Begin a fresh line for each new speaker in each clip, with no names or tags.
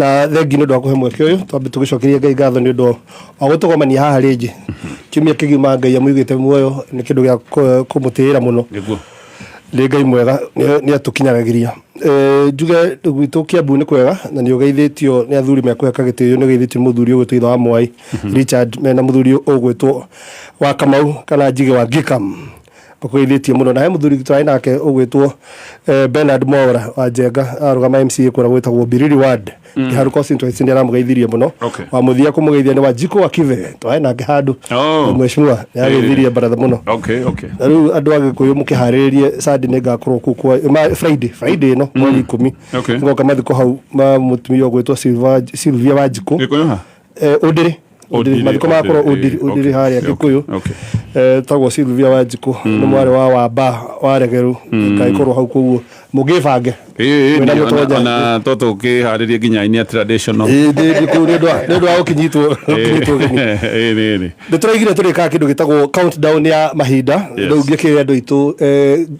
Na thengi nĩ ũndũ wa kũhe mweke ũyũ, twambe tũgĩcokerie Ngai ngatho nĩ ũndũ wa gũtũgomania haha rĩngĩ. Kiumia kĩgima Ngai amũigĩte muoyo nĩ kĩndũ gĩa kũmũtĩĩra mũno.
Nĩguo.
Nĩ Ngai mwega, nĩ atũkinyagĩria. Njuge gwitũ Kiambu nĩ kwega na nĩ ũgeithĩtio nĩ athuri mekũheka gĩtĩo, nĩ ũgeithĩtio nĩ mũthuri ũgwĩtwo ithe wa Mwai Richard mena mũthuri ũgwĩtwo wa Kamau kana Njige wa Gikam. Makũgeithĩtie mũno. Na he mũthuri twarĩ nake ũgwĩtwo Bernard Mwaura wa Njenga, arũgama MCA kũrĩa gwĩtagwo Biriri Ward. Kĩharu constituency nĩ aramũgeithirie mũno.
Okay.
Wa mũthia kũmũgeithia nĩ Wanjikũ wa Kibe, twarĩ nake handũ.
Oh.
Mheshimiwa nĩ ageithirie baratha mũno.
Okay.
Na rĩu andũ a Gĩkũyũ mũkĩharĩrĩrie Sunday nĩ ngakorwo kũu kwa Friday ĩno mweri 10.
Okay.
Ngoka mathiko hau ma mũtumia ũgwĩtwo Sylvia Wanjikũ.
Gĩkũyũ ha?
Ũndĩrĩ.
Ũndĩrĩ,
Mathiko magakorwo
Ũndĩrĩ,
Ũndĩrĩ
okay,
harĩa
okay,
Gĩkũyũ.
okay.
Tagwo Sylvia Wanjikũ nĩ mwarĩ wa Wamba wa Regeru ngaĩkorwo hau koguo mũgĩbange.
Ĩĩ,
Mwĩna
ĩĩ,
mũtonja.
ona to tũkĩharĩrie nginya inia traditional.
Ĩĩ, nĩ kũu nĩ ũndũ wa gũkĩnyitwo ũgeni.
Ĩĩ, ĩĩ, ĩĩ.
Nĩ tũraigire tũrĩkaga kĩndũ gĩtagwo countdown ya mahinda.
Yes.
Rĩu ngĩkĩre andũ aitũ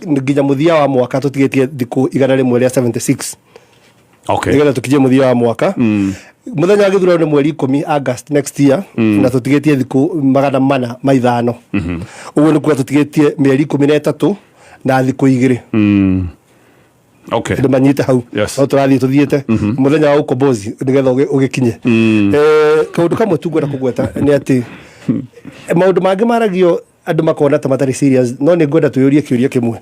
nginya mũthia wa mwaka tũtigĩtie thikũ 176.
Okay.
Nĩgetha tũkinyie mũthia wa mwaka. Mũthenya wa gĩthurano nĩ mweri 10 August next year, na tũtigĩtie thikũ 405. Ũguo nĩ kuga tũtigĩtie mĩeri 13 na thikũ 2.
Okay.
Andũ manyite hau.
Yes.
No tũrathiĩ tũthiĩte mũthenya wa ukombozi nĩgetha ũgĩkinye. Kaũndũ kamwe tu ngwenda kũgweta nĩ atĩ maũndũ mangĩ maragio andũ makona ta matarĩ serious, no nĩ ngwenda twĩyũrie kĩũria kĩmwe.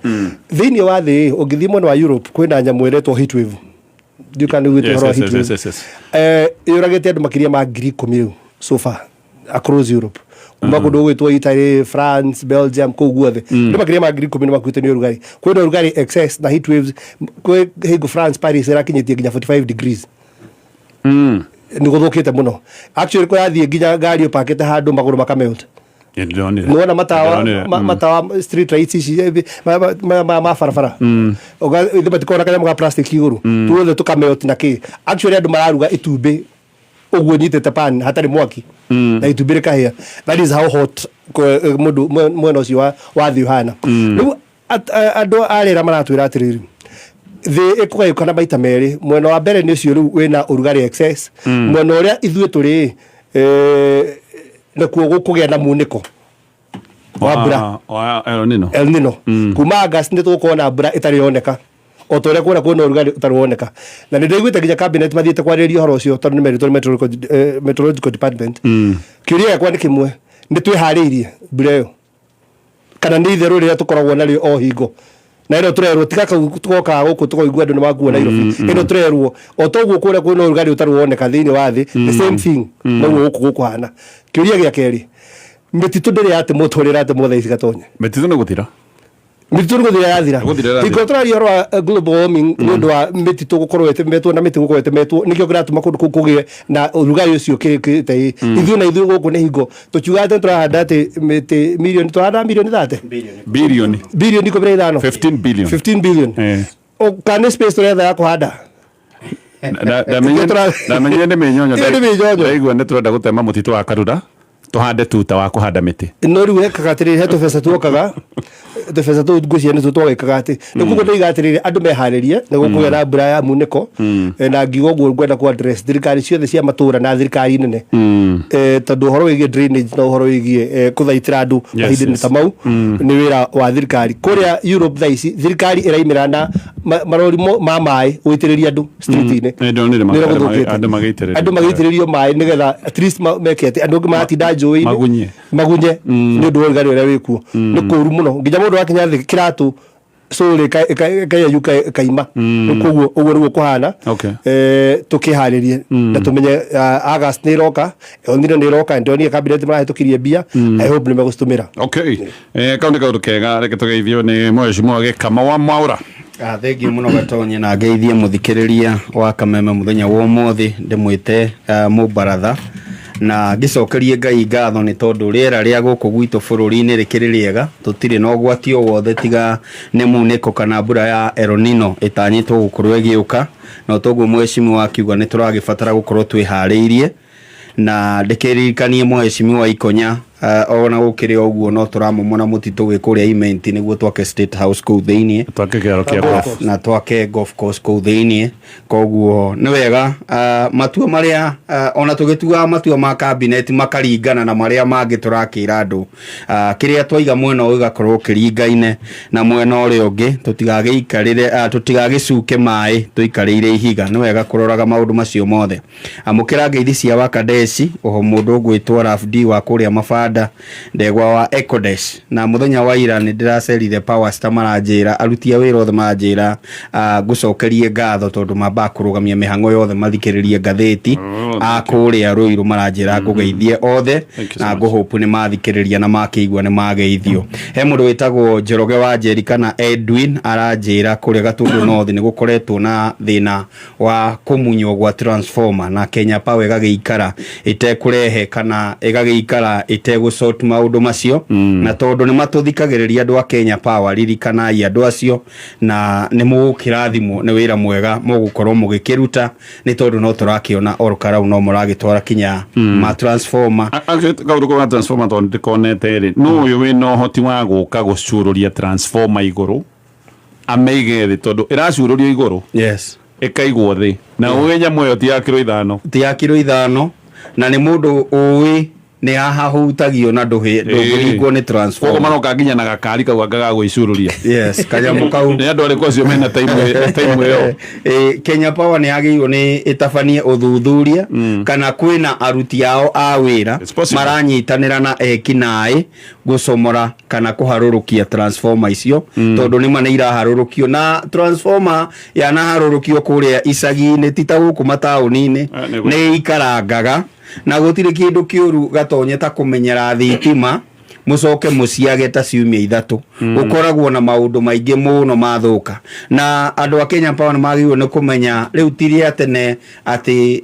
Thĩinĩ wa thĩ, ũngĩthiĩ mwena wa Europe kwĩna nyamũ ĩretwo heat wave. Ndiũĩ kana nĩ ũiguĩte
Yes,
ũhoro wa
yes,
heat
yes,
wave.
yes, yes.
Yũragĩte andũ makĩria ma 10,000 rĩu so far across Europe. Kuma kũndũ gũgwĩtwo Italy, France, Belgium, kũu guothe. Andũ makĩria ma 10,000 nĩ makuĩte nĩ ũrugarĩ. Kwĩna ũrugarĩ excess na heat waves. Kwĩ hingo France, Paris ĩrakinyĩtie nginya 45 degrees. Nĩ gũthũkĩte mũno. Actually kũrathiĩ nginya ngari ũpakĩte handũ magũrũ makamelt.
Nĩ ndĩronire.
Nĩwona matawa
Ndĩronire,
matawa street lights ici ma barabara. Ithe matikoragwo na kanyamũ ga plastic igũrũ. Tuothe tũkamelt na kĩ. Actually andũ mararuga itumbĩ ũguo nyitĩte pan hatarĩ mwaki. Na itumbĩ rĩkahĩa. That is how hot mũndũ mwena ũcio wa thĩ ũhana. Rĩu andũ a rĩera maratwĩra atĩrĩrĩ, thĩ ĩkũgayũkana maita merĩ. Mwena wa mbere nĩ ũcio rĩu wĩna ũrugarĩ excess. Mwena ũrĩa ithuĩ tũrĩ, nakuo gũkũgĩa na munĩko wa mbura.
Wa El Nino.
El Nino. Kuma August nĩ tũgũkorwo na mbura ĩtarĩ yoneka. O ta ũrĩa kũrĩa kwĩna ũrugarĩ ũtarĩ woneka. Na nĩ ndaiguĩte nginya cabinet mathiĩte kwarĩrĩria ũhoro ũcio tondũ nĩ meritwo nĩ meteorological department. Kĩũria gĩakwa nĩ kĩmwe, nĩ twĩharĩirie mbura ĩyo? Kana nĩ itherũ rĩrĩa tũkoragwo narĩo o hingo? Na ĩno tũrerwo tiga kau tũgokaga gũkũ tũkaigua andũ nĩ makuo Nairobi. Ĩno tũrerwo o toguo kũrĩa kwĩna ũrugarĩ ũtarĩ woneka thĩinĩ wa thĩ, the same thing noguo gũkũ gũkũhana. Kĩũria gĩa kerĩ, mĩtitũ ndĩrĩ yatemwo ta ũrĩa ĩratemwo thaa ici Gatonye.
Mĩtitũ nĩ gũthira.
Mĩtitũ nĩ gũthira yathira.
Nĩ gũthira ĩrathira.
Hingo tũraria ũhoro wa global warming nĩ ũndũ wa mĩtitũ gũkorwo ĩtemetwo na mĩtĩ gũkorwo ĩtemetwo nĩkĩo kĩratũma kũndũ kũu kũgĩe na ũrugarĩ ũcio kĩte ĩ. Ithuĩ na ithuĩ gũkũ nĩ hingo tũkiuga atĩ tũrahanda atĩ mĩtĩ mirioni, tũrahanda mirioni thate?
Bilioni.
Bilioni 15.
15 billion.
15 billion. Kana nĩ space tũretha ya kũhanda?
Ndamenyire nĩ mĩnyonyo.
Ĩyo nĩ mĩnyonyo.
Ndaigua nĩ tũrenda gũtema mũtitũ wa Karura tũhande tuta wa kũhanda mĩtĩ.
No rĩu hekaga atĩrĩrĩ, he tũbeca tuokaga, tũbeca tũu ngwĩciria nĩtuo twagĩkaga atĩ nĩ koguo ndoiga atĩrĩrĩ, andũ meharĩrie nĩ gũkũgĩa na mbura ya munĩko. Na ngiuga ũguo ngwenda kũ address thirikari ciothe cia matũra na thirikari nene, tondũ ũhoro wĩgiĩ drainage na ũhoro wĩgiĩ kũthaitĩra andũ mahinda-inĩ ta mau nĩ wĩra wa thirikari. Kũrĩa Europe thaa ici thirikari ĩraimĩra na marori ma maĩ gũitĩrĩria andũ street-inĩ.
Nĩ ndonire
Nĩ ũrĩa gũthũkĩte.
andũ magĩitĩrĩrio.
Andũ magĩitĩrĩrio maĩ nĩgetha at least meke atĩ andũ angĩ maratinda njũĩ-inĩ.
Magunye.
Magunye nĩ ũndũ wa ũrugarĩ ũrĩa wĩkuo. Nĩ kũũru mũno nginya mũndũ akinya thĩ kĩratũ cũrĩ ĩkayeyũka ĩkaima. Koguo ũguo nĩguo kũhana.
Okay.
Tũkĩharĩrie na tũmenye, August nĩ ĩroka, El Nino nĩ ĩroka, ndĩronire cabinet marahĩtũkirie mbia. I hope nĩ megũcitũmĩra.
Okay. Kau nĩ kaũndũ kega, reke tũgeithio nĩ mheshimiwa Gĩkama wa Mwaũra.
Thengiũ mũno Gatonye, na ngeithie mũthikĩrĩria wa Kameme mũthenya wa ũmũthĩ, ndĩmwĩte mũbaratha na ngĩcokerie Ngai ngatho nĩ tondũ rĩera rĩa gũkũ gwitũ bũrũri-inĩ rĩkĩrĩ rĩega, tũtirĩ na ũgwati o wothe tiga nĩ munĩko kana mbura ya El Nino ĩtanyĩtwo gũkorwo ĩgĩũka, na toguo mheshimiwa akiuga nĩ tũragĩbatara gũkorwo twĩharĩirie. Na ndĩkĩririkanie mheshimiwa Ikonya Ona gũkĩrĩ o ũguo no tũramomora mũtitũ wĩ kũrĩa Imenti nĩguo twake State House kũu thĩiniĩ.
Twake kĩharo kĩa golf.
Na twake golf course kũu thĩiniĩ. Koguo nĩ wega matua marĩa ona tũgĩtuaga matua ma cabinet makaringana na marĩa mangĩ tũrakĩra andũ. Kĩrĩa twaiga mwena ũyũ gĩgakorwo kĩringaine na mwena ũrĩa ũngĩ, tũtigagĩikarĩre, tũtigagĩcuke maĩ tũikarĩire ihiga. Nĩ wega kũroraga maũndũ macio mothe. Amũkĩra ngeithi cia Wakadesi, oho mũndũ ũgwĩtwo Raf D wa kũrĩa Mabanda, ndegwa wa Ecodesh. Na mũthenya wa ira nĩ ndĩracerire Power Star, maranjĩra aruti a wĩra othe maranjĩra ngũcokerie ngatho tondũ mambaga kũrũgamia mĩhang'o yothe mathikĩrĩrie ngathĩti.
Oh,
a kũrĩa Ruiru maranjĩra ngũgeithie othe.
Thank you so
na
much.
Ngũhope nĩ mathikĩrĩria na makĩigua nĩ mageithio. He mũndũ wĩtagwo Njoroge wa Njeri kana Edwin aranjĩra kũrĩa Gatundu North nĩ gũkoretwo na thĩna wa kũmunywo gwa transformer na Kenya Power ĩgagĩikara ĩtekũrehe kana ĩgagĩikara ĩtegũsort maũndũ macio. Na tondũ nĩ matũthikagĩrĩria andũ a Kenya Power, ririkanai andũ acio na nĩ mũgũkĩrathimwo nĩ wĩra mwega mũgũkorwo mũgĩkĩruta, nĩ tondũ no tũrakĩona Ol Kalou no mũragĩtwara kinya ma transformer.
Actually, kaũndũ kau ga transformer tondũ ndĩkonete rĩ, nũ ũyũ wĩna ũhoti wa gũka gũcurũria transformer igũrũ amĩige thĩ, tondũ ĩracurũrio igũrũ ĩkaigwo thĩ na ũĩ nyamũ ĩyo ti ya kiro 5.
Ti ya kiro 5, na nĩ mũndũ ũĩ nĩ hahahutagio na ndũngĩringwo nĩ
Koguo
transformer.
Maroka nginya na gakari kau anga ga gwĩcurũria.
Yes, kanyamũ kau.
Nĩ andũ arĩkũ acio mena time ĩyo?
Kenya Power nĩ yagĩrĩirwo nĩ ĩtabanie ũthuthuria kana kwĩna aruti ao a wĩra
It's possible.
maranyitanĩra na ekinaĩ gũcomora kana kũharũrũkia transformer icio, tondũ nĩma nĩ iraharũrũkio, na transformer yanaharũrũkio kũrĩa icagi-inĩ, ti ta gũkũ mataũni-inĩ, nĩ ikarangaga na gũtirĩ kĩndũ kĩũru gatonye ta kũmenyera thitima mũcoke mũciage ta ciumia 3. Gũkoragwo na maũndũ maingĩ mũno mathũka, na andũ a Kenya Power nĩ magĩrĩirwo nĩ kũmenya rĩu ti rĩa tene atĩ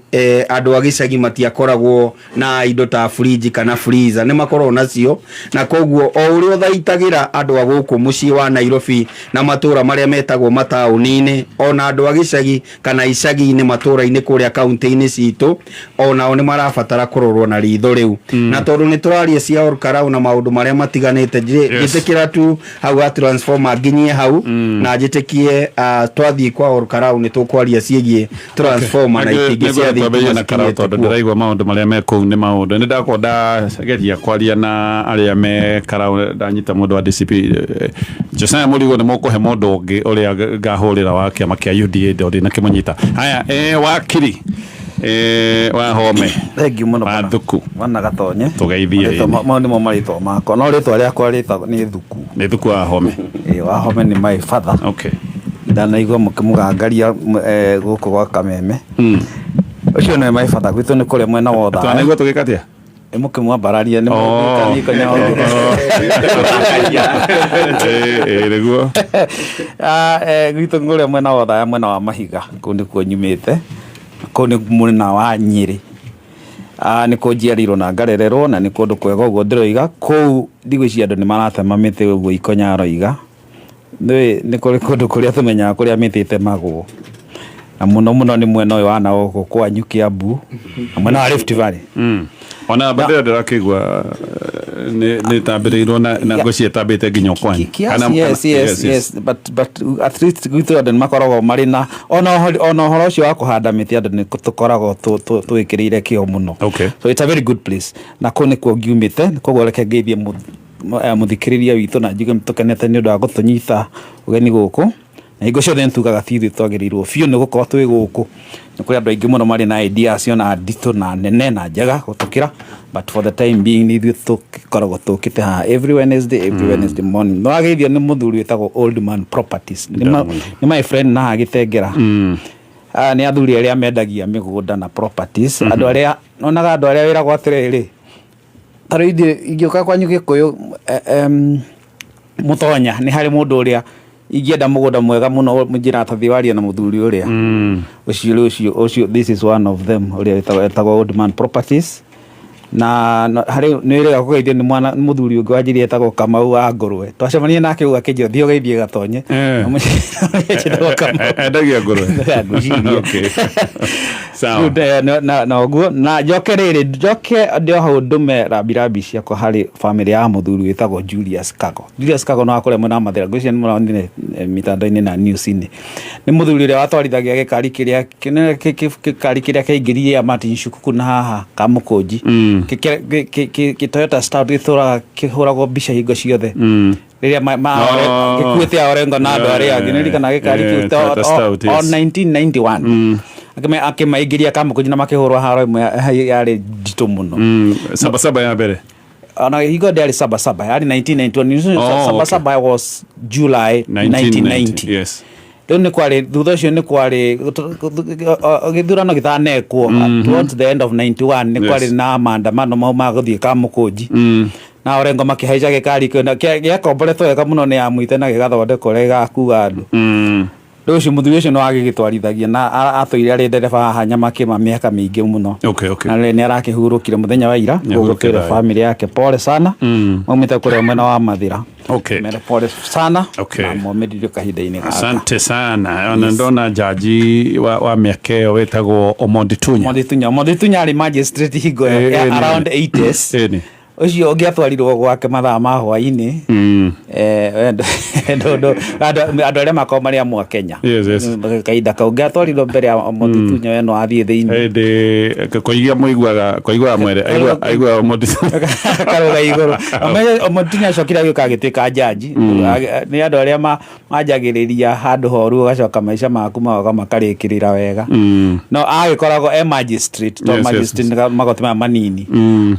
andũ a gĩcagi matiakoragwo na indo ta fridge kana freezer, nĩ makoragwo nacio, na koguo o ũrĩa ũthaitagĩra andũ a gũkũ mũciĩ wa Nairobi na matũra marĩa metagwo mataũni-inĩ, ona andũ a gĩcagi kana icagi-inĩ matũra-inĩ kũrĩa kaunti-inĩ citũ, onao nĩ marabatara kũrorwo na ritho rĩu. Na tondũ nĩ tũraria cia Ol Kalou na maũndũ marĩa matiganĩte, njĩtĩkĩra tu hau ga transformer nginyie hau, na njĩtĩkie twathiĩ kwa Ol Kalou nĩ tũkwaria ciĩgiĩ transformer na itingĩ cia thitima
Na Karau
cikinyĩte
tondũ
kuo.
Ndĩraigua maũndũ marĩa me kũu nĩ maũndũ nĩ ndakorwo ndageria kwaria na arĩa me Karau, ndanyita mũndũ wa DCP, Josiah Mũrigo, nĩ mũkũhe mũndũ ũngĩ ũrĩa ngahũrĩra wa kĩama kĩa UDA ndĩ na kĩmũnyita. Haya, wakiri Wahome.
Thank you mũno.
Wa Thuku.
Bwana Gatonye.
Tũgeithie.
Marĩtwa mau nĩmo marĩtwa makwa, no rĩtwa rĩakwa rĩtagwo nĩ Thuku.
Nĩ Thuku Wahome.
Ĩĩ, Wahome nĩ my father. Ndanaigua mũkĩmũgangaria gũkũ gwa Kameme. Ũcio nĩwe my father, gwitũ nĩ kũrĩa mwena wa Othaya.
Twanaigua tũgĩka atĩa?
Ĩ, mũkĩmwambararia nĩ
Ĩĩ, nĩguo.
Gwitũ kũrĩa mwena wa Othaya, mwena wa Mahiga, kũu nĩkuo nyumĩte, kũu nĩ mwena wa Nyĩrĩ. Nĩ kũo njiarĩirwo na ngarererwo, na nĩ kũndũ kwega ũguo ndĩroiga. Kũu ndigwĩciria andũ nĩ maratema mĩtĩ ũguo Ikonya aroiga. Nĩ kũrĩ kũndũ kũrĩa tũmenyaga kũrĩa mĩtĩ ĩtemagwo, na mũno mũno nĩ mwena ũyũ wa na gũkũ kwanyu Kiambu na mwena wa Rift Valley.
Ona bendera ndĩrakĩigua nĩ ĩtambĩrĩirwo na ngwĩciria ĩtambĩte nginya kwanyu.
Kiasi, yes, but at least gwitũ andũ nĩ makoragwo marĩ na ona ũhoro ũcio wa kũhanda mĩtĩ, andũ nĩ tũkoragwo twĩkĩrĩire kĩo mũno. So it's a very good place, na kũu nĩkuo ngiumĩte. Koguo reke ngeithie mũthikĩrĩria witũ na njuge tũkenete nĩ ũndũ wa gũtũnyita ũgeni gũkũ, na hingo ciothe nĩ tugaga ti ithuĩ twagĩrĩirwo biũ nĩ gũkorwo twĩ gũkũ. Nĩ kũrĩ andũ aingĩ mũno marĩ na ideas ona nditũ na nene na njega gũtũkĩra, but for the time being nĩ ithuĩ tũkoragwo tũkĩte haha every Wednesday morning. Nĩ wageithio nĩ mũthuri wĩtagwo Old Man Properties, nĩ my friend na haha Gĩtengera. Aya nĩ athuri arĩa mendagia mĩgũnda na properties, andũ arĩa nonaga andũ arĩa wĩragwo atĩrĩrĩ, ta rĩu ithuĩ ingĩũka kwanyu Gĩkũyũ, mũtonya nĩ harĩ mũndũ ũrĩa ingĩenda mũgũnda mwega mũno njĩra tathiĩ warie na mũthuri ũrĩa ũcio rĩu, ũcio, this is one of them ũrĩa etagwo Old Man Properties. Na harĩ nĩ wĩrĩga kũgeithio nĩ mwana nĩ mũthuri ũngĩ wanjĩrire etagwo Kamau wa ngũrwe. Twacemanirie nake ũguo akĩnjĩra thiĩ ũgeithie Gatonye. Njĩtagwo Kamau.
Endagia ngũrwe.
Ngwĩciria.
Okay. Sawa.
Rĩu, na ũguo na njoke rĩrĩ, njoke ndĩ o hau ndũme rambirambi ciakwa harĩ bamĩrĩ ya mũthuri wĩtagwo Julius Kago. Julius Kago no akũrĩa mwena wa Mathĩra, ngwĩciria nĩ mũronire mitandao-inĩ na news-inĩ. Nĩ mũthuri ũrĩa watwarithagia gĩkari kĩrĩa gĩkari kĩrĩa kĩaingĩririe Martin Shukuku na haha Kamũkũnji. Kĩ Toyota Stout gĩtũraga kĩhũragwo mbica hingo ciothe. Rĩrĩa gĩkuĩte ya Orengo na andũ arĩa angĩ. Nĩririkana gĩkari kĩu
Toyota Stout,
o
yes.
1991. Akĩmaingĩria Kamũkũnji na makĩhũrwo haro ĩmwe yarĩ nditũ mũno.
Sabasaba ya mbere.
Ona hingo ndĩarĩ Sabasaba, yarĩ 1991. Sabasaba was July 1990.
Yes.
Rĩu nĩ kwarĩ thutha ũcio nĩ kwarĩ gĩthurano gĩtanekwo towards the end of 91 nĩ kwarĩ na maandamano mau ma gũthiĩ Kamũkũnji. Na Orengo makĩhaica gĩkari kĩu na gĩakomboretwo wega mũno nĩ Amwite na gĩgathondekwo ũrĩa gĩgakua andũ. Rĩu ũcio mũthuri ũcio nĩ wagĩgĩtwarithagia na atũire arĩ ndereba haha Nyamakĩma mĩaka mĩingĩ mũno.
Okay.
Na rĩu nĩ arakĩhurũkire mũthenya wa ira.
Nĩ ahurũkire
Koguo twĩre
thayũ.
family yake pole sana. Maumĩte kũrĩa mwena wa Mathĩra.
Okay.
Mere pole sana.
Okay.
Na momĩrĩrio kahinda-inĩ gaka.
Asante sana. Ona ndona jaji wa mĩaka ĩyo wĩtagwo Omondi Tunya.
Omondi Tunya. Omondi Tunya arĩ magistrate hingo ĩyo ya around 80s. Ũcio ũngĩatwarirwo gwake mathaa ma hwainĩ, andũ arĩa makoragwo marĩ amwe a Kenya.
Yes.
Kahinda kau ũngĩatwarirwo mbere ya Omondi Tunya we no athiĩ thĩinĩ.
Hĩndĩ kũigia mũiguaga kũiguaga mwere aiguaga Omondi Tunya.
Akarũga igũrũ. Omondi Tunya acokire agĩũka agĩtuĩka jaji. Nĩ andũ arĩa manjagĩrĩria handũ horu ũgacoka maica maku magoka makarĩkĩrĩra wega. No agĩkoragwo e magistrate, to magistrate nĩ magoti maya manini.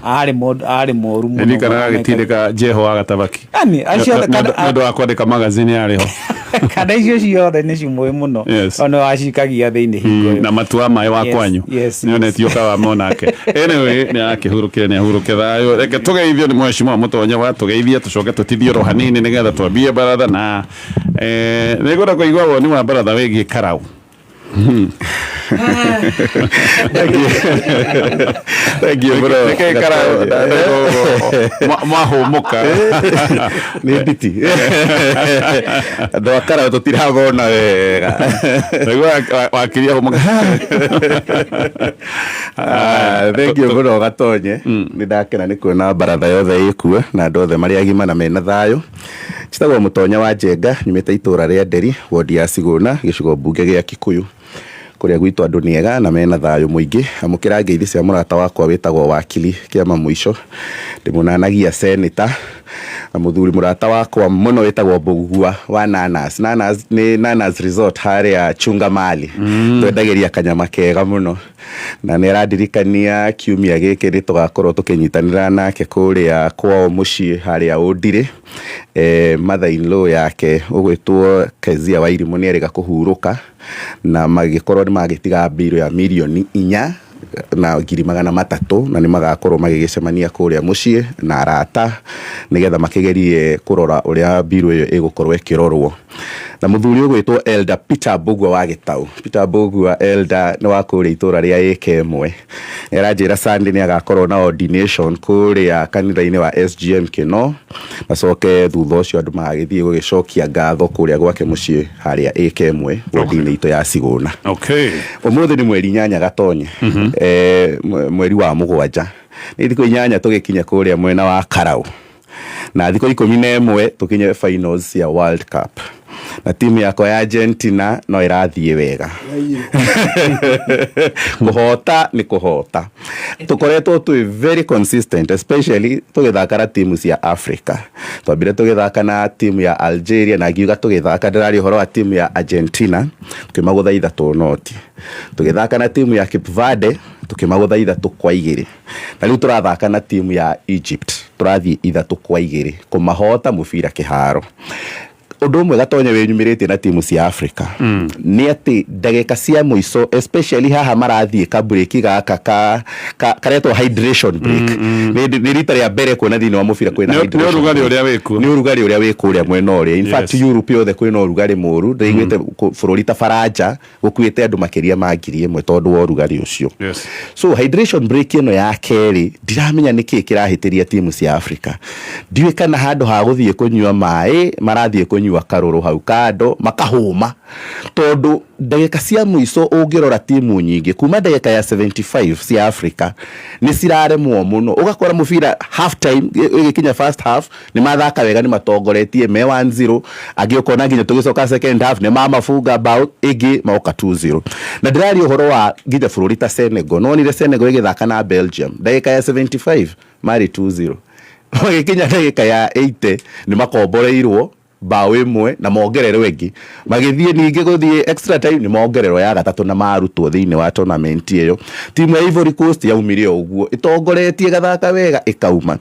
Arĩ mũndũ, arĩ mũru mũno.
Ndirikanaga agĩtindĩka Jeho wa Gatabaki.
Yani, acio othe kana
Nĩ ũndũ wa kwandĩka magazine yarĩ ho.
Kana icio ciothe nĩ cimũĩ mũno.
Yes.
Ona wacikagia thĩinĩ hingo ĩyo.
Na matua maĩ wa kwanyu.
Yes,
Nĩ onetio kawa monake. Anyway, nĩ arakĩhurũkire, nĩ ahurũke thayũ. Reke tũgeithio nĩ mheshimiwa Mũtonya wa tũgeithie tũcoke tũtithie oro hanini nĩgetha twambie baratha na nĩ ngwenda kũigua woni wa baratha wĩgiĩ Karau.
Thank you. Thank you bro.
Nĩkĩ Karau mwahũmũka?
Nĩ nditi. Andũ a Karau tũtirathona wega.
Naigua wakiria hũmũka.
Thank you mũno Gatonye. Nĩ ndakena nĩ kuona baratha yothe ĩkuo na andũ othe marĩ agima na mena thayũ. Njĩtagwo Mũtonya wa Njenga, nyumĩte itũra rĩa Nderi, wodi ya Cigũna, gĩcigo mbunge gĩa Kikuyu. Kũrĩa gwitũ andũ nĩ ega na mena thayũ mũingĩ. Amũkĩra ngeithi cia mũrata wakwa wĩtagwo Wakili Kĩama Mũico. Ndĩmũnanagia seneta na mũthuri mũrata wakwa mũno wĩtagwo Mbũgua wa Nanas. Nanas nĩ Nanas Resort harĩa Chunga Mali. Twendagĩria kanyama kega mũno. Na nĩ arandirikania kiumia gĩkĩ nĩ tũgakorwo tũkĩnyitanĩra nake kũrĩa kwao mũciĩ harĩa Ũndirĩ. Mother in law yake ũgwĩtwo Kezia Wairimũ nĩ erĩga kũhurũka na magĩkorwo nĩ magĩtiga mbirũ ya mirioni inya na ngiri magana matatũ na nĩ magakorwo magĩgĩcemania kũrĩa mũciĩ na arata nĩgetha makĩgerie kũrora ũrĩa mbirũ ĩyo ĩgũkorwo ĩkĩrorwo. Na mũthuri ũgwĩtwo Elder Peter Mbũgua wa Gĩtaũ. Peter Mbũgua Elder nĩ wa kũrĩa itũra rĩa ĩka ĩmwe. Nĩ aranjĩra Sunday nĩ agakorwo na ordination kũrĩa kanitha-inĩ wa SGM Kĩno. Acoke thutha ũcio andũ magagĩthiĩ gũgĩcokia ngatho kũrĩa gwake mũciĩ harĩa ĩka ĩmwe wodi-inĩ itũ ya Cigũna.
Okay.
Ũmũthĩ nĩ mweri 8 Gatonye. Mweri wa mũgwanja. Nĩ thikũ 8 tũgĩkinya kũrĩa mwena wa Karau. Na thikũ 11 tũkinye finals cia World Cup. Na timu yakwa ya Argentina no ĩrathiĩ wega. Kũhota nĩ kũhota. Tũkoretwo twĩ very consistent, especially tũgĩthaka na timu cia Africa. Twambire tũgĩthaka na timu ya Algeria na ngiuga tũgĩthaka ndĩraria ũhoro wa timu ya Argentina, tũkĩmagũtha 3-0. Tũgĩthaka na timu ya Cape Verde, tũkĩmagũtha 3-2. Na rĩu tũrathaka na timu ya Egypt, tũrathiĩ 3-2 kũmahota mũbira kĩharo. Ũndũ ũmwe Gatonye wĩnyumĩrĩtie na timu cia Africa nĩ atĩ ndagĩka cia mũico, especially haha marathiĩ ka break gaka ka karetwo hydration break, nĩ rita rĩa mbere kuona thĩinĩ wa mũbira kwĩna
Nĩ
hydration
ũrugarĩ
break.
Ũrĩa wĩkuo.
Nĩ ũrugarĩ ũrĩa wĩ kũrĩa mwena ũrĩa. In fact, Europe yothe kwĩna ũrugarĩ mũru. Ndĩraiguĩte bũrũri ta Faranja gũkuĩte andũ makĩria ma 1,000 tondũ wa ũrugarĩ ũcio. So hydration break ĩno ya kerĩ, ndiramenya nĩkĩ kĩrahĩtĩria timu cia Africa. Ndiũĩ kana handũ ha gũthiĩ kũnyua maĩ marathiĩ kũnyua karũrũ hau kando makahũma, tondũ ndagĩka cia mũico ũngĩrora timu nyingĩ kuma ndagĩka ya 75 cia Africa nĩ ciraremwo mũno. Ũgakora mũbira half time ĩgĩkinya, first half nĩ mathaka wega, nĩ matongoretie me 1-0, angĩ ũkona nginya tũgĩcoka second half nĩ mamabunga bao ĩngĩ maoka 2-0. Na ndĩraria ũhoro wa nginya bũrũri ta Senegal. Nonire Senegal ĩgĩthaka na Belgium, ndagĩka ya 75 marĩ 2-0, magĩkinya ndagĩka ya 80 nĩ makomboreirwo bao ĩmwe na mongererwo ĩngĩ, magĩthiĩ ningĩ gũthiĩ extra time nĩ mongererwo ya gatatũ na marutwo thĩinĩ wa tournament ĩyo. Timu ya Ivory Coast yaumire o ũguo ĩtongoretie, gathaka wega, ĩkauma.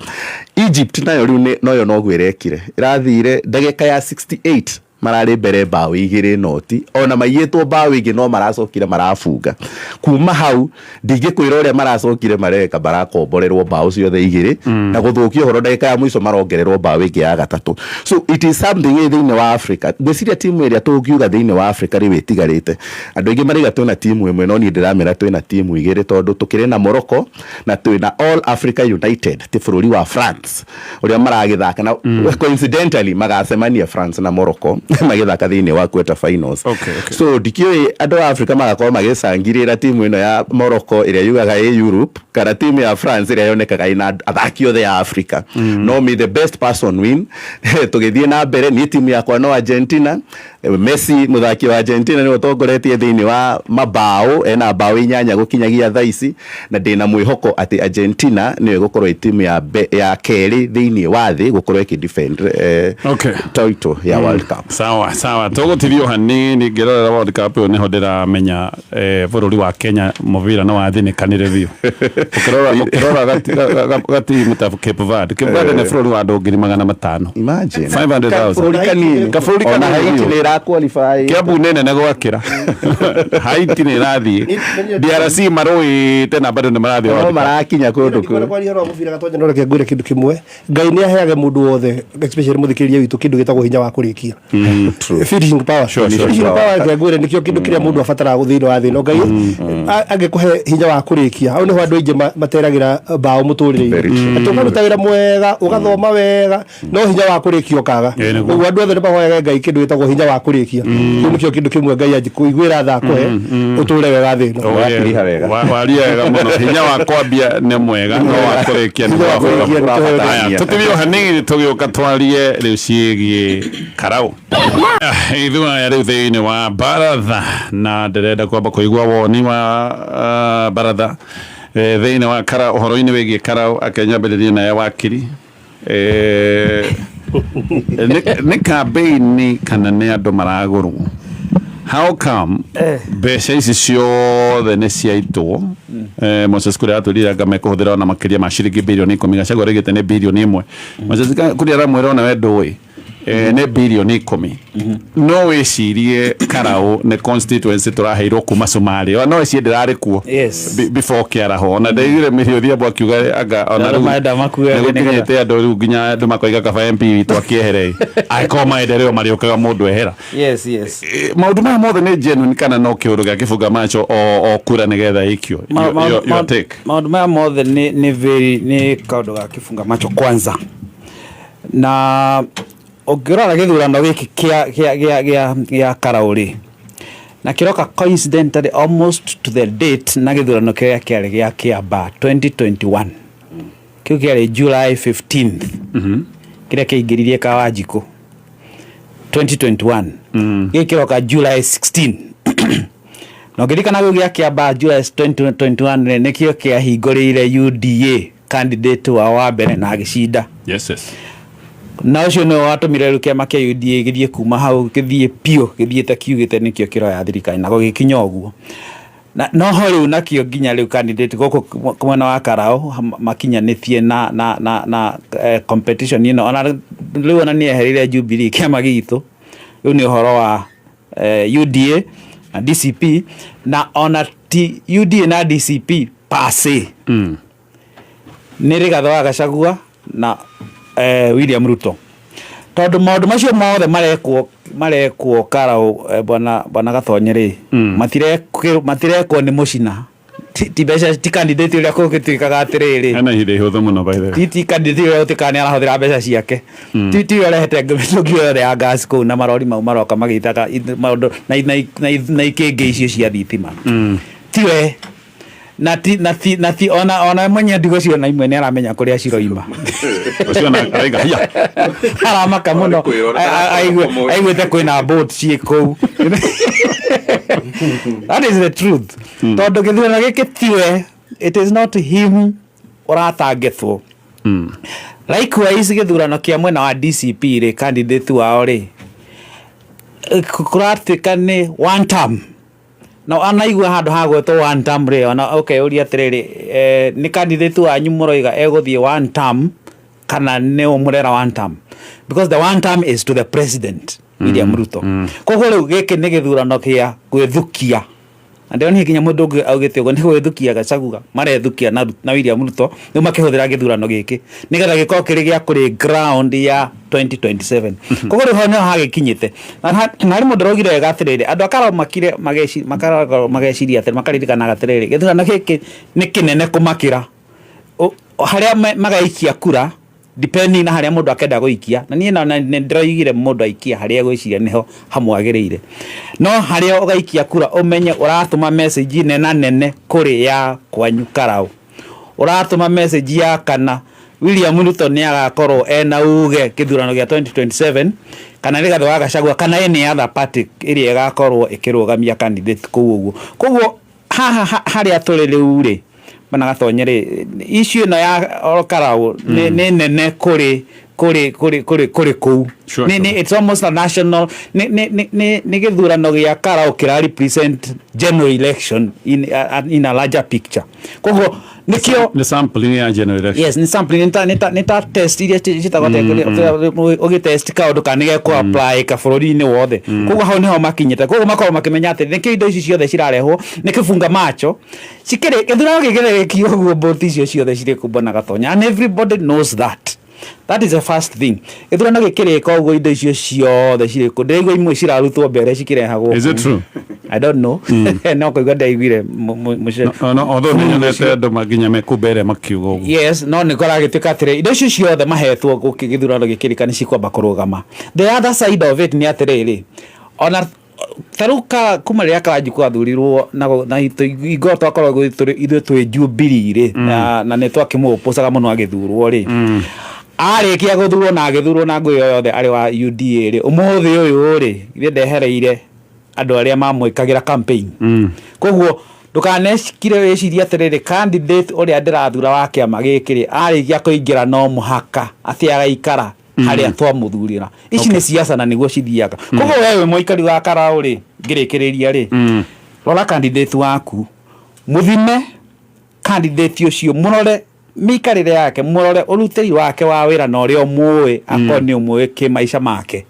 Egypt nayo rĩu noyo noguo ĩrekire, ĩrathire ndagĩka ya 68 mararĩ mbere bao 2-0, ona maiyĩtwo bao ĩngĩ no maracokire marabunga. Kuma hau ndingĩkwĩra ũrĩa maracokire mareka, marakomborerwo bao ciothe igĩrĩ na gũthũkia ũhoro ndagĩka ya mũico marongererwo bao ĩngĩ ya gatatũ. So it is something ĩ thĩinĩ wa Africa. Ngwĩciria timu ĩrĩa tũngiuga thĩinĩ wa Africa rĩu ĩtigarĩte, andũ aingĩ maraiga twĩna timu ĩmwe, no niĩ ndĩramera twĩna timu igĩrĩ, tondũ tũkĩrĩ na Morocco na twĩna All Africa United, ti bũrũri wa France ũrĩa maragĩthaka na coincidentally magacemania France na Morocco magĩthaka thĩinĩ wa quarter finals. So ndikĩũĩ andũ a Africa magakorwo magĩcangirĩra timu ĩno ya Morocco ĩrĩa yugaga ĩ Europe kana timu ya France ĩrĩa yonekaga ĩna athaki othe ya Africa. No may the best person win. Tũgĩthiĩ na mbere, niĩ timu yakwa no Argentina. Messi, mũthaki wa Argentina, nĩwe ũtongoretie thĩinĩ wa mabao, ena bao 8 gũkinyagia thaa ici, na ndĩna mwĩhoko atĩ Argentina nĩyo ĩgũkorwo ĩ timu ya kerĩ thĩinĩ wa thĩ gũkorwo ĩkĩ defend title ya World Cup.
Sawa sawa, tũgũtirio hanini. Ngĩrorera World Cup ĩyo nĩho ndĩramenya bũrũri wa Kenya mũbira nĩ wathinĩkanire biũ. Ũkĩrora gatimu ta Cape Verde, Cape Verde nĩ bũrũri wa andũ 500,000.
Imagine.
500,000.
Kabũrũri kanini.
Kabũrũri
Ona
kanini
Haiti
biũ.
nĩ ĩra qualify.
Kiambu nĩ nene gwakĩra Haiti nĩ ĩrathiĩ, DRC marũĩte na bado nĩ marathiĩ
No
World Cup.
marakinya kũndũ
Ndikuona
kũ
kwaria ũhoro wa mũbira Gatonya, no reke ngwĩre kĩndũ kĩmwe. Ngai nĩ aheage mũndũ wothe, especially mũthikĩrĩria witũ, kĩndũ gĩtagwo hinya wa kũrĩkia, finishing power. Finishing power, reke ngwĩre, nĩkĩo kĩndũ kĩrĩa mũndũ abataraga thĩinĩ wa thĩ ĩno. Ngai angĩkũhe hinya wa kũrĩkia, hau nĩho andũ aingĩ materagĩra bao mũtũrĩre-inĩ.
Very true.
Atĩ ũkaruta wĩra mwega, ũgathoma wega, no hinya wa kũrĩkia ũkaga.
Ĩĩ, nĩguo.
Ũguo andũ othe nĩ mahoyaga Ngai kĩndũ gĩtagwo hinya wa kũrĩkia. Kĩu nĩkĩo kĩndũ kĩmwe Ngai angĩkũiguĩra tha akũhe ũtũre wega thĩ ĩno.
Oh,
Wakiriha wega.
Waria wega mũno. Hinya wa kwambia nĩ mwega, no wa kũrĩkia nĩ
Hinya wa
wa bata.
kũrĩkia nĩ kĩheo.
Aya, tũtirio hanini, tũgĩũka twarie rĩu ciĩgiĩ karau. Ah, ithuĩ aya rĩu thĩinĩ wa baratha, na ndĩrenda kwamba kũigua woni wa baratha thĩinĩ wa kara ũhoro-inĩ wĩgiĩ karau. Akenyambĩrĩrie naye wakiri. Nĩ campaign kana nĩ andũ maragũrwo? How come mbeca ici ciothe nĩ ciaitwo? Moses Kuria atwĩrire anga mekũhũthĩra ona makĩria ma ciringi birioni 10. Gachagua araugĩte nĩ birioni 1. Moses Kuria aramwĩra ona we ndũĩ nĩ birioni 10. No wĩcirie Karau nĩ constituency tũraheirwo kuma Somalia, no ĩciĩ ndĩrarĩ kuo before kĩaraho. Ona ndaiguire Mary Odhiambo akiuga anga ona
Andũ
rĩu
marenda makue
nĩ gũkinyĩte andũ rĩu nginya andũ makoiga kaba MP witũ akĩehere, angĩkorwo maendeleo marĩũkaga mũndũ ehera. Maũndũ maya mothe nĩ genuine kana no kĩũndũ gĩa kĩbunga macho o kura nĩgetha ĩikio? Your take.
Maũndũ maya mothe nĩ very nĩ kaũndũ ga kĩbunga macho kwanza, na ũngĩrora gĩthurano gĩkĩ kĩa Karau rĩ, na kĩroka coincidentally almost to the date na gĩthurano kĩrĩa kĩarĩ gĩa Kĩambaa 2021. Kĩu kĩarĩ July 15th, kĩrĩa kĩaingĩririe Kawanjikũ 2021. Gĩkĩ kĩroka July 16, na ũngĩririkana kĩu gĩa Kĩambaa July 2021 rĩ, nĩkĩo kĩahingũrĩire UDA candidate wao wa mbere na agĩcinda. Na ũcio nĩwe watũmire rĩu kĩama kĩa UDA gĩthiĩ kuma hau gĩthiĩ biũ gĩthiĩte kiugĩte nĩkĩo kĩroya thirikari, na gũgĩkinya ũguo na noho rĩu nakĩo nginya rĩu candidate gũkũ mwena wa Karau makinyanĩtie na competition ĩno. Ona rĩu ona nĩ ehereire Jubilee, kĩama gitũ. Rĩu nĩ ũhoro wa UDA na DCP, na ona ti UDA na DCP per se, nĩ Rigathĩ wa Gachagua na William Ruto, tondũ maũndũ macio mothe marekwo Karau, bwana Gatonye rĩ, matirekwo nĩ mũcina, ti mbeca, ti candidate ũrĩa kũgĩtuĩkaga atĩrĩrĩ.
Hena ihinda ihũthũ mũno, by the way.
Ti candidate ũrĩa ũtuĩkaga nĩ arahũthĩra mbeca ciake, ti ũrĩa ũrehete mĩtũngi yothe ya gas kũu na marori mau maroka magĩitaga maũndũ na ikĩngĩ icio cia thitima, tiwe na ti ona mwenye ndigũciona imwe nĩ aramenya kũrĩa ciroima.
Ũcio na araiga hiya.
Aramaka mũno. Aiguĩte kwĩna boat ciĩ kũu. That is the truth, tondũ gĩthurano gĩkĩ tiwe, it is not him ũratangĩtwo. Likewise, gĩthurano kĩa mwena wa DCP rĩ, candidate wao rĩ, kũratuĩka nĩ one term, na anaigua handũ ha gwetwo one term rĩ, ona ũkeyũria atĩrĩrĩ, nĩ candidate wanyu mũroiga egũthiĩ one term kana nĩ mũrera one term? Because the one term is to the president, William Ruto. Koguo rĩu gĩkĩ nĩ gĩthurano kĩa gwĩthukia, na ndĩronire nginya mũndũ ũngĩ augĩte ũguo, nĩ gwĩthukia Gachagua marethukia na William Ruto rĩu makĩhũthĩra gĩthurano gĩkĩ nĩgetha gĩkorwo kĩrĩ gĩa kũrĩ ground ya 2027. Koguo rĩu hau nĩho hagĩkinyĩte, na harĩ mũndũ ũraugire wega atĩrĩrĩ, andũ a Karau makire makaragwo mageciria atĩrĩ, makaririkanaga atĩrĩrĩ, gĩthurano gĩkĩ nĩ kĩnene kũmakĩra harĩa magaikia kura, depending na harĩa mũndũ akenda gũikia. Na niĩ na nĩ ndĩroigire mũndũ aikie harĩa egwĩciria nĩho hamwagĩrĩire, no harĩa ũgaikia kura ũmenye ũratũma message nena nene kũrĩ ya kwanyu Karau, ũratũma message ya kana William Ruto nĩ agakorwo ena uge kĩthurano gĩa 2027, kana Rigathĩ wa Gachagua, kana any other party ĩrĩa ĩgakorwo ĩkĩrũgamia candidate kũu ũguo. Koguo haha harĩa tũrĩ rĩu rĩ, bana Gatonye rĩ, issue ĩno ya oro Karau nĩ nene kũrĩ kũu. Nĩ it's almost a national, nĩ gĩthurano gĩa Karau kĩra represent general election in a larger picture. Koguo nĩkĩo
Nĩ sampling ya general election.
Yes, nĩ sampling, nĩ ta test iria ciĩtagwo ũgĩtest kaũndũ kana nĩ gekũ apply ka bũrũri-inĩ wothe. Koguo hau nĩho makinyĩte. Koguo makorwo makĩmenya atĩ nĩkĩo indo ici ciothe cirarehwo nĩ kĩbunga macho cikĩrĩ gĩthurano gĩkĩrĩkio ũguo, mbũti icio ciothe cirĩ kũ, bwana Gatonya, and everybody knows that. That is the first thing. Gĩthurano gĩkĩrĩka ũguo, indo icio ciothe cirĩ kũ, ndĩraigua imwe cirarutwo mbere cikĩrehagwo.
Is it true?
I don't know, no kũigua ndaiguire.
No, although nĩ nyonete andũ nginya me mbere makiuga ũguo.
Yes, no nĩ kũragĩtuĩka atĩrĩ, indo icio ciothe mahetwo gũkĩ gĩthurano gĩkĩrĩka nĩ cikwamba kũrũgama. The other side of it nĩ atĩrĩrĩ, ona ta rĩu kuma rĩrĩa Karanjikũ athurirwo na ingorwo twakorwo ithuĩ twĩ Jubilee rĩ, na nĩ twakĩmũpũcaga mũno agĩthurwo rĩ, arĩkia gũthurwo na agĩthurwo na ngũĩ o yothe arĩ wa UDA rĩ, ũmũthĩ ũyũ rĩ, ithuĩ ndehereire andũ arĩa mamwĩkagĩra campaign. Koguo ndũkanecikire wĩcirie atĩrĩrĩ, candidate ũrĩa ndĩrathura wa kĩama gĩkĩ rĩ, arĩkia kũingĩra no mũhaka atĩ agaikara harĩa twamũthurĩra. Ici nĩ siasa na nĩguo cithiaga. Koguo we wĩ mũikari wa Karau rĩ, ngĩrĩkĩrĩria rĩ, rora candidate waku, mũthime candidate ũcio, mũrore mĩikarĩre yake, mũrore ũrutĩri wake wa wĩra na ũrĩa ũmũĩ, akorwo nĩ ũmũĩ kĩmaica make,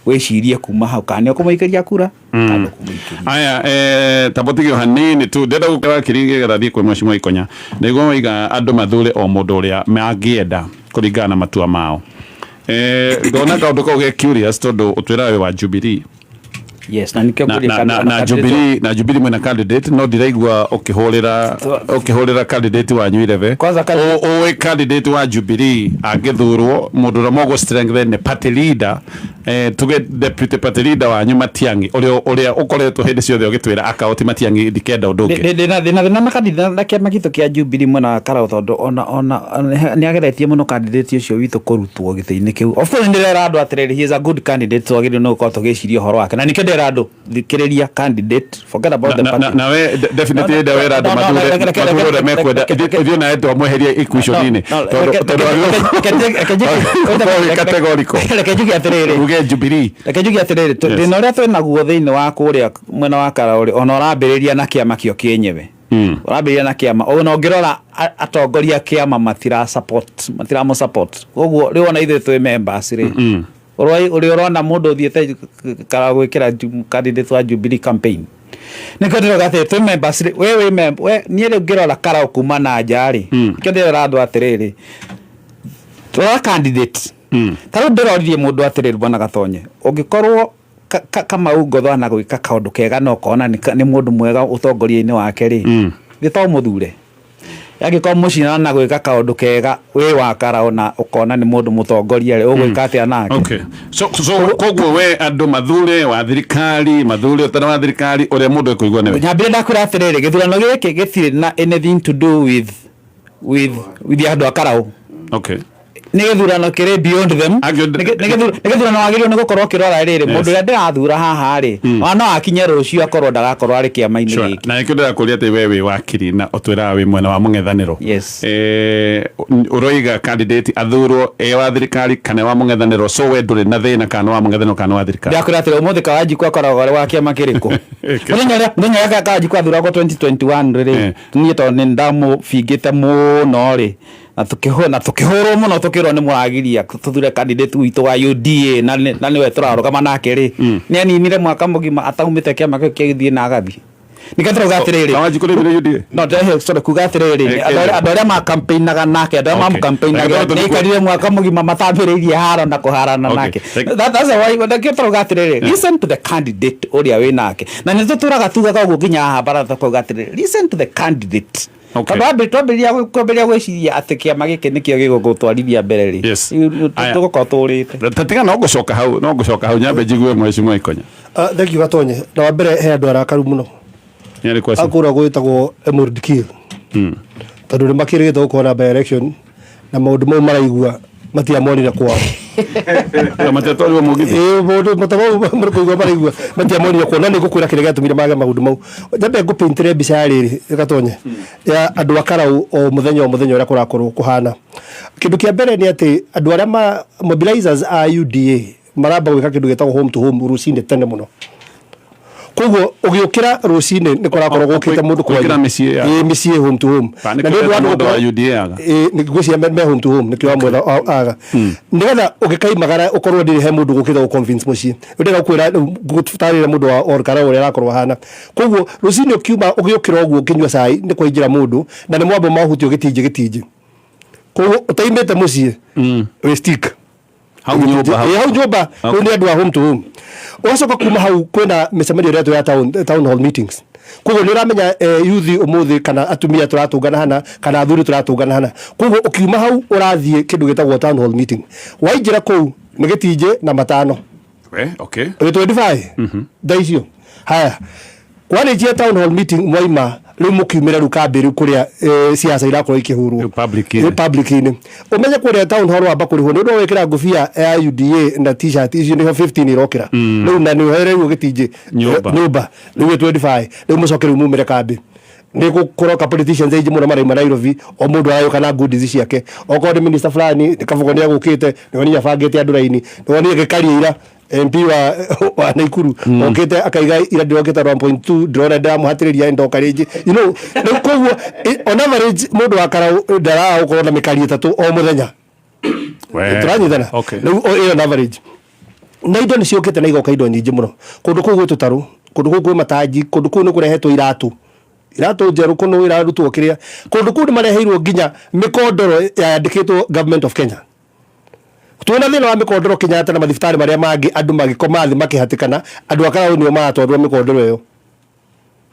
wĩcirie kuma hau kana nĩ ũkũmũikĩria kura kana ndũkũmũikĩria.
Aya, tambotige hanini tu, ndĩrenda gũkĩra kiri gĩgetha thiĩ kwĩ Mheshimiwa Ikonya nĩguo waiga andũ mathure o mũndũ ũrĩa mangĩenda kũringana na matua mao. Ndona kaũndũ kau ge curious, tondũ ũtwĩraga wĩ wa Jubilee.
Yes, na nikĩo
na,
ngũria
na, na, na Jubilee, na Jubilee mwena candidate, no ndiraigua ũkĩhũrĩra candidate wanyu irebe.
Kwanza
Ũĩ candidate wa Jubilee angĩthurwo, mũndũ ũrĩa mũgũ strengthen nĩ party leader, tuge deputy party leader wanyu Matiang'i, ũrĩa ũkoretwo hĩndĩ ciothe ũgĩtwĩra akaũti Matiang'i ndikenda ũndũ ũngĩ.
Ndĩna thĩna na candidate na kĩama gitũ kĩa Jubilee mwena wa Karau, tondũ ona nĩ ageretie mũno candidate ũcio witũ kũrutwo gĩtĩ-inĩ kĩu. Of course nĩ ndĩrera andũ atĩrĩrĩ, he is a good candidate, twagĩrĩirwo nĩ gũkorwo tũgĩciria ũhoro wake, na nĩkĩo ndĩrera andũ, thikĩrĩria candidate, forget about the
na,
party.
Na we definitely ndawera andũ
No,
mathure mathure ũrĩa mekwenda. Ithuĩ nawe twamweheria equation-inĩ tondũ wĩ categorical.
Reke njuge atĩrĩrĩ.
Uge Jubilee.
Reke njuge atĩrĩrĩ, thĩna ũrĩa twĩ naguo thĩinĩ wa kũrĩa mwena wa Karau rĩ, ona ũrambĩrĩria na kĩama kĩo kĩenyewe, ũrambĩrĩria na kĩama. Ona ũngĩrora atongoria a kĩama matira support, matiramũ support. Koguo rĩu ona ithuĩ twĩ members rĩ, Ũrĩa ũrona mũndũ ũthiĩte Karau gwĩkĩra candidate wa Jubilee campaign. Nĩkĩo ndĩrauga atĩrĩ, twĩ members rĩ, we wĩ member, we niĩ rĩu ngĩrora Karau kuma na nja rĩ, nĩkĩo ndĩrera andũ atĩrĩrĩ, rora candidate. Ta rĩu ndĩroririe mũndũ atĩrĩrĩ, bwana Gatonye, ũngĩkorwo Kamau Ngotho anagwĩka kaũndũ kega na ũkona nĩ mũndũ mwega ũtongoria-inĩ wake rĩ, githĩ to ũmũthure? Angĩkorwo mũcina anagwĩka kaũndũ kega wĩ wa Karau na ũkona nĩ mũndũ mũtongoria rĩ, ũgwĩka atĩa nake?
Okay. So koguo we andũ mathure wa thirikari, mathure ũtarĩ wa thirikari, ũrĩa mũndũ ekũigua nĩwe.
Nyambire ndakwĩra atĩrĩrĩ, gĩthurano gĩkĩ gĩtirĩ na anything to do with andũ a Karau. Nĩ gĩthurano kĩrĩ beyond them. Nĩ gĩthurano wagĩrĩirwo nĩ gũkorwo ũkĩrora rĩrĩ, mũndũ ũrĩa ndĩrathura haha rĩ, ona no akinye rũciũ akorwo ndagakorwo arĩ kĩama-inĩ gĩkĩ.
Na nĩkĩo ndĩrakũria atĩ we wĩ wakiri na ũtwĩraga wĩ mwena wa mũng'ethanĩro.
Yes.
Ũroiga candidate athurwo e wa thirikari kana e wa mũng'ethanĩro, so we ndũrĩ na thĩna kana wa mũng'ethanĩro kana wa thirikari.
Ndĩrakwĩra atĩrĩ, ũmũthĩ Kawanjiku akoragwo arĩ wa kĩama kĩrĩkũ? Mũthenya ũrĩa Kawanjiku athuragwo 2021 rĩ, niĩ tondũ nĩ ndamũbingĩte mũno rĩ, na tũkĩhũrwo mũno tũkĩrwo nĩ mũragiria tũthure candidate witũ wa UDA na nĩwe tũrarũgama nake rĩ, nĩ aninire mwaka mũgima ataumĩte kĩama kĩu kĩa UDA na agathiĩ. Nĩkĩo tũrauga atĩrĩrĩ.
Kawanjiku nĩ aumire UDA?
No, ndĩrehe, sorry, kuga atĩrĩrĩ, andũ arĩa makampeinaga nake, andũ arĩa mamũkampeinaga,
Reke tondũ
nĩ aikarire mwaka mũgima matambĩrĩirie haro na kũharana nake. That's why, nĩkĩo tũrauga atĩrĩrĩ, listen to the candidate ũrĩa wĩ nake. Na nĩ tũtũraga tugaga ũguo nginya haha baratha tũkauga atĩrĩrĩ, listen to the candidate. Tondũ twambĩrĩria kwambĩrĩria gwĩciria atĩ kĩama gĩkĩ nĩkĩo gĩgũgũtwarithia mbere rĩ,
Aya.
tũgũkorwo tũrĩte.
Ta tiga no ngũcoka hau, no ngũcoka hau nyambe njigue mheshimiwa Ikonya.
Thank you Gatonye. Na wa mbere he andũ arakaru mũno.
Nĩ arĩkũ acio?
Akũra gwĩtagwo Emerald Kill. Tondũ nĩ makĩrĩgĩte gũkorwo na by election na maũndũ mau maraigua matiamonire kwao.
Na matiatwarirwo mũgithi?
Ĩĩ, maũndũ mata mau marĩ maraigua matiamonire kwao. No nĩ ngũkwĩra kĩrĩa gĩatũmire mage maũndũ mau. Nyambe ngũpaintĩre mbica ya rĩrĩ, Gatonye, ya andũ a Karau o mũthenya o mũthenya ũrĩa kũrakorwo kũhana. Kĩndũ kĩa mbere nĩ atĩ andũ arĩa ma mobilizers a UDA maramba gwĩka kĩndũ gĩtagwo home to home rũcinĩ tene mũno. Koguo ũgĩũkĩra rũcinĩ nĩ kũrakorwo gũkĩte mũndũ kwanyu.
Gwĩkĩra mĩciĩ ya-
Ĩĩ, mĩciĩ home to home.
Kana nĩ
Na nĩ ũndũ wa
kũretha mũndũ wa
gũkorwo-
UDA aga?
Ĩĩ, nĩ ngwĩciria me home to home, nĩkĩo wamwetha aga. Nĩgetha ũgĩkaimagara ũkorwo ndĩrĩ he mũndũ ũgũkĩte gũ convince mũciĩ. Ndĩrenda gũkwĩra rĩu ngũtarĩria mũndũ wa Ol Kalou ũrĩa arakorwo ahana. Koguo rũcinĩ ũkiuma ũgĩũkĩra ũguo ũkĩnyua cai nĩ kwaingĩra mũndũ na nĩ mwamba mahutio gĩtinjĩ gĩtinjĩ. Koguo ũtaimĩte mũciĩ wĩ stick.
Hau nyũmba hau.
Ĩĩ, hau nyũmba. Rĩu nĩ andũ a home to home. Ũgacoka kuma hau kwĩna mĩcemanio ĩrĩa ya town hall meetings. Koguo nĩ ũramenya youth ũmũthĩ kana atumia tũratũngana hana kana athuri tũratũngana hana. Koguo ũkiuma hau ũrathiĩ kĩndũ gĩtagwo town hall meeting. Waingĩra kũu nĩ gĩtinjĩ na matano.
Okay.
Wĩ 25? Thaa icio. Haya. Kwarĩkia town hall meeting mwaima rĩu mũkiumĩra rĩu kambĩ rĩu kũrĩa siasa irakorwo ikĩhũrwo.
Rĩu public-inĩ.
Rĩu public-inĩ. Ũmenye kũrĩa town hall wamba kũrĩhwo nĩ ũndũ wa gwĩkĩra ngũbia ya UDA na t-shirt icio nĩho 15 irokĩra. Rĩu na nĩ ũhereirwo gĩtinjĩ.
Nyũmba.
Nyũmba. Rĩu wĩ 25. Rĩu mũcoke rĩu mumĩre kambĩ. Nĩ gũkũroka politicians aingĩ mũno marauma Nairobi, o mũndũ arayũka na goodies ciake. Okorwo nĩ minister fulani, nĩ Kabogo nĩ agũkĩte, nĩ wonire abangĩte andũ raini, nĩ wonire gĩkaria ira MP wa Naikuru okĩte akaiga ira ndĩrokĩte 1.2, ndĩrona ndĩramũhatĩrĩria ndoka rĩngĩ. Rĩu koguo, on average mũndũ wa Karau ndaraga gũkorwo na mĩkari ĩtatũ o mũthenya. Tũranyitana? Rĩu ĩyo on average. Na indo nĩ ciũkĩte na igoka indo nyingĩ mũno. Kũndũ kũu gwĩ tũtarũ, kũndũ kũu kwĩ matangi, kũndũ kũu nĩ kũrehetwo iratũ. Iratũ njerũ kũnũ irarutwo kĩrĩa. Kũndũ kũu nĩ mareheirwo nginya mĩkondoro yandĩkĩtwo Government of Kenya. Twĩna thĩna wa mĩkondoro Kenyatta na mathibitarĩ marĩa mangĩ, andũ magĩkoma thĩ makĩhatĩkana, andũ a Karau nĩo maratwarwo mĩkondoro ĩyo.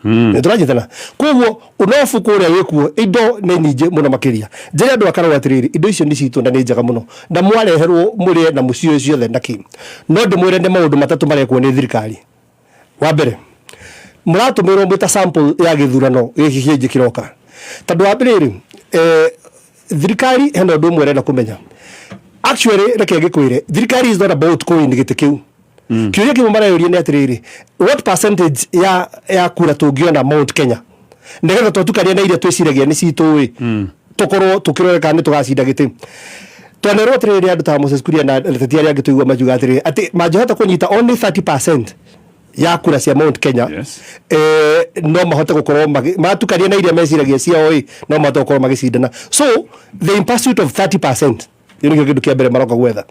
Nĩ tũranyitana? Koguo ũnobu kũrĩa wĩkuo indo nĩ nyingĩ mũno makĩria. Njĩre andũ a Karau atĩrĩrĩ, indo icio nĩ citũ na nĩ njega mũno na mwareherwo mũrĩe na mũcioe ciothe na kĩ. No ndĩmwĩre nĩ maũndũ matatũ marekwo nĩ thirikari. Wa mbere, mũratũmĩrwo mwĩ ta sample ya gĩthurano gĩkĩ kĩngĩ kĩroka. Tondũ wa mbere rĩ, thirikari hena ũndũ ũmwe ĩrenda kũmenya. Actually reke ngĩkwĩre, thirikari is not about kũwin gĩtĩ kĩu. Kĩũria kĩmwe mareyũria nĩ atĩrĩrĩ, what percentage ya kura tũngĩona Mount Kenya nĩgetha twatukania na iria twĩciragia nĩ citũ ĩ, tũkorwo tũkĩrore kana nĩ tũgacinda gĩtĩ. Twanerwo atĩrĩrĩ andũ ta Moses Kuria na ateti arĩa angĩ tũigua makiuga atĩrĩrĩ, atĩ mangĩhota kũnyita only 30% ya kura cia Mount Kenya, no mahote gũkorwo matukania na iria meciragia ciao ĩ, no mahote gũkorwo magĩcindana. So they in pursuit of 30%. Ĩyo nĩkĩo kĩndũ kĩa mbere maroka gwetha.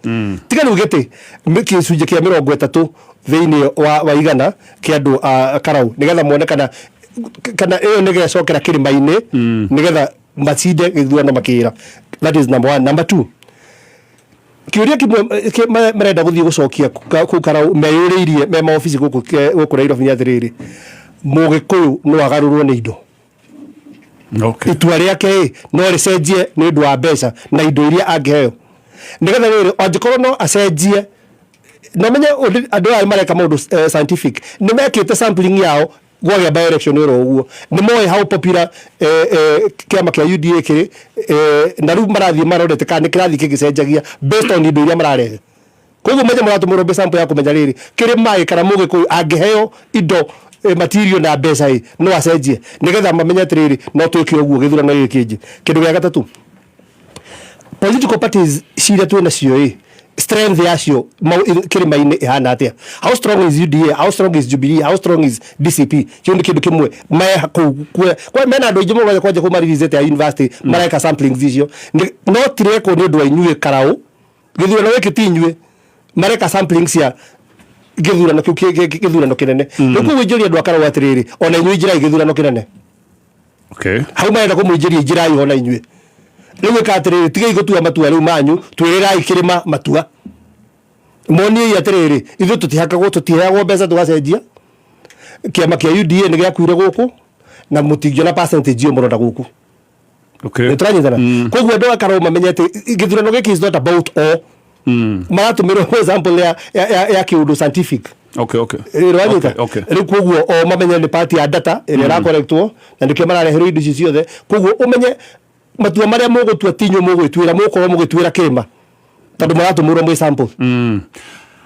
Tiga rĩu gĩtĩ gĩcunjĩ kĩa 30 thĩinĩ wa 100 kĩa andũ a Karau, nĩgetha mone kana ĩyo nĩgecokera kĩrĩma-inĩ, nĩgetha macinde gĩthurano makĩra. That is number one. Number two, kĩũria kĩmwe marenda gũthiĩ gũcokia kũu Karau meyũrĩirie me maobici gũkũ Nairobi nĩ atĩrĩrĩ, Mũgĩkũyũ no agarũrwo nĩ indo? Itua rĩake ĩ no rĩcenjie nĩ ũndũ wa mbeca na indo iria angĩheo? Nĩgetha rĩrĩ, angĩkorwo no acenjie, na menye andũ aya mareka maũndũ scientific, nĩ mekĩte sampling yao gwagĩa by election oro ũguo, nĩ moĩ how popular kĩama kĩa UDA kĩrĩ, na rĩu marathiĩ marorete kana nĩ kĩrathiĩ kĩgĩcenjagia based on indo iria mararehe. Koguo menye mũratũmĩrwo mbe sample ya kũmenya rĩrĩ kĩrĩ maĩ kana Mũgĩkũyũ angĩheo indo, material na mbeca ĩ no acenjie, nĩgetha mamenye atĩrĩrĩ, no twĩke ũguo gĩthurano gĩkĩ kĩngĩ. Kĩndũ gĩa gatatũ, political parties ciria twĩ nacio ĩ strength yacio kĩrĩma-inĩ ĩhana atĩa? How strong is UDA? How strong is Jubilee? How strong is DCP? Kĩu nĩ kĩndũ kĩmwe me kũu kwa mena andũ aingĩ mũno kwanja kũu maririze ya university mareka samplings icio. No tirekwo nĩ ũndũ wa inyuĩ Karau, gĩthurano gĩkĩ ti inyuĩ mareka sampling cia gĩthurano kĩu, gĩthurano kĩnene. Rĩu koguo ingĩũria andũ a Karau atĩrĩrĩ, ona inyuĩ ingĩrai gĩthurano kĩnene. Hau marenda kũmũingĩria, ingĩrai ona inyuĩ. Rĩu ĩka atĩrĩrĩ, tigai gũtua matua rĩu manyu, twĩrĩrai kĩrĩma matua, moniei atĩrĩrĩ, ithuĩ tũtihakagwo, tũtiheagwo mbeca tũgacenjia. Kĩama kĩa UDA nĩ gĩakuire gũkũ na mũtingĩona percentage ĩyo mũrona gũkũ. Nĩ tũranyitana? Koguo andũ a Karau mamenye atĩ gĩthurano gĩkĩ is not about all maratũmĩrwo for example ya kĩũndũ scientific. Rwanyita?
Okay.
Rĩu koguo o mamenye nĩ part ya data ĩrĩa ĩrakorektwo na nĩkĩo marareherwo indo ici ciothe. Koguo ũmenye matua marĩa mũgũtua ti inyuĩ mũgwĩtuĩra, mũgũkorwo mũgĩtuĩra kĩrĩma tondũ mũratũmĩrwo mwĩ sample.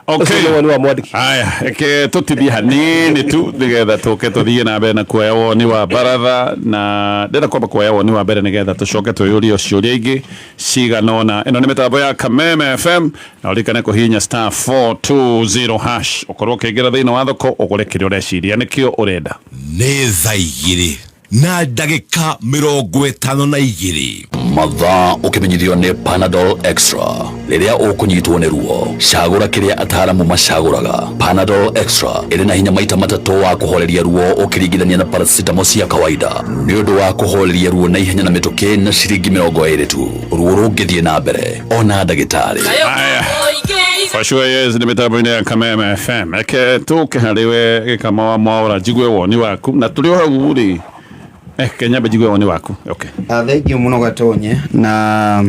Ũcio nĩ woni wa mwandĩki.
Aya, reke tũtithie hanini tu nĩgetha tũke tũthiĩ na mbere na kuoya woni wa baratha, na ndĩrenda kwamba kuoya woni wa mbere nĩgetha tũcoke twĩyũrie ciũria ingĩ cigana ũna. Ĩno nĩ mĩtambo ya Kameme FM, na ũririkane kũhihinya *420# ũkorwo ũkĩingĩra thĩinĩ wa thoko ũgũre kĩrĩa ũreciria nĩkĩo ũrenda.
Nĩ thaa 2:52.
Mathaa ũkĩmenyithio nĩ Panadol Extra. Rĩrĩa ũkũnyitwo nĩ ruo, cagũra kĩrĩa ataaramu macagũraga. Panadol Extra ĩrĩ na hinya maita matatũ wa kũhoreria ruo ũkĩringithania na paracetamol cia kawaida, nĩ ũndũ wa kũhoreria ruo na ihenya na mĩtũkĩ na ciringi 20 tu. Ruo rũngĩthiĩ na mbere, ona ndagĩtarĩ.
Aya. For sure, yes, nĩ mĩtambo-inĩ ya Kameme FM. Reke tũke harĩ we Gĩkama wa Mwaũra, njigue woni waku, na tũrĩ o hau rĩ, kenyambe njigue woni waku. Okay.
Thengiũ mũno Gatonye. Na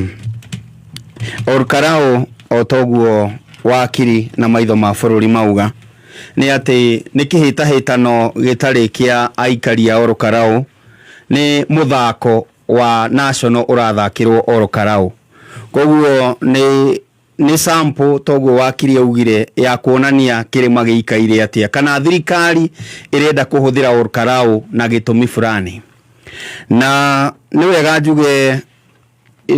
Olkarau, o toguo wakiri na maitho ma bũrũri mauga, nĩ atĩ nĩ kĩhĩtahĩtano gĩtarĩ kĩa aikari a Olkarau, nĩ mũthako wa national ũrathakĩrwo Olkarau. Koguo nĩ sample, toguo wakiri augire, ya kuonania kĩrĩma gĩikaire atĩa kana thirikari ĩrenda kũhũthĩra Olkarau na gĩtũmi fulani. Na nĩ wega njuge,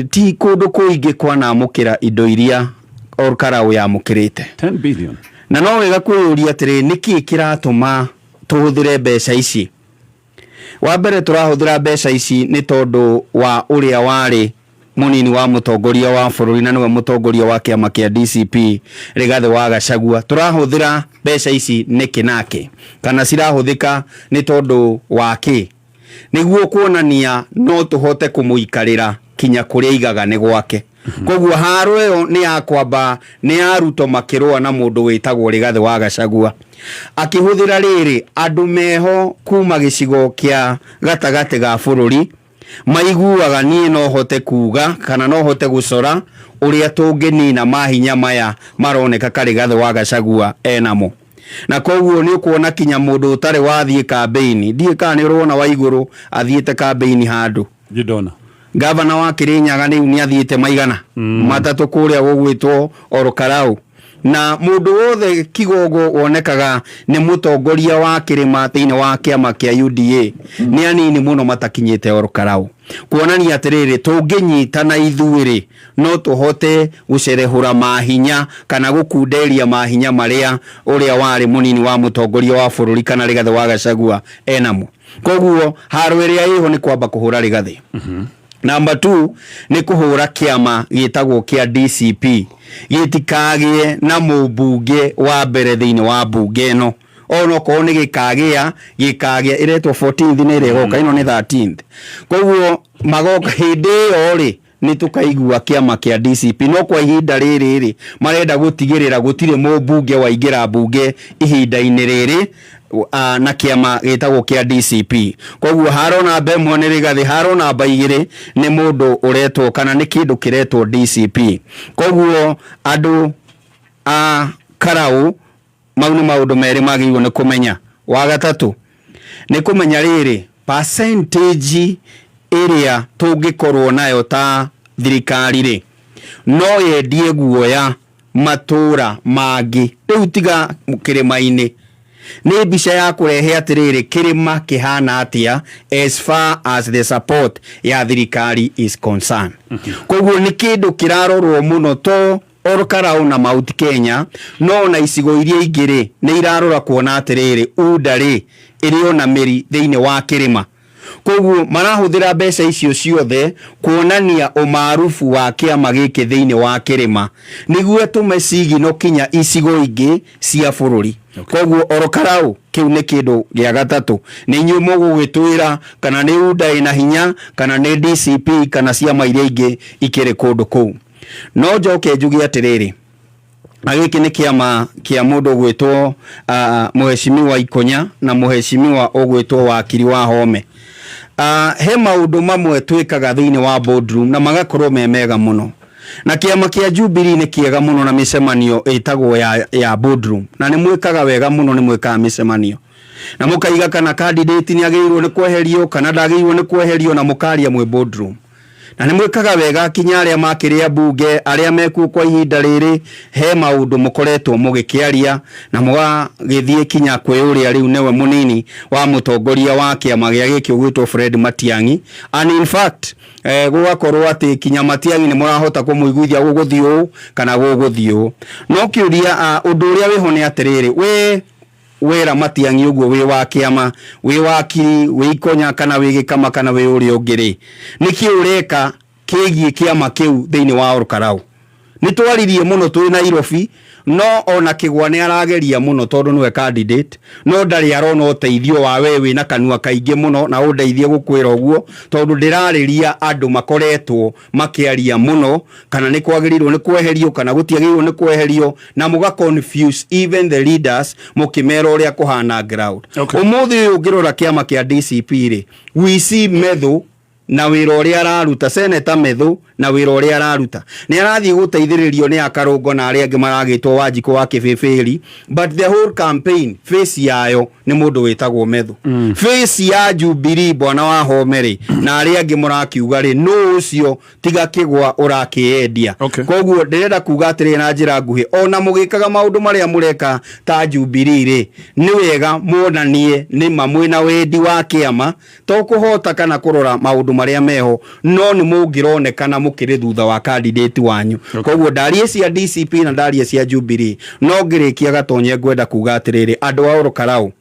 ti kũndũ kũingĩ kwanamũkĩra indo iria Olkarau yamũkĩrĩte.
10 billion.
Na no wega kwĩyũria atĩrĩ, nĩkĩ kĩratũma tũhũthĩre mbeca ici? Wa mbere, tũrahũthĩra mbeca ici nĩ tondũ wa ũrĩa warĩ mũnini wa mũtongoria wa bũrũri na nĩwe mũtongoria wa kĩama kĩa DCP, Rigathĩ wa Gachagua. Tũrahũthĩra mbeca ici nĩkĩ nake, kana cirahũthĩka nĩ tondũ wa kĩ? Nĩguo kuonania no tũhote kũmũikarĩra kinya kũrĩa aigaga nĩ gwake. Koguo haro ĩyo nĩ ya kwamba nĩ ya Ruto makĩrũa na mũndũ wĩtagwo Rigathĩ wa Gachagua, akĩhũthĩra rĩrĩ andũ meho kuma gĩcigo kĩa gatagatĩ ga bũrũri maiguaga niĩ no hote kuga kana no hote gũcora ũrĩa tũngĩnina mahinya maya maroneka Karigathĩ wa Gachagua enamo. Na koguo nĩ ũkuona kinya mũndũ ũtarĩ wathiĩ kambĩini, ndiũĩ kana nĩ ũrona wa igũrũ athiĩte kambĩini handũ.
Ndona.
Gavana wa Kirinyaga rĩu nĩ athiĩte maigana matatũ kũrĩa gũgwĩtwo Olkarau, na mũndũ wothe kigogo wonekaga nĩ mũtongoria wa kĩrĩma thĩinĩ wa kĩama kĩa UDA nĩ anini mũno matakinyĩte Olkarau, kuonania atĩrĩrĩ, tũngĩnyitana ithuĩ rĩ, no tũhote gũcerehũra mahinya kana gũkunderia mahinya marĩa ũrĩa warĩ mũnini wa mũtongoria wa bũrũri kana Rigathĩ wa Gachagua enamo. Koguo haro ĩrĩa ĩho nĩ kwamba kũhũra Rigathĩ. Number 2 nĩ kũhũra kĩama gĩtagwo kĩa DCP gĩtikagĩe na mũmbunge wa mbere thĩinĩ wa mbunge ĩno, onokorwo nĩ gĩkagĩa gĩkagĩa ĩretwo 14th nĩ ĩrĩa ĩgoka, ĩno nĩ 13th. Koguo magoka hĩndĩ ĩyo rĩ, nĩ tũkaigua kĩama kĩa DCP, no kwa ihinda rĩrĩ rĩ, marenda gũtigĩrĩra gũtirĩ mũmbunge waingĩra mbunge ihinda-inĩ rĩrĩ na kĩama gĩtagwo kĩa DCP. Koguo haro namba 1 nĩ Rigathĩ, haro namba 2 nĩ mũndũ ũretwo kana nĩ kĩndũ kĩretwo DCP. Koguo andũ a Karau mau nĩ maũndũ merĩ magĩrĩirwo nĩ kũmenya. Wa gatatũ nĩ kũmenya rĩrĩ, percentage ĩrĩa tũngĩkorwo nayo ta thirikari rĩ, no yendie guoya matũra mangĩ. Rĩu tiga kĩrĩma-inĩ, nĩ mbica ya kũrehe atĩrĩrĩ, kĩrĩma kĩhana atĩa as far as the support ya thirikari is concerned. Koguo nĩ kĩndũ kĩrarorwo mũno to Olkarau na Mount Kenya, no na icigo iria ingĩ rĩ, nĩ irarora kuona atĩrĩrĩ, UDA rĩ, ĩrĩ ona mĩri thĩinĩ wa kĩrĩma. Koguo marahũthĩra mbeca icio ciothe kuonania ũmaarubu wa kĩama gĩkĩ thĩinĩ wa kĩrĩma, nĩguo tũme cigino kinya icigo ingĩ cia bũrũri. Koguo Olkarau kĩu nĩ kĩndũ gĩa gatatũ. Nĩ inyuĩ mũgũgĩtwĩra kana nĩ UDA ĩna hinya kana nĩ DCP kana ciama iria ingĩ ikĩrĩ kũndũ kũu. No njoke njuge atĩrĩrĩ, na gĩkĩ nĩ kĩama kĩa mũndũ ũgwĩtwo Mheshimiwa Ikonya na Mheshimiwa ũgwĩtwo Wakiri wa Home. He maũndũ mamwe twĩkaga thĩinĩ wa boardroom na magakorwo me mega mũno. Na kĩama kĩa Jubilee nĩ kĩega mũno na mĩcemanio ĩtagwo ya boardroom, na nĩ mwĩkaga wega mũno, nĩ mwĩkaga mĩcemanio na mũkaiga kana candidate nĩ agĩrĩirwo nĩ kweherio kana ndagĩrĩirwo nĩ kweherio, na mũkaria mwĩ boardroom. Na nĩ mwĩkaga wega kinya arĩa makĩrĩa mbunge, arĩa mekuo kwa ihinda rĩrĩ, he maũndũ mũkoretwo mũgĩkĩaria na mũgagĩthiĩ kinya kwĩ ũrĩa rĩu nĩwe mũnini wa mũtongoria wa kĩama gĩa gĩkĩ ũgwĩtwo Fred Matiang'i. And in fact, gũgakorwo atĩ kinya Matiang'i nĩ mũrahota kũmũiguithia gũgũthiĩ ũũ kana gũgũthiĩ ũũ. No kĩũria, ũndũ ũrĩa wĩho nĩ atĩrĩrĩ, we wera Matiang'i ũguo wĩ wa kĩama, wĩ wakiri, wĩ Ikonya kana wĩ Gĩkama kana wĩ ũrĩa ũngĩ rĩ, nĩkĩ ũreka kĩgiĩ kĩama kĩu thĩinĩ wa Olkarau? Nĩ twaririe mũno twĩ Nairobi, no ona Kĩgwa nĩ arageria mũno tondũ nĩwe candidate, no ndarĩ arona ũteithio wa we wĩna kanua kaingĩ mũno, na ũndeithie gũkwĩra ũguo tondũ ndĩrarĩria andũ makoretwo makĩaria mũno kana nĩ kwagĩrĩirwo nĩ kweherio kana gũtiagĩrĩirwo nĩ kweherio, na mũga confuse even the leaders mũkĩmera ũrĩa kũhana ground. Ũmũthĩ ũyũ ũngĩrora kĩama kĩa DCP rĩ, we see Methu na wĩra ũrĩa araruta, Senator Methu na wĩra ũrĩa araruta, nĩ arathiĩ gũteithĩrĩrio nĩ Akarũngo na arĩa angĩ maragĩtwo Wanjikũ wa Kĩbĩbĩri, but the whole campaign face yayo nĩ mũndũ wĩtagwo Methu. Face ya Jubilee bwana wa Home rĩ, na arĩa angĩ mũrakiuga rĩ, nũ ũcio tiga Kĩgwa ũrakĩendia? Koguo ndĩrenda kuga atĩrĩ na njĩra nguhĩ, ona mũgĩkaga maũndũ marĩa mũreka ta Jubilee rĩ, nĩ wega muonanie nĩ ma mwĩna wendi wa kĩama, to kũhota kana kũrora maũndũ marĩa meho, no nĩ mũngĩronekana mũkĩrĩ thutha wa candidate wanyu. Koguo ndarie cia DCP na ndarie cia Jubilee, no ngĩrĩkia Gatonye ngwenda kuga atĩrĩrĩ, andũ a Olkarau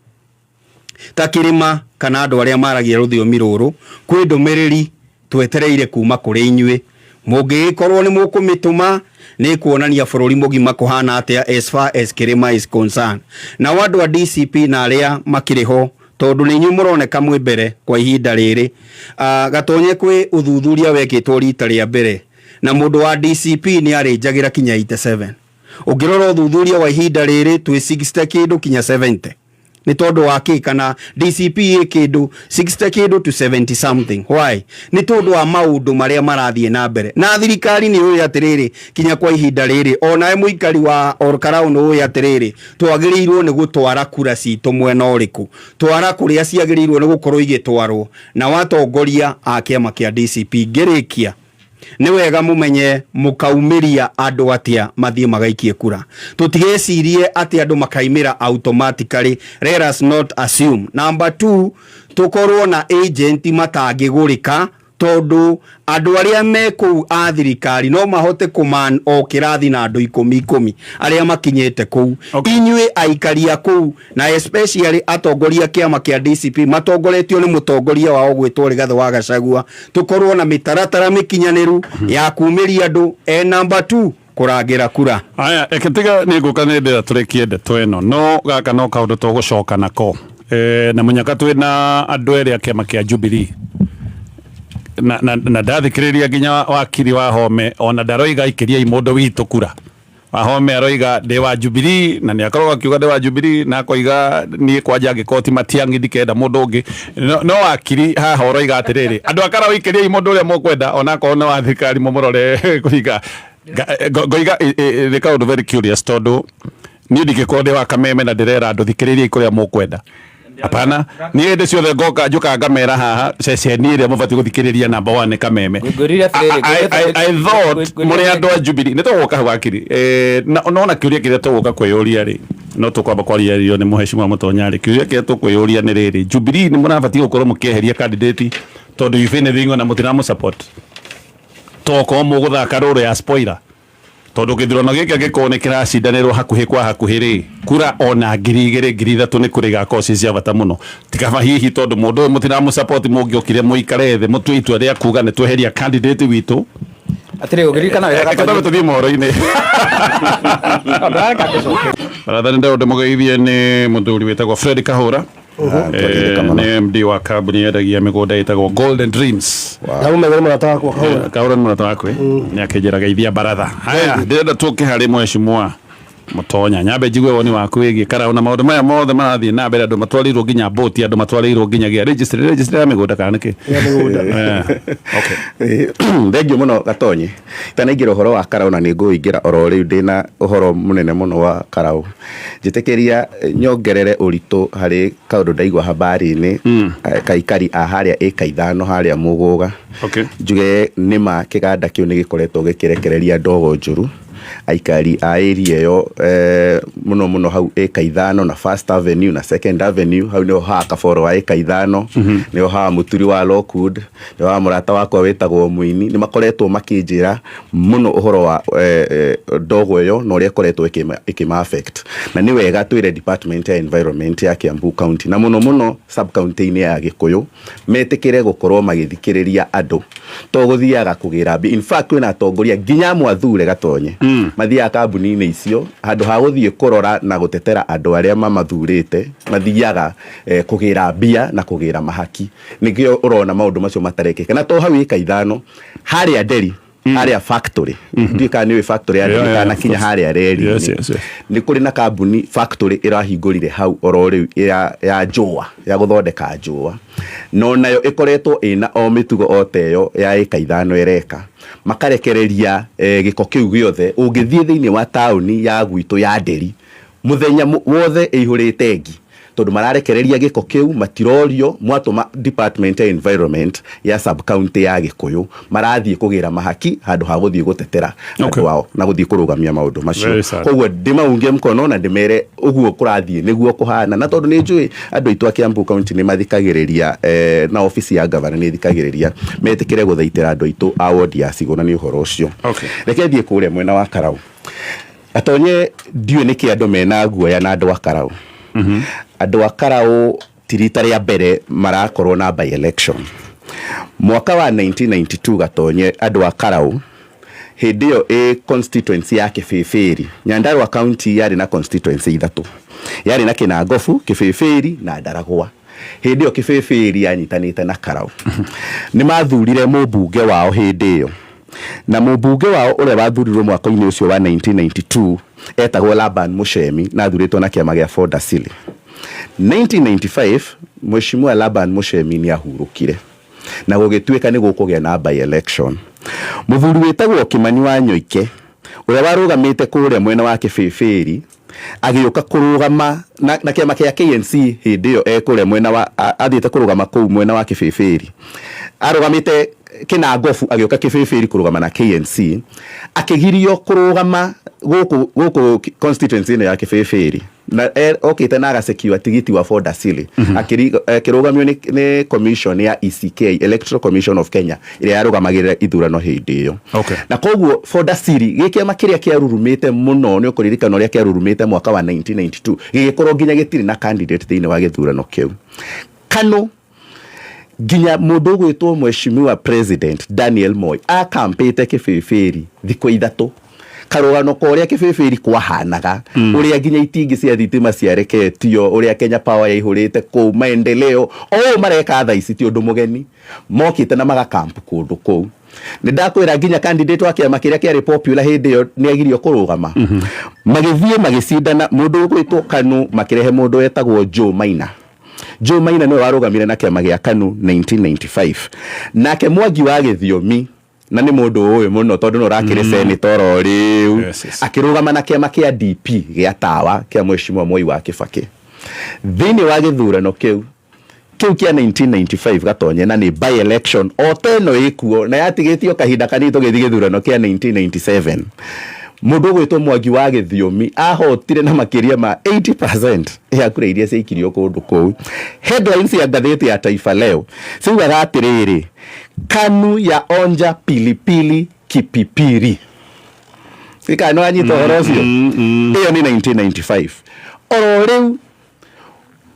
ta kĩrĩma kana andũ arĩa maragia rũthiomi rũrũ, kwĩ ndũmĩrĩri twetereire kuma kũrĩ inyuĩ. Mũngĩgĩkorwo nĩ mũkũmĩtũma, nĩ kuonania bũrũri mũgima kũhana atĩa as far as kĩrĩma is concerned. Nao andũ a DCP na arĩa makĩrĩ ho, tondũ nĩ inyuĩ mũroneka mwĩ mbere kwa ihinda rĩrĩ, Gatonye kwĩ ũthuthuria wekĩtwo rita rĩa mbere na mũndũ wa DCP nĩ arĩnjagĩra kinya 87. Ũngĩrora ũthuthuria wa ihinda rĩrĩ twĩ 60 kĩndũ kinya 70, nĩ tondũ wa kĩ? Kana DCP ĩ kĩndũ 60 kĩndũ to 70 something. Why? Nĩ tondũ wa maũndũ marĩa marathiĩ na mbere na thirikari nĩ ũĩ atĩrĩrĩ, kinya kwa ihinda rĩrĩ onawe mũikari wa Olkarau nĩ ũĩ atĩrĩrĩ, twagĩrĩirwo nĩ gũtwara kura citũ mwena ũrĩkũ, twara kũrĩa ciagĩrĩirwo nĩ gũkorwo igĩtwarwo na watongoria a kĩama kĩa DCP. Ngĩrĩkia, nĩ wega mũmenye mũkaumĩria andũ atĩa mathiĩ magaikie kura. Tũtigecirie atĩ andũ makaimĩra automatically, let us not assume. Number 2, tũkorwo na agent matangĩgũrĩka. Tondũ andũ arĩa me kũu a thirikari no mahote kũman o kĩrathi na andũ ikũmi ikũmi arĩa makinyĩte kũu. Inyuĩ aikari a kũu na especially atongoria kĩama kĩa DCP matongoretio nĩ mũtongoria wao gwĩtwo Rigathĩ wa Gachagua, tũkorwo na mĩtaratara mĩkinyanĩru ya kumĩria andũ e number 2 kũrangĩra kura.
Aya, reke tiga nĩ ngũka nĩ ndĩra tũrĩkie ndeto ĩno, no gaka no kaũndũ tũgũcoka nako. Na mũnyaka twĩ na andũ erĩ a kĩama kĩa Jubilee na ndathikĩrĩria nginya wakiri wa Home ona ndaroiga ikĩriai mũndũ witũ kura. Wahome aroiga ndĩ wa Jubilee na nĩ akoragwo akiuga ndĩ wa Jubilee na akoiga niĩ kwanja angĩkorwo ti Matiang'i ndikenda mũndũ ũngĩ. No wakiri haha ũroiga atĩrĩrĩ, andũ a Karau ikĩriai mũndũ ũrĩa mũkwenda ona akorwo nĩ wa thirikari mũmũrore kũringa. Ngoiga nĩ kaũndũ very curious tondũ niĩ ndingĩkorwo ndĩ wa Kameme na ndĩrera andũ thikĩrĩriai kũrĩa mũkwenda. Hapana, niĩ hĩndĩ ciothe ngoka njũkaga ngamera haha ceceni ĩrĩa mũbatiĩ gũthikĩrĩria number 1 nĩ Kameme.
Ngwĩrire atĩrĩrĩ,
I thought mũrĩ andũ a Jubilee nĩ tũgũka hau wakiri. No na kĩũria kĩrĩa tũgũka kwĩyũria rĩ, no tũkwamba kwaria nĩ mũheshimiwa Mũtonya rĩ, kĩũria kĩrĩa tũkwĩyũria nĩ rĩrĩ, Jubilee nĩ mũrabatiĩ gũkorwo mũkĩeheria candidate tondũ if anything ona mũtiramũ support. Tokorwo mũgũthaka role ya spoiler. Tondũ gĩthurano gĩkĩ angĩkorwo nĩ kĩracindanĩrwo hakuhĩ kwa hakuhĩ rĩ, kura ona 2000 3000 nĩ kura igakorwo ciĩ cia bata mũno. Ti kaba hihi tondũ mũndũ ũyũ mũtiramũ support mũngĩokire mũikare thĩ mũtue itua rĩa kuga nĩ tweheria candidate witũ.
Atĩrĩ, ũngĩririkana wega
Reke twambe tũthiĩ mohoro-inĩ.
Ndũrareka ngũcokerie.
Baratha nĩ ndĩrona ndĩmũgeithie nĩ mũthuri wĩtagwo Fred Kahũra. Nĩ MD wa kambuni yendagia mĩgũnda ĩtagwo Golden Dreams.
Ndamũmenyera mũrata wakwa Kahũra.
Kahũra nĩ mũrata waku, nĩ akĩnjĩra geithia baratha. Haya, ndĩrenda tũke harĩ mheshimiwa Mũtonya. Nyambe njigue woni waku wĩgiĩ Karau na maũndũ maya mothe marathiĩ na mbere, andũ matwarĩirwo nginya boti, andũ matwarĩirwo nginyagia registry ya mĩgũnda kana nĩkĩ?
Ya mĩgũnda.
Okay.
Thengiũ mũno Gatonyi. Itanaingĩra ũhoro wa Karau na nĩ ngũingĩra oro rĩu ndĩna ũhoro mũnene mũno wa Karau. Njĩtĩkĩria nyongerere ũritũ harĩ kaũndũ ndaigua habari-inĩ, kaikari a harĩa ĩka 5 harĩa Mũgũga. Njuge nĩma kĩganda kĩu nĩ gĩkoretwo gĩkĩrekereria ndogo njũru. Aikari a area ĩyo, mũno mũno hau ĩka 5 na First Avenue na Second Avenue, hau nĩho haha kaboro wa ĩka 5, nĩho haha mũturi wa Lockwood, nĩho haha mũrata wakwa wĩtagwo Mũini, nĩ makoretwo makĩnjĩra mũno ũhoro wa ndogo ĩyo na ũrĩa ĩkoretwo ĩkĩma affect. Na nĩ wega twĩre Department ya Environment ya Kiambu County na mũno mũno sub county-inĩ ya Gĩkũyũ metĩkĩre gũkorwo magĩthikĩrĩria andũ to gũthiaga kũgĩra mbia. In fact kwĩna atongoria nginya amwe athure Gatonye mathiaga kambuni-inĩ icio handũ ha gũthiĩ kũrora na gũtetera andũ arĩa mamathurĩte, mathiaga kũgĩra mbia na kũgĩra mahaki. Nĩkĩo ũrona maũndũ macio matarekĩka. Na to hau ĩka 5 harĩa Nderi, harĩa factory, ndiũĩ kana nĩũĩ factory ya Nderi kana kinya harĩa reri-inĩ. Nĩ kũrĩ na kambuni factory ĩrahingũrire hau oro rĩu ya njũa, ya gũthondeka njũa. No nayo ĩkoretwo ĩna o mĩtugo o ta ĩyo ya ĩka 5 ĩreka. Makarekereria gĩko kĩu gĩothe. Ũngĩthiĩ thĩinĩ wa taũni ya gwitũ ya Nderi, mũthenya wothe ĩihũrĩte ngi. Tondũ mararekereria gĩko kĩu, matirorio, mwatũma Department ya Environment ya sub county ya Gĩkũyũ, marathiĩ kũgĩra mahaki handũ ha gũthiĩ gũtetera andũ ao na gũthiĩ kũrũgamia maũndũ macio.
Very sad.
Koguo ndĩmaunge mkono na ndĩmere ũguo kũrathiĩ nĩguo kũhana, na tondũ nĩ njũĩ andũ aitũ a Kiambu County nĩ mathikagĩrĩria, na obici ya gavana nĩ ĩthikagĩrĩria, metĩkĩre gũthaitĩra andũ aitũ a ward ya Cigũna nĩ ũhoro ũcio. Reke thiĩ kũrĩa mwena wa Karau. Gatonye ndiũĩ nĩkĩ andũ mena guoya na andũ a Karau. Andũ a Karau ti rita rĩa mbere marakorwo na by election. Mwaka wa 1992 Gatonye andũ a Karau hĩndĩ ĩyo ĩ constituency ya Kĩbĩbĩri. Nyandarua County yarĩ na constituency ithatũ. Yarĩ na Kĩnangobu, Kĩbĩbĩri na Ndaragwa. Hĩndĩ ĩyo Kĩbĩbĩri yanyitanĩte na Karau. Nĩ mathurire mũmbunge wao hĩndĩ ĩyo. Na mũmbunge wao ũrĩa wathurirwo mwaka-inĩ ũcio wa 1992 etagwo Laban Muchemi na athurĩtwo na kĩama gĩa Ford Asili. 1995 Mheshimiwa Laban Muchemi nĩ ahurũkire na gũgĩtuĩka nĩ gũkũgĩa na by election. Mũthuri wĩtagwo Kimani wa Nyoike ũrĩa warũgamĩte kũrĩa mwena wa Kĩbĩbĩri agĩũka kũrũgama na kĩama kĩa KNC hĩndĩ ĩyo e kũrĩa mwena wa, athiĩte kũrũgama kũu mwena wa Kĩbĩbĩri. Arũgamĩte Kĩnangobu agĩũka Kĩbĩbĩri kũrũgama na KNC, akĩgirio kũrũgama gũkũ constituency ĩno ya Kĩbĩbĩri. Na okĩte na agacecure tigiti wa Ford Asili, akĩrũgamio nĩ commission ya ECK, Electoral Commission of Kenya, ĩrĩa yarũgamagĩrĩra ithurano hĩndĩ ĩyo. Na koguo Ford Asili, gĩ kĩama kĩrĩa kĩarurumĩte mũno, nĩ ũkũririkana ũrĩa kĩarurumĩte mwaka wa 1992, gĩgĩkorwo nginya gĩtirĩ na candidate thĩinĩ wa gĩthurano kĩu. Kanu nginya mũndũ ũgwĩtwo Mheshimiwa President Daniel Moi akampĩte Kĩbĩbĩri thikũ 3, karũgano ka ũrĩa Kĩbĩbĩri kwahanaga, ũrĩa nginya itingĩ cia thitima ciareketio, ũrĩa Kenya Power yaihũrĩte kũu, maendeleo o ũũ mareka thaa ici ti ũndũ mũgeni. Mokĩte na magakampu kũndũ kũu. Nĩ ndakwĩra nginya candidate wa kĩama kĩrĩa kĩarĩ popular hĩndĩ ĩyo nĩ agirio kũrũgama. Magĩthiĩ magĩcindana mũndũ ũgwĩtwo Kanu, makĩrehe mũndũ wetagwo Joe Maina. Joe Maina nĩwe warũgamire na kĩama gĩa Kanu 1995. Nake Mwangi wa Gĩthiomi, na nĩ mũndũ ũĩ mũno tondũ nĩ ũrakĩrĩ senator o rĩu, akĩrũgama na kĩama kĩa DP gĩa tawa kĩa Mheshimiwa Moi wa Kibaki. Thĩinĩ wa gĩthurano kĩu kĩa 1995, Gatonye, na nĩ by election o ta ĩno ĩkuo na yatigĩtio kahinda kanini tũgĩthiĩ gĩthurano kĩa 1997, mũndũ ũgwĩtwo Mwangi wa Gĩthiomi ahotire na makĩria ma 80% ya kura iria ciaikirio kũndũ kũu. Headlines ya ngathĩti ya Taifa Leo ciugaga atĩrĩrĩ, "Kanu ya onja pilipili Kipipiri." Sikana nĩ wanyita ũhoro ũcio? Ĩyo nĩ 1995. Oro rĩu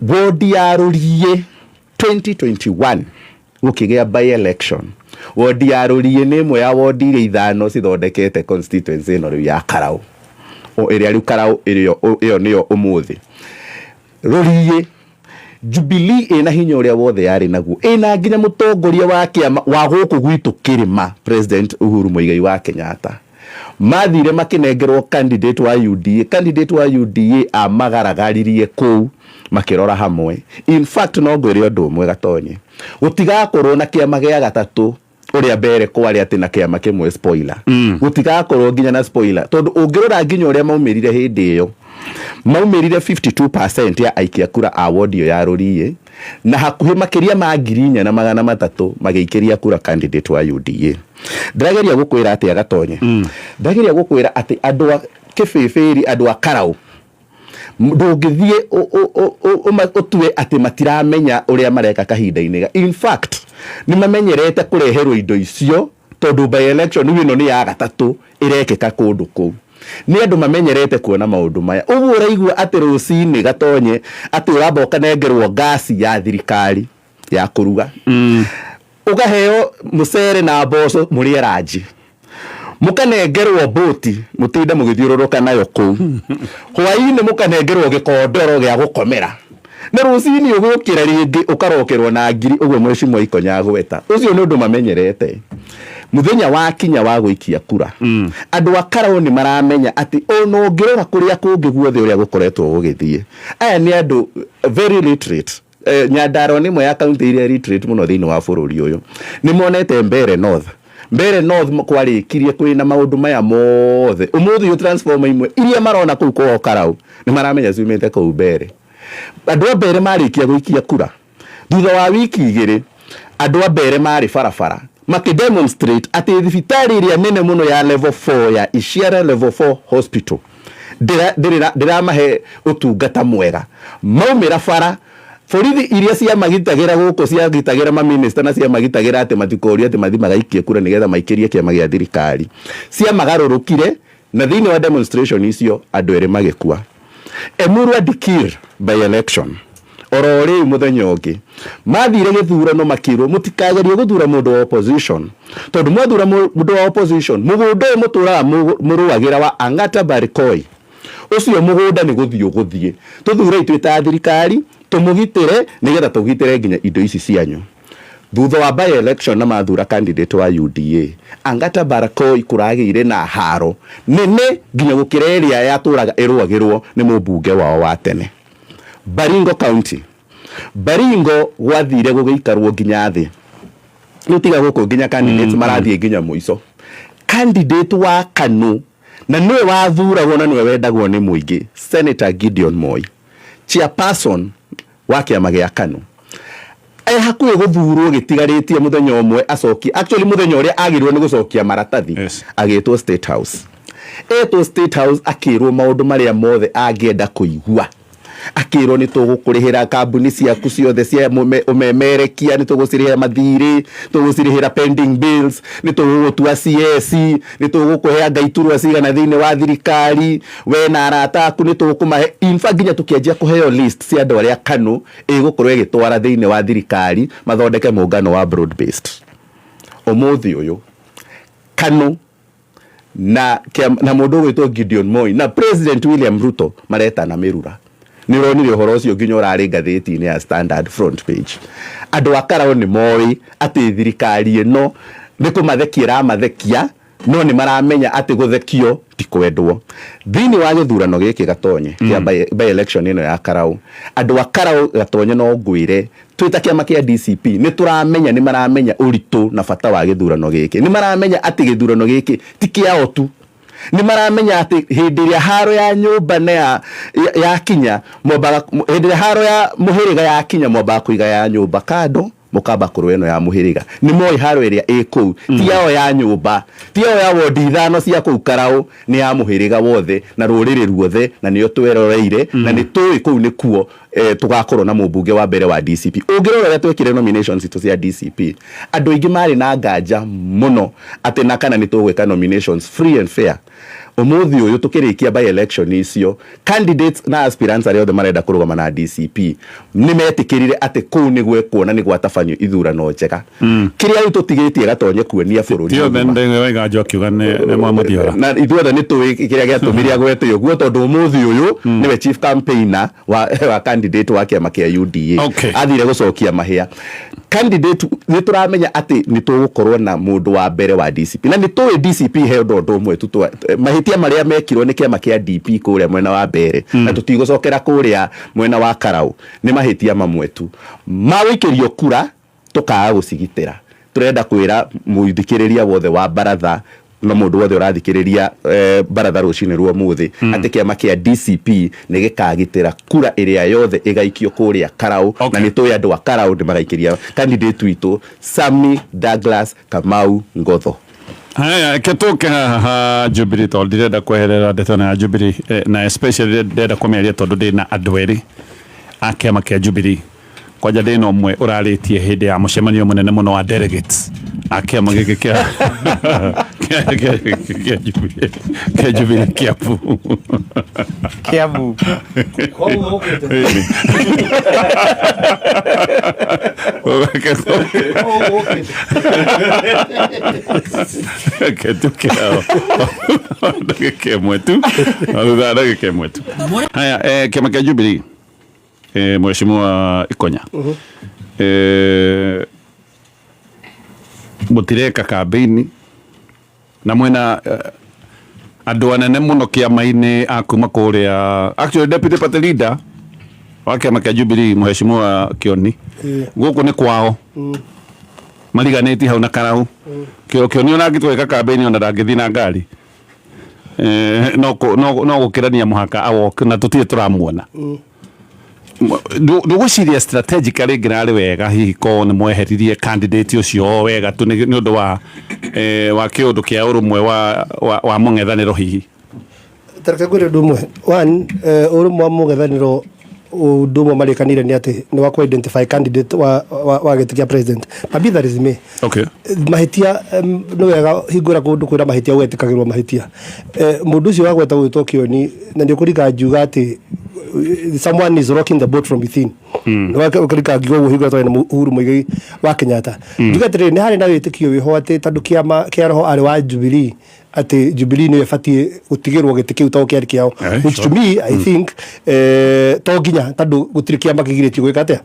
wodi ya Rũriĩ, 2021 gũkĩgĩa by election. Wodi ya Rũriĩ nĩ ĩmwe ya wodi iria 5 cithondekete constituency ĩno rĩu ya Karau, o ĩrĩa rĩu Karau ĩrĩo ĩyo nĩyo ũmũthĩ. Rũriĩ, Jubilee ĩna hinya ũrĩa wothe yarĩ naguo, ĩna nginya mũtongoria wa kĩama wa gũkũ gwitũ kĩrĩma, President Uhuru Muigai wa Kenyatta, mathire makĩnengerwo candidate wa UDA. Candidate wa UDA amagaragaririe kũu makĩrora hamwe. In fact, no ngwĩre ũndũ ũmwe, Gatonye, gũtigakorwo na kĩama gĩa gatatũ ũrĩa mbere kwarĩ atĩ na kĩama kĩmwe. Spoiler, gũtigakorwo nginya na spoiler, tondũ ũngĩrora nginya ũrĩa maumĩrire hĩndĩ ĩyo, maumĩrire 52% ya aikia kura a wodi ĩyo ya Rũriĩ, na hakuhĩ makĩria ma 4,300 magĩikĩria kura candidate wa UDA. Ndĩrageria gũkwĩra atĩa, Gatonye? Ndĩrageria gũkwĩra atĩ andũ a Kĩbĩbĩri, andũ a Karau, ndũngĩthiĩ ũtue atĩ matiramenya ũrĩa mareka kahinda-inĩ. In fact, nĩ mamenyerete kũreherwo indo icio, tondũ by election rĩu ĩno nĩ ya gatatũ ĩrekĩka kũndũ kũu. Nĩ andũ mamenyerete kuona maũndũ maya. Ũguo ũraigua atĩ rũcinĩ, Gatonye, atĩ ũramba ũkanengerwo ngasi ya thirikari ya kũruga, ũkaheo mũcere na mboco mũrĩe ranji, mũkanengerwo mbũti mũtinde mũgĩthiũrũrũka nayo kũu, hwaĩ-inĩ mũkanengerwo gĩkondoro gĩa gũkomera, na rũcinĩ ũgũkĩra rĩngĩ ũkarokerwo na ngiri. Ũguo Mheshimiwa Ikonya agweta ũcio nĩ ũndũ mamenyerete. Mũthenya wakinya wa gũikia kura, andũ a Karau nĩ maramenya atĩ ona ũngĩrora kũrĩa kũngĩ guothe ũrĩa gũkoretwo gũgĩthiĩ, aya nĩ andũ very literate. Nyandarua nĩ ĩmwe ya kaunti iria literate mũno thĩinĩ wa bũrũri ũyũ. Nĩ monete Mbere North, Mbere North kwarĩkirie kwĩna maũndũ maya mothe. Ũmũthĩ ũyũ transformer imwe iria marona kũu kwao Karau nĩ maramenya ciumĩte kũu Mbere. Andũ a Mbere marĩkia gũikia kura, thutha wa wiki 2 andũ a Mbere marĩ barabara makĩdemonstrate atĩ thibitarĩ ĩrĩa nene mũno ya level 4 ya Ishiara Level 4 Hospital ndĩramahe ũtungata mwega. Maumĩra bara, borithi iria ciamagitagĩra gũkũ, ciagitagĩra maminista na ciamagitagĩra atĩ matikorio atĩ mathi magaikie kura nĩgetha maikĩrie kĩama gĩa thirikari, ciamagarũrũkire, na thĩinĩ wa demonstration icio andũ erĩ magĩkua. Emurua Dikir by election, oro rĩu mũthenya ũngĩ mathire gĩthurano makĩrwo mũtikagerie gũthura mũndũ wa opposition, tondũ mwathura mũndũ wa opposition, mũgũnda ũyũ mũtũraga mũrũagĩra wa Angata Barikoi, ũcio mũgũnda nĩ gũthiĩ ũgũthiĩ. Tũthure twĩ ta thirikari tũmũgitĩre nĩgetha tũgitĩre nginya indo ici cianyu. Thutha wa by election na mathura candidate wa UDA, Angata Barikoi kũragĩire na haro nene nginya gũkĩra ĩrĩa yatũraga ĩrũagĩrwo nĩ mũmbunge wao wa tene. Baringo County, Baringo gwathire gũgĩikarwo nginya thĩ. Rĩu tiga gũkũ nginya candidates marathiĩ nginya mũico. Candidate wa KANU, na nĩwe wathuragwo na nĩwe wendagwo nĩ mũingĩ, Senator Gideon Moi, chairperson wa kĩama gĩa KANU, e hakuhĩ gũthurwo, gĩtigarĩtie mũthenya ũmwe acokie, actually mũthenya ũrĩa agĩrĩirwo nĩ gũcokia maratathi, agĩtwo State House. Etwo State House, akĩrwo maũndũ marĩa mothe angĩenda kũigua. Akĩrwo nĩ tũgũkũrĩhĩra kambuni ciaku ciothe cia ũmemerekia, nĩ tũgũcirĩhĩra mathirĩ, tũgũcirĩhĩra pending bills, nĩ tũgũgũtua CS, nĩ tũgũkũhe anga iturwa cigana thĩinĩ wa thirikari, we na arata aku nĩ tũkũmahe. In fact, nginya tũkĩanjia kũheo list cia andũ arĩa KANU ĩgũkorwo ĩgĩtwara thĩinĩ wa thirikari mathondeke mũngano wa broad based. Ũmũthĩ ũyũ KANU na mũndũ ũgwĩtwo Gideon Moi na President William Ruto maretana mĩrura. Nĩ ũronire ũhoro ũcio nginya ũrarĩ ngathĩti-inĩ ya Standard front page. Andũ a Karau nĩ moĩ atĩ thirikari ĩno nĩ kũmathekia ĩramathekia, no nĩ maramenya atĩ gũthekio ti kwendwo. Thĩinĩ wa gĩthurano gĩkĩ, Gatonye, kĩa by election ĩno ya Karau, andũ a Karau, Gatonye, no ngwĩre twĩ ta kĩama kĩa DCP nĩ tũramenya, nĩ maramenya ũritũ na bata wa gĩthurano gĩkĩ. Nĩ maramenya atĩ gĩthurano gĩkĩ ti kĩao tu. Nĩ maramenya atĩ hĩndĩ ĩrĩa haro ya nyũmba na yakinya mwambaga, hĩndĩ ĩrĩa haro ya mũhĩrĩga yakinya, mwambaga kũiga ya nyũmba kando, mũkamba kũrũa ĩno ya mũhĩrĩga. Nĩ moĩ haro ĩrĩa ĩ kũu ti yao ya nyũmba, ti yao ya wondi ithano cia kũu Karau, nĩ ya mũhĩrĩga wothe na rũrĩrĩ ruothe, na nĩyo tweroreire, na nĩ tũĩ kũu nĩkuo tũgakorwo na mũmbunge wa mbere wa DCP. Ũngĩrora ũrĩa twekire nominations citũ cia DCP, andũ aingĩ marĩ na nganja mũno atĩ na kana nĩ tũgwĩka nominations free and fair. Ũmũthĩ ũyũ tũkĩrĩkia by election icio, candidates na aspirants arĩa othe marenda kũrũgama na DCP nĩ metĩkĩrire atĩ kũu nĩ gwekwo na nĩ gwatabanio ithurano njega. Kĩrĩa rĩu tũtigĩtie, Gatonye, kuonia bũrũri
Ti othe.
mũgima.
Ndaiga akiuga nĩ mwamũthiora.
Na ithuothe nĩ tũĩ kĩrĩa gĩatũmire agwete ũguo, tondũ ũmũthĩ ũyũ nĩwe chief campaigner wa candidate wa kĩama kĩa UDA. Athire gũcokia mahĩa candidate. Nĩ tũramenya atĩ nĩ tũgũkorwo na mũndũ wa mbere wa DCP, na nĩ tũĩ DCP he ũndũ ũmwe tu mahĩtia marĩa mekirwo nĩ kĩama kĩa DP kũrĩa mwena wa mbere, na tũtigũcokera kũrĩa mwena wa Karau. Nĩ mahĩtia mamwe tu ma gũikĩrio kura tũkaga gũcigitĩra. Tũrenda kwĩra mũthikĩrĩria wothe wa baratha na mũndũ wothe ũrathikĩrĩria baratha rũcinĩ rwa ũmũthĩ atĩ kĩama kĩa DCP nĩ gĩkagitĩra kura ĩrĩa yothe ĩgaikio kũrĩa Karau. Na nĩ tũĩ andũ a Karau nĩ magaikĩria candidate witũ Sami Douglas Kamau Ngotho.
Haya, reke tũke haha ha Jubilee, tondũ ndirenda kweherera ndeto ĩno ya Jubilee, na especially ndĩrenda kũmĩaria tondũ ndĩ na andũ erĩ a kĩama kĩa Jubilee. Kwanja ndĩ na ũmwe ũrarĩtie hĩndĩ ya mũcemanio mũnene mũno wa delegates a kĩama gĩkĩ kĩa Jubilee Kiambu.
Kiambu.
Ĩni. Reke tũke hau ndagĩka ĩmwe tu, thutha wa ndagĩka ĩmwe tu. Haya, kĩama kĩa Jubilee, Mheshimiwa Ikonya, mũtireka kambĩini na mwena andũ anene mũno kĩama-inĩ a kuma kũrĩa. Actually, deputy party leader wa kĩama kĩa Jubilee, Mheshimiwa Kioni, gũkũ nĩ kwao, mariganĩtie hau na Karau. Kĩoni ona angĩtwĩka kambĩini, ona ndangĩthiĩ na ngari, no gũkĩrania mũhaka awalk, na tũtirĩ tũramuona. Ndũgwĩciria strategically ngĩrarĩ wega hihi korwo nĩ mweheririe candidate ũcio o wega tu nĩ ũndũ wa kĩũndũ kĩa ũrũmwe wa mũng'ethanĩro hihi?
Tareke ngwĩre ũndũ ũmwe. One, ũrũmwe wa mũng'ethanĩro, ũndũ ũmwe marĩkanĩire nĩ atĩ nĩ wa kũ-identify candidate wa gĩtĩ kĩa president. But be that as it may, mahĩtia, nĩ wega hingũra kũndũ kwĩna mahĩtia ũgetĩkagĩrwo mahĩtia. Mũndũ ũcio wagweta gwĩtwo Kĩoni, na nĩ ũkũrika ngiuga atĩ someone is rocking the boat from within. Nĩ ũkũrika ngiuga ũguo hingũra twarĩ na Uhuru Muigai wa Kenyatta. Njuge atĩrĩrĩ, nĩ harĩ na wĩtĩkio wĩho atĩ tondũ kĩama kĩa roho arĩ wa Jubilee, atĩ Jubilee nĩyo ĩbatiĩ gũtigĩrwo gĩtĩ kĩu tondũ kĩarĩ kĩao, which to me I think to nginya, tondũ gũtirĩ kĩama kĩgirĩtio gwĩka atĩa,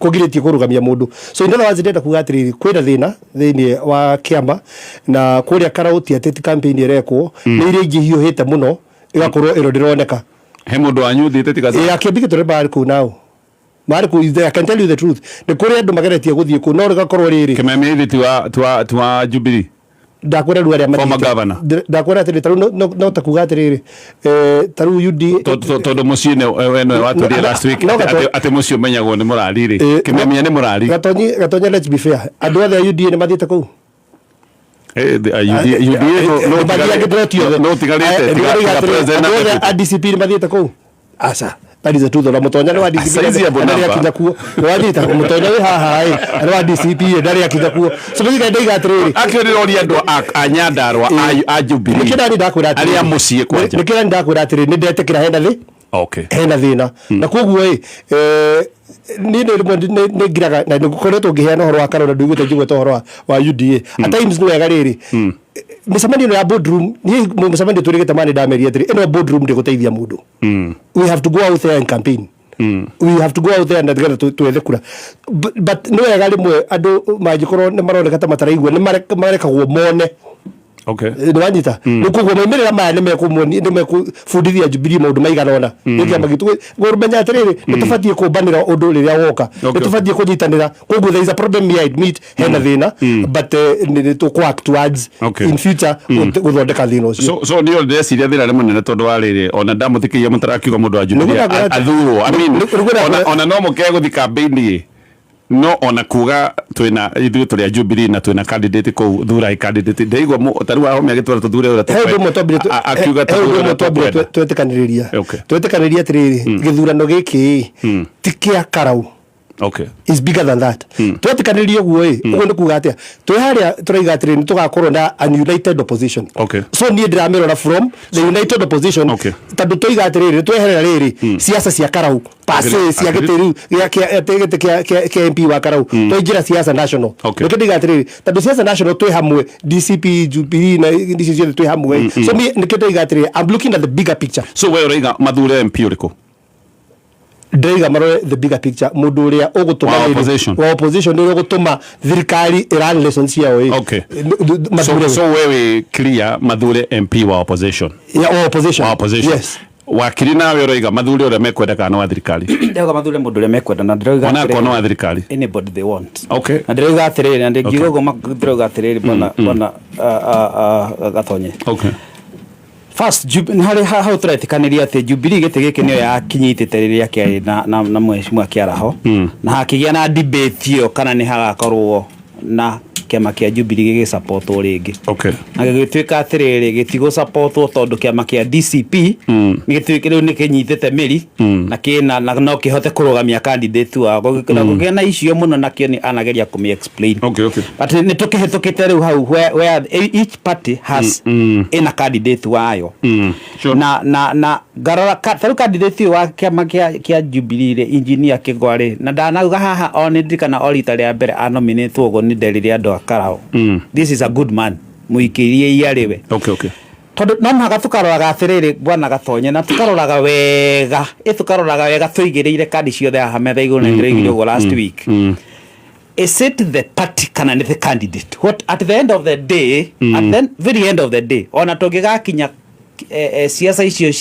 kũgirĩtie kũrũgamia mũndũ. So in other words, ndĩrenda kuga atĩrĩrĩ, kwĩna thĩna thĩinĩ wa kĩama na kũrĩa Karauti atĩ ti campaign ĩrekwo, nĩ iria ingĩ hiũhĩte mũno ĩgakorwo ĩro ndĩroneka.
He mũndũ wanyu ũthiĩte tiga
Ĩ akĩambi gĩtũre marĩ kũu nao marĩ kũu. I can tell you the truth, nĩ kũrĩ andũ mageretie gũthiĩ kũu, no rĩgakorwo rĩrĩ
Kĩmemia ithi ti wa Jubilee?
Ndakwĩra rĩu arĩa
Former governor.
Ndakwĩra atĩrĩ, tarĩu no ta kuga atĩrĩrĩ, tarĩu UD
Tondũ mũciĩ nĩ we nĩwe watwĩrire last week
no
atĩ mũciĩ ũmenyagwo nĩ mũrari rĩ. Kĩmemia nĩ mũrari?
Gatonyi, Gatonyi, let's be fair, andũ othe a UDA nĩ mathiĩte kũu.
Eh, UDA no tigarĩte tiga president na deputy.
A DCP nĩ mathiĩte kũu, aca, that is the truth. Ona Mũtonya nĩ wa DCP
Size ya
ndarĩ
namba.
akinya kuo. Nĩwanyita, Mũtonya wĩ haha ĩ nĩ wa DCP ĩ ndarĩ akinya kuo. So basically ndaiga atĩrĩrĩ,
Akĩo ndĩroria andũ a Nyandarua a Jubilee
nĩkĩo nani ndakwĩra atĩrĩrĩ,
arĩa mũciĩ kwanja.
Nĩkĩo nani ndakwĩra atĩrĩrĩ, nĩ ndetĩkĩra hena thĩ hena thĩna, na koguo ĩ niĩ nĩ rĩmwe nĩ ngiraga na nĩ ngoretwo ngĩheana ũhoro wa Karona, ndiguĩte njiguĩte ũhoro wa UDA. At times nĩ wega rĩrĩ mĩcemanio ĩno ya boardroom, niĩ mũcemanio twĩrĩgĩte ma nĩ ndameria atĩrĩ, ĩno boardroom ndĩgũteithia mũndũ. We have to go out there and campaign. We have to go out there na nĩgetha twethe kura. But nĩ wega rĩmwe andũ mangĩkorwo nĩ maroneka ta mataraigua, nĩ marekagwo mone. Nĩ wanyita, nĩ koguo maumĩrĩra maya nĩ mekũbundithia Jubilee maũndũ maigana ũna. Nĩ kĩama gitũ kũmenya atĩrĩrĩ, nĩ tũbatiĩ kũmbanĩra ũndũ rĩrĩa woka, nĩ tũbatiĩ kũnyitanĩra. Koguo there is a problem here, I admit hena thĩna, but nĩ tũkũ act towards in future gũthondeka thĩna ũcio.
So niyo ndĩreciria thĩna nĩ mũnene tondũ wa rĩrĩ, ona ndamũthikĩria mũtarakiuga mũndũ wa Jubilee
Nĩguo ndakwĩra
athurwo, I mean,
Nĩguo ndakwĩra-
ona no mũkĩage gũthiĩ campaign, no ona kuga twĩna ithuĩ tũrĩ a Jubilee na twĩna candidate kũu, thurai candidate, ndaigua ta rĩu Wahome agĩtwĩra tũthure ũrĩa
He ũndũ ũmwe twambire
akiuga
he ũndũ
tũthure
ũmwe
ũrĩa
twambire
tũkwenda.
twetĩkanĩrĩria twetĩkanĩrĩria atĩrĩrĩ, gĩthurano gĩkĩ ti kĩa Karau, is bigger than that. Twetĩkanĩria ũguo ĩ, ũguo nĩ kuga atĩa? Twĩ harĩa tũraiga atĩrĩ, nĩ tũgakorwo na an united opposition. So niĩ ndĩramĩrora from the united opposition, tondũ tũiga atĩrĩrĩ, tweherera rĩrĩ siasa cia Karau pase cia gĩtĩ rĩu atĩ gĩtĩ kĩa MP wa Karau, twaingĩra siasa national. Nĩkĩo ndĩiga atĩrĩrĩ, tondũ siasa national twĩ hamwe, DCP, Jubilee na icio ciothe twĩ hamwe. So niĩ nĩkĩo ndĩiga atĩrĩrĩ, I'm looking at the bigger picture.
So we ũraiga mathure MP ũrĩkũ?
Ndĩraiga marore the bigger picture, mũndũ ũrĩa ũgũtũma
Wa
rĩrĩ-
opposition.
Wa opposition ũrĩa ũgũtũma thirikari ĩran lessons ciao ĩ. Mathure
So,
we.
so wewe clear mathure MP wa opposition?
Yeah, wa opposition.
Wa opposition.
Yes.
Wakiri, nawe ũroiga mathure ũrĩa mekwenda kana wa thirikari?
Ndĩrauga mathure mũndũ ũrĩa mekwenda na ndĩrauga
Ona akorwo
atĩrĩrĩ-
nĩ wa thirikari.
Anybody they want. Na ndĩrauga atĩrĩrĩ, na ndĩngiuga ũguo, ndĩrauga atĩrĩrĩ, bwana Gatonye. First, nĩ harĩ hau tũretĩkanĩria atĩ Jubilee gĩtĩ gĩkĩ nĩyo yakinyitĩte rĩrĩa kĩarĩ na mheshimiwa Kĩaraho, na hakĩgĩa na debate ĩyo kana nĩ hagakorwo na kĩama kĩa Jubilee gĩgĩsupportwo rĩngĩ. Na gĩgĩtuĩka atĩrĩrĩ, gĩtigũsupportwo tondũ kĩama kĩa DCP nĩ gĩtuĩke rĩu nĩ kĩnyitĩte mĩri na kĩna na no kĩhote kũrũgamia candidate wao. Na kũgĩa na icio mũno nakĩo nĩ anageria kũmĩ explain. But nĩ tũkĩhĩtũkĩte rĩu hau where each party has ĩna candidate wayo. Na ngarora tarĩu candidate ũyũ wa kĩama kĩa Jubilee rĩ, engineer Kĩgwa rĩ, na ndanauga haha o nĩ ndirikana o rita rĩa mbere anominĩtwo ũguo, nĩ nderire andũ a Karau, "This is a good man, mũikĩrie iarĩ we." Tondũ no mũhaka tũkaroraga atĩrĩrĩ, bwana Gatonye, na tũkaroraga wega ĩ, tũkaroraga wega tũigĩrĩire kandi ciothe haha metha igũrũ, na ndĩroigire ũguo last week. Is it the party kana nĩ the candidate? What at the end of the day, at the very end of the day, ona tũngĩgakinya siasa icio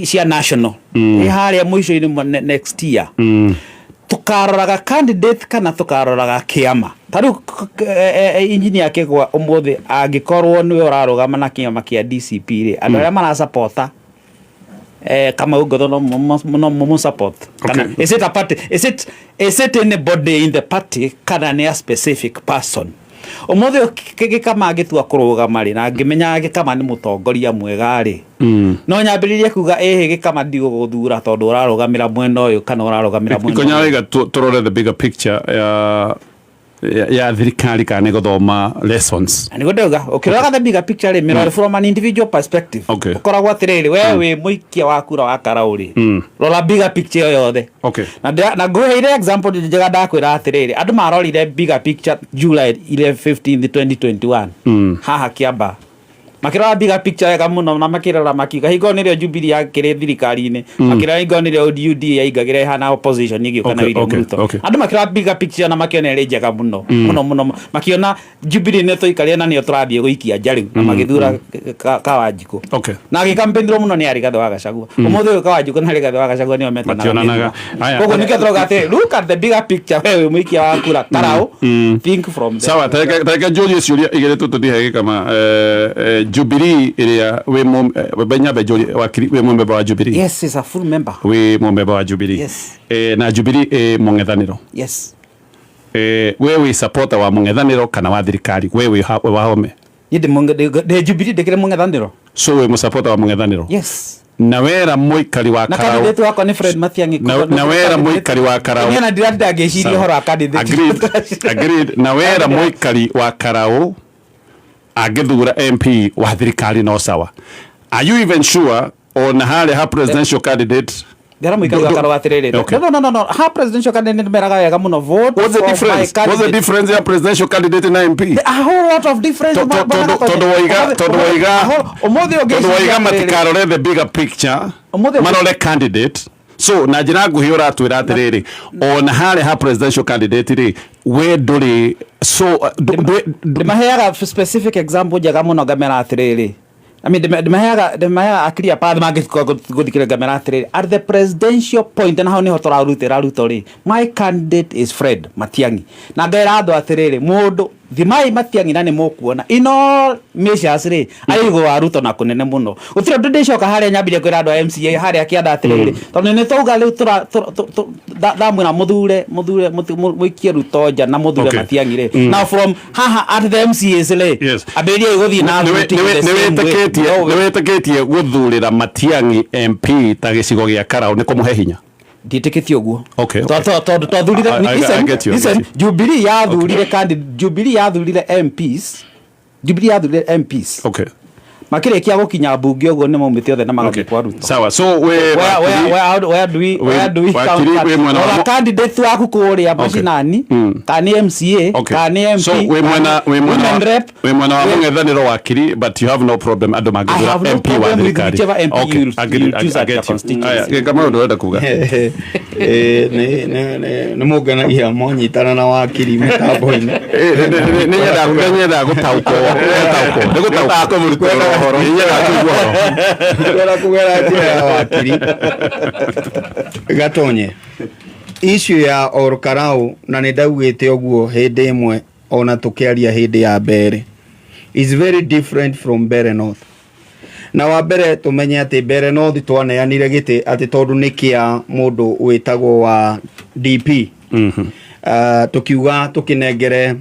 cia national ĩ harĩa mũico-inĩ next year, tukaroraga candidate kana tukaroraga kĩama? Ta rĩu engineer Kĩgwa ũmũthĩ angĩkorwo nĩwe ũrarũgama na kĩama kĩa DCP rĩ, andũ arĩa marasapota Kamau Ngotho no mũmũ support kana is it a party, is it anybody in the party kana nĩ a specific person? Ũmũthĩ Gĩkama angĩtua kũrũgama rĩ, na ngĩmenyaga Gĩkama nĩ mũtongoria mwega rĩ, no nyambĩrĩrie kuga, "Ĩhĩ, Gĩkama, ndigũgũthura tondũ ũrarũgamĩra mwena ũyũ kana ũrarũgamĩra mwena
Ikonya
ũyũ."
waiga tũrore the bigger picture ya thirikari kana nĩ gũthoma lessons?
Na nĩguo ndauga, ũkĩroraga the bigger picture rĩ, mĩrore from an individual perspective. Ũkoragwo atĩrĩrĩ, we wĩ mũikia wa kura wa Karau rĩ, rora bigger picture ĩyo yothe. Na ngũheire example njega, ndakwĩra atĩrĩrĩ, andũ marorire bigger picture July 15 2021 haha Kiambaa, makĩrora bigger picture wega mũno na makĩrora makiuga hingo nĩrĩo Jubilee yakĩrĩ thirikari-inĩ, makĩrora hingo nĩrĩo UDA yaingagĩra ĩhana opposition ĩgĩũka na William Ruto. Andũ makĩrora bigger picture na makĩona ĩrĩ njega mũno mũno mũno, makĩona Jubilee nĩ tũikarire na nĩyo tũrathiĩ gũikia nja rĩu, na magĩthura Kawanjikũ na agĩkampĩnirwo mũno nĩ Rigathĩ wa Gachagua. Ũmũthĩ ũyũ Kawanjikũ na Rigathĩ wa Gachagua nĩo metanaga.
Mationanaga. Aya.
Koguo nĩkĩo tũrauga atĩ look at the bigger picture. We wĩ mũikia wa kura Karau, think from there.
Sawa, tareke njũrie ciũria igĩrĩ tu tũthiĩ gĩkama Jubilee ĩrĩa wĩ nyambe njũrie wakiri, wĩ mũmemba wa Jubilee?
Yes, is a full member.
Wĩ mũmemba wa Jubilee?
Yes.
Na Jubilee ĩ mũng'ethanĩro?
Yes.
We wĩ supporter wa mũng'ethanĩro kana wa thirikari? We wĩ wa home?
Niĩ ndĩ Jubilee, ndĩkĩrĩ mũng'ethanĩro.
So wĩ mũsupporter wa mũng'ethanĩro?
Yes.
Na wera mũikari wa
Na
Karau
candidate wakwa nĩ Fred Matiang'i.
Na wera mũikari wa Karau.
Niĩ ona ndiratinda ngĩciria
Sawa.
ũhoro wa candidate.
Agreed. Na wera mũikari wa Karau angĩthura MP wa thirikari no sawa. Are you even sure ona harĩa ha presidential candidate?
Ndĩra mũikari wa Karau atĩrĩrĩ.
Okay.
No, ha presidential candidate meraga wega mũno, vote
What's the
for my
difference? What's the
candidate.
difference ya presidential candidate na MP?
A whole lot of difference.
Tondũ woiga
Ũmũthĩ
tondũ
ũngĩciria
woiga
atĩrĩrĩ,
matikarore the bigger picture, marore candidate. So na njĩra nguhĩ ũratwĩra atĩrĩrĩ, ona harĩa ha presidential candidate rĩ, we ndũrĩ so
Ndĩmaheaga specific example njega mũno, ngamera atĩrĩrĩ, I mean, ndĩmaheaga a clear path mangĩgũthikĩrĩria. Ngamera atĩrĩrĩ, at the presidential point, na hau nĩho tũrarutĩra Ruto rĩ, my candidate is Fred Matiang'i, na ngera andũ atĩrĩrĩ, mũndũ thimai Matiang'i na nĩ mũkuona in all measures rĩ, arĩ igũrũ wa Ruto na kũnene mũno. Gũtirĩ ũndũ ndĩcoka harĩa nyambirie kwĩra andũ a MCA harĩa kĩanda atĩrĩrĩ, tondũ nĩ twauga rĩu ndamwĩra mũthure mũikie Ruto nja na mũthure Matiang'i rĩ. Now from haha at the MCAs rĩ, ambĩrĩriai gũthiĩ na voting the same way. No way.
Nĩ wĩtĩkĩtie gũthurĩra Matiang'i MP ta gĩcigo gĩa Karau nĩ kũmũhe hinya?
Ndiĩtĩkĩtie ũguo. Tondũ twathurire
I
listen,
get you, I
listen,
get you.
Jubilee yathurire candidate, Jubilee yathurire MPs, Jubilee yathurire MPs. Makĩrĩkia gũkinya mbunge ũguo nĩ maumĩte othe na magathiĩ kwa Ruto.
Sawa, so we
Where do we
Wakili,
count that?
we mwena wa
Rora candidate waku kũrĩa mashinani, kana nĩ MCA, kana nĩ MP,
So we mwena we mwena
women rep.
We mwena wa mũng'ethanĩro, wakiri, but you have no problem andũ
I
mangĩthura
have no
MP wa
problem with
thirikari?
whichever MP you
I
choose at
get
your
you.
constituency.
Aya, gĩka maũndũ ũrenda kuga.
Nĩ mũngenagia mwanyitana na wakiri mĩtambo-inĩ.
Nĩ nyendaga gũtaũkwo, nĩ gũtaũkwo ũhoro, nĩ nyendaga kũigua ũhoro.
Kwenda kũgera njĩra ya wakiri Gatonye, issue ya Olkarau, na nĩ ndaugĩte ũguo hĩndĩ ĩmwe ona tũkĩaria hĩndĩ ya mbere, is very different from Mbeere North. Na wa mbere tũmenye atĩ Mbeere North twaneanire gĩtĩ atĩ tondũ nĩ kĩa mũndũ wĩtagwo wa DP, tukiuga tukinengere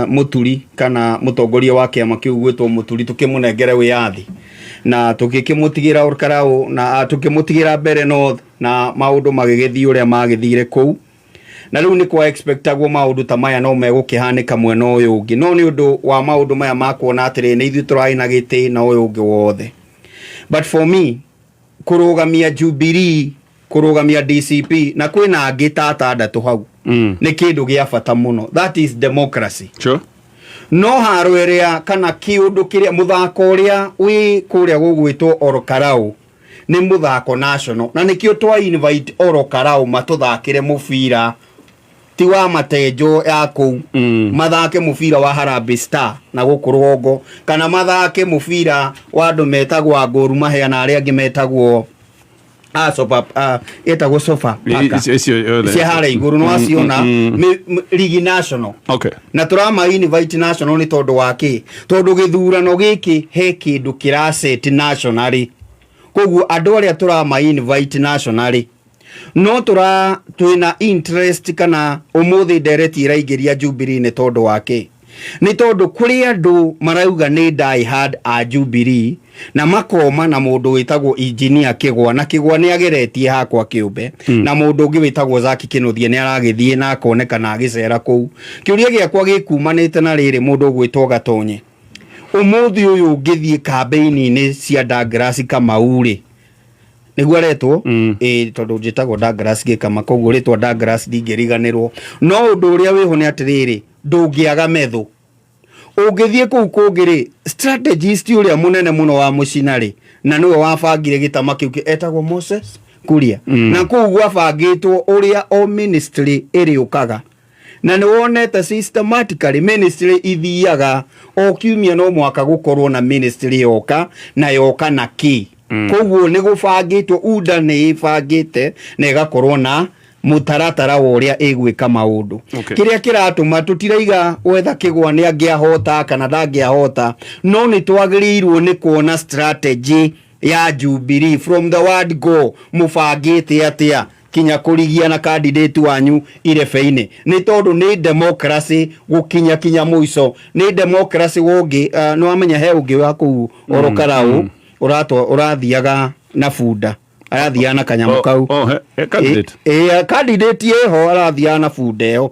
Muturi kana mutongoria wa kiama kiu gwitwo Muturi, tukimunengere wiyathi na tugikimutigĩra Olkarau na tukimutigĩra Mbeere North, na maundu magigithii uria magithire kuu. Na riu ni kwa expectagwo maundu ta maya no megũkĩhanĩka mwena ũyũ ũngĩ, no nĩ ũndũ wa maũndũ maya ma kuona atĩrĩ nĩ ithuĩ tũrarĩ na gĩtĩ na ũyũ ũngĩ wothe. But for me, kũrũgamia Jubilee, kũrũgamia DCP na kwĩna angĩ ta atandatũ hau nĩ kĩndũ gĩa bata mũno. That is democracy. No haro ĩrĩa kana kĩũndũ kĩrĩa mũthako ũrĩa wĩ kũrĩa gũgwĩtwo Olkarau nĩ mũthako national, na nĩkĩo twa invite Olkarau matũthakĩre mũbira ti wa matenjo ya kũu, mathake mũbira wa Harambee Star na gũkũ rũgongo, kana mathake mũbira wa andũ metagwo a Gor Mahia na arĩa angĩ metagwo a Sofa, ĩtagwo Sofa Paka.
Icio yothe.
Cia harĩa igũrũ nĩ waciona ligi national. Na tũrama invite national nĩ tondũ wa kĩ? Tondũ gĩthurano gĩkĩ he kĩndũ kĩraset nationally, koguo andũ arĩa tũrama invite nationally no tũra twĩna interest kana ũmũthĩ ndereti ĩraingĩria Jubilee nĩ tondũ wa kĩ? Nĩ tondũ kũrĩ andũ marauga nĩ die hard a Jubilee na makoma na mũndũ wĩtagwo engineer Kĩgwa, na Kĩgwa nĩ ageretie hakwa kĩũmbe, na mũndũ ũngĩ wĩtagwo Zaki Kĩnũthia nĩ aragĩthiĩ na akonekana agĩcera kũu. Kĩũria gĩakwa gĩkumanĩte na rĩrĩ, mũndũ ũgwĩtwo Gatonye, ũmũthĩ ũyũ ũngĩthiĩ kambĩini-inĩ cia Douglas Kamau rĩ, nĩguo aretwo, ĩ tondũ njĩtagwo Douglas Gĩkama, koguo rĩtwa Douglas ndingĩriganĩrwo. No ũndũ ũrĩa wĩho nĩ atĩrĩrĩ, ndũngĩaga metho ũngĩthiĩ kũu kũngĩ rĩ, strategist ũrĩa mũnene mũno wa mũcina rĩ, na nĩwe wabangire gĩtama kĩu etagwo Moses Kuria, na kũu gwabangĩtwo ũrĩa o ministry ĩrĩũkaga, na nĩ wonete systematically ministry ithiaga o kiumia, no mwaka gũkorwo na ministry yoka na yoka na kĩ. Koguo nĩ gũbangĩtwo, UDA nĩ ĩbangĩte na ĩgakorwo na mũtaratara wa ũrĩa ĩgwĩka maũndũ. Kĩrĩa kĩratũma tũtiraiga gwetha Kĩgwa nĩ angĩahota kana ndangĩahota, no nĩ twagĩrĩirwo nĩ kuona strategy ya Jubilee from the word go, mũbangĩte atĩa. Kinya kũrigia na candidate wanyu irebe-inĩ, nĩ tondũ nĩ democracy gũkinya kinya mũico, nĩ democracy wũngĩ. Nĩ wamenya he ũngĩ wa kũu oro Karau ũratwa ũrathiaga na bunda, arathiaga na kanyamũ kau.
Oh, he candidate.
Ĩ candidate ĩho arathiaga na bunda ĩyo.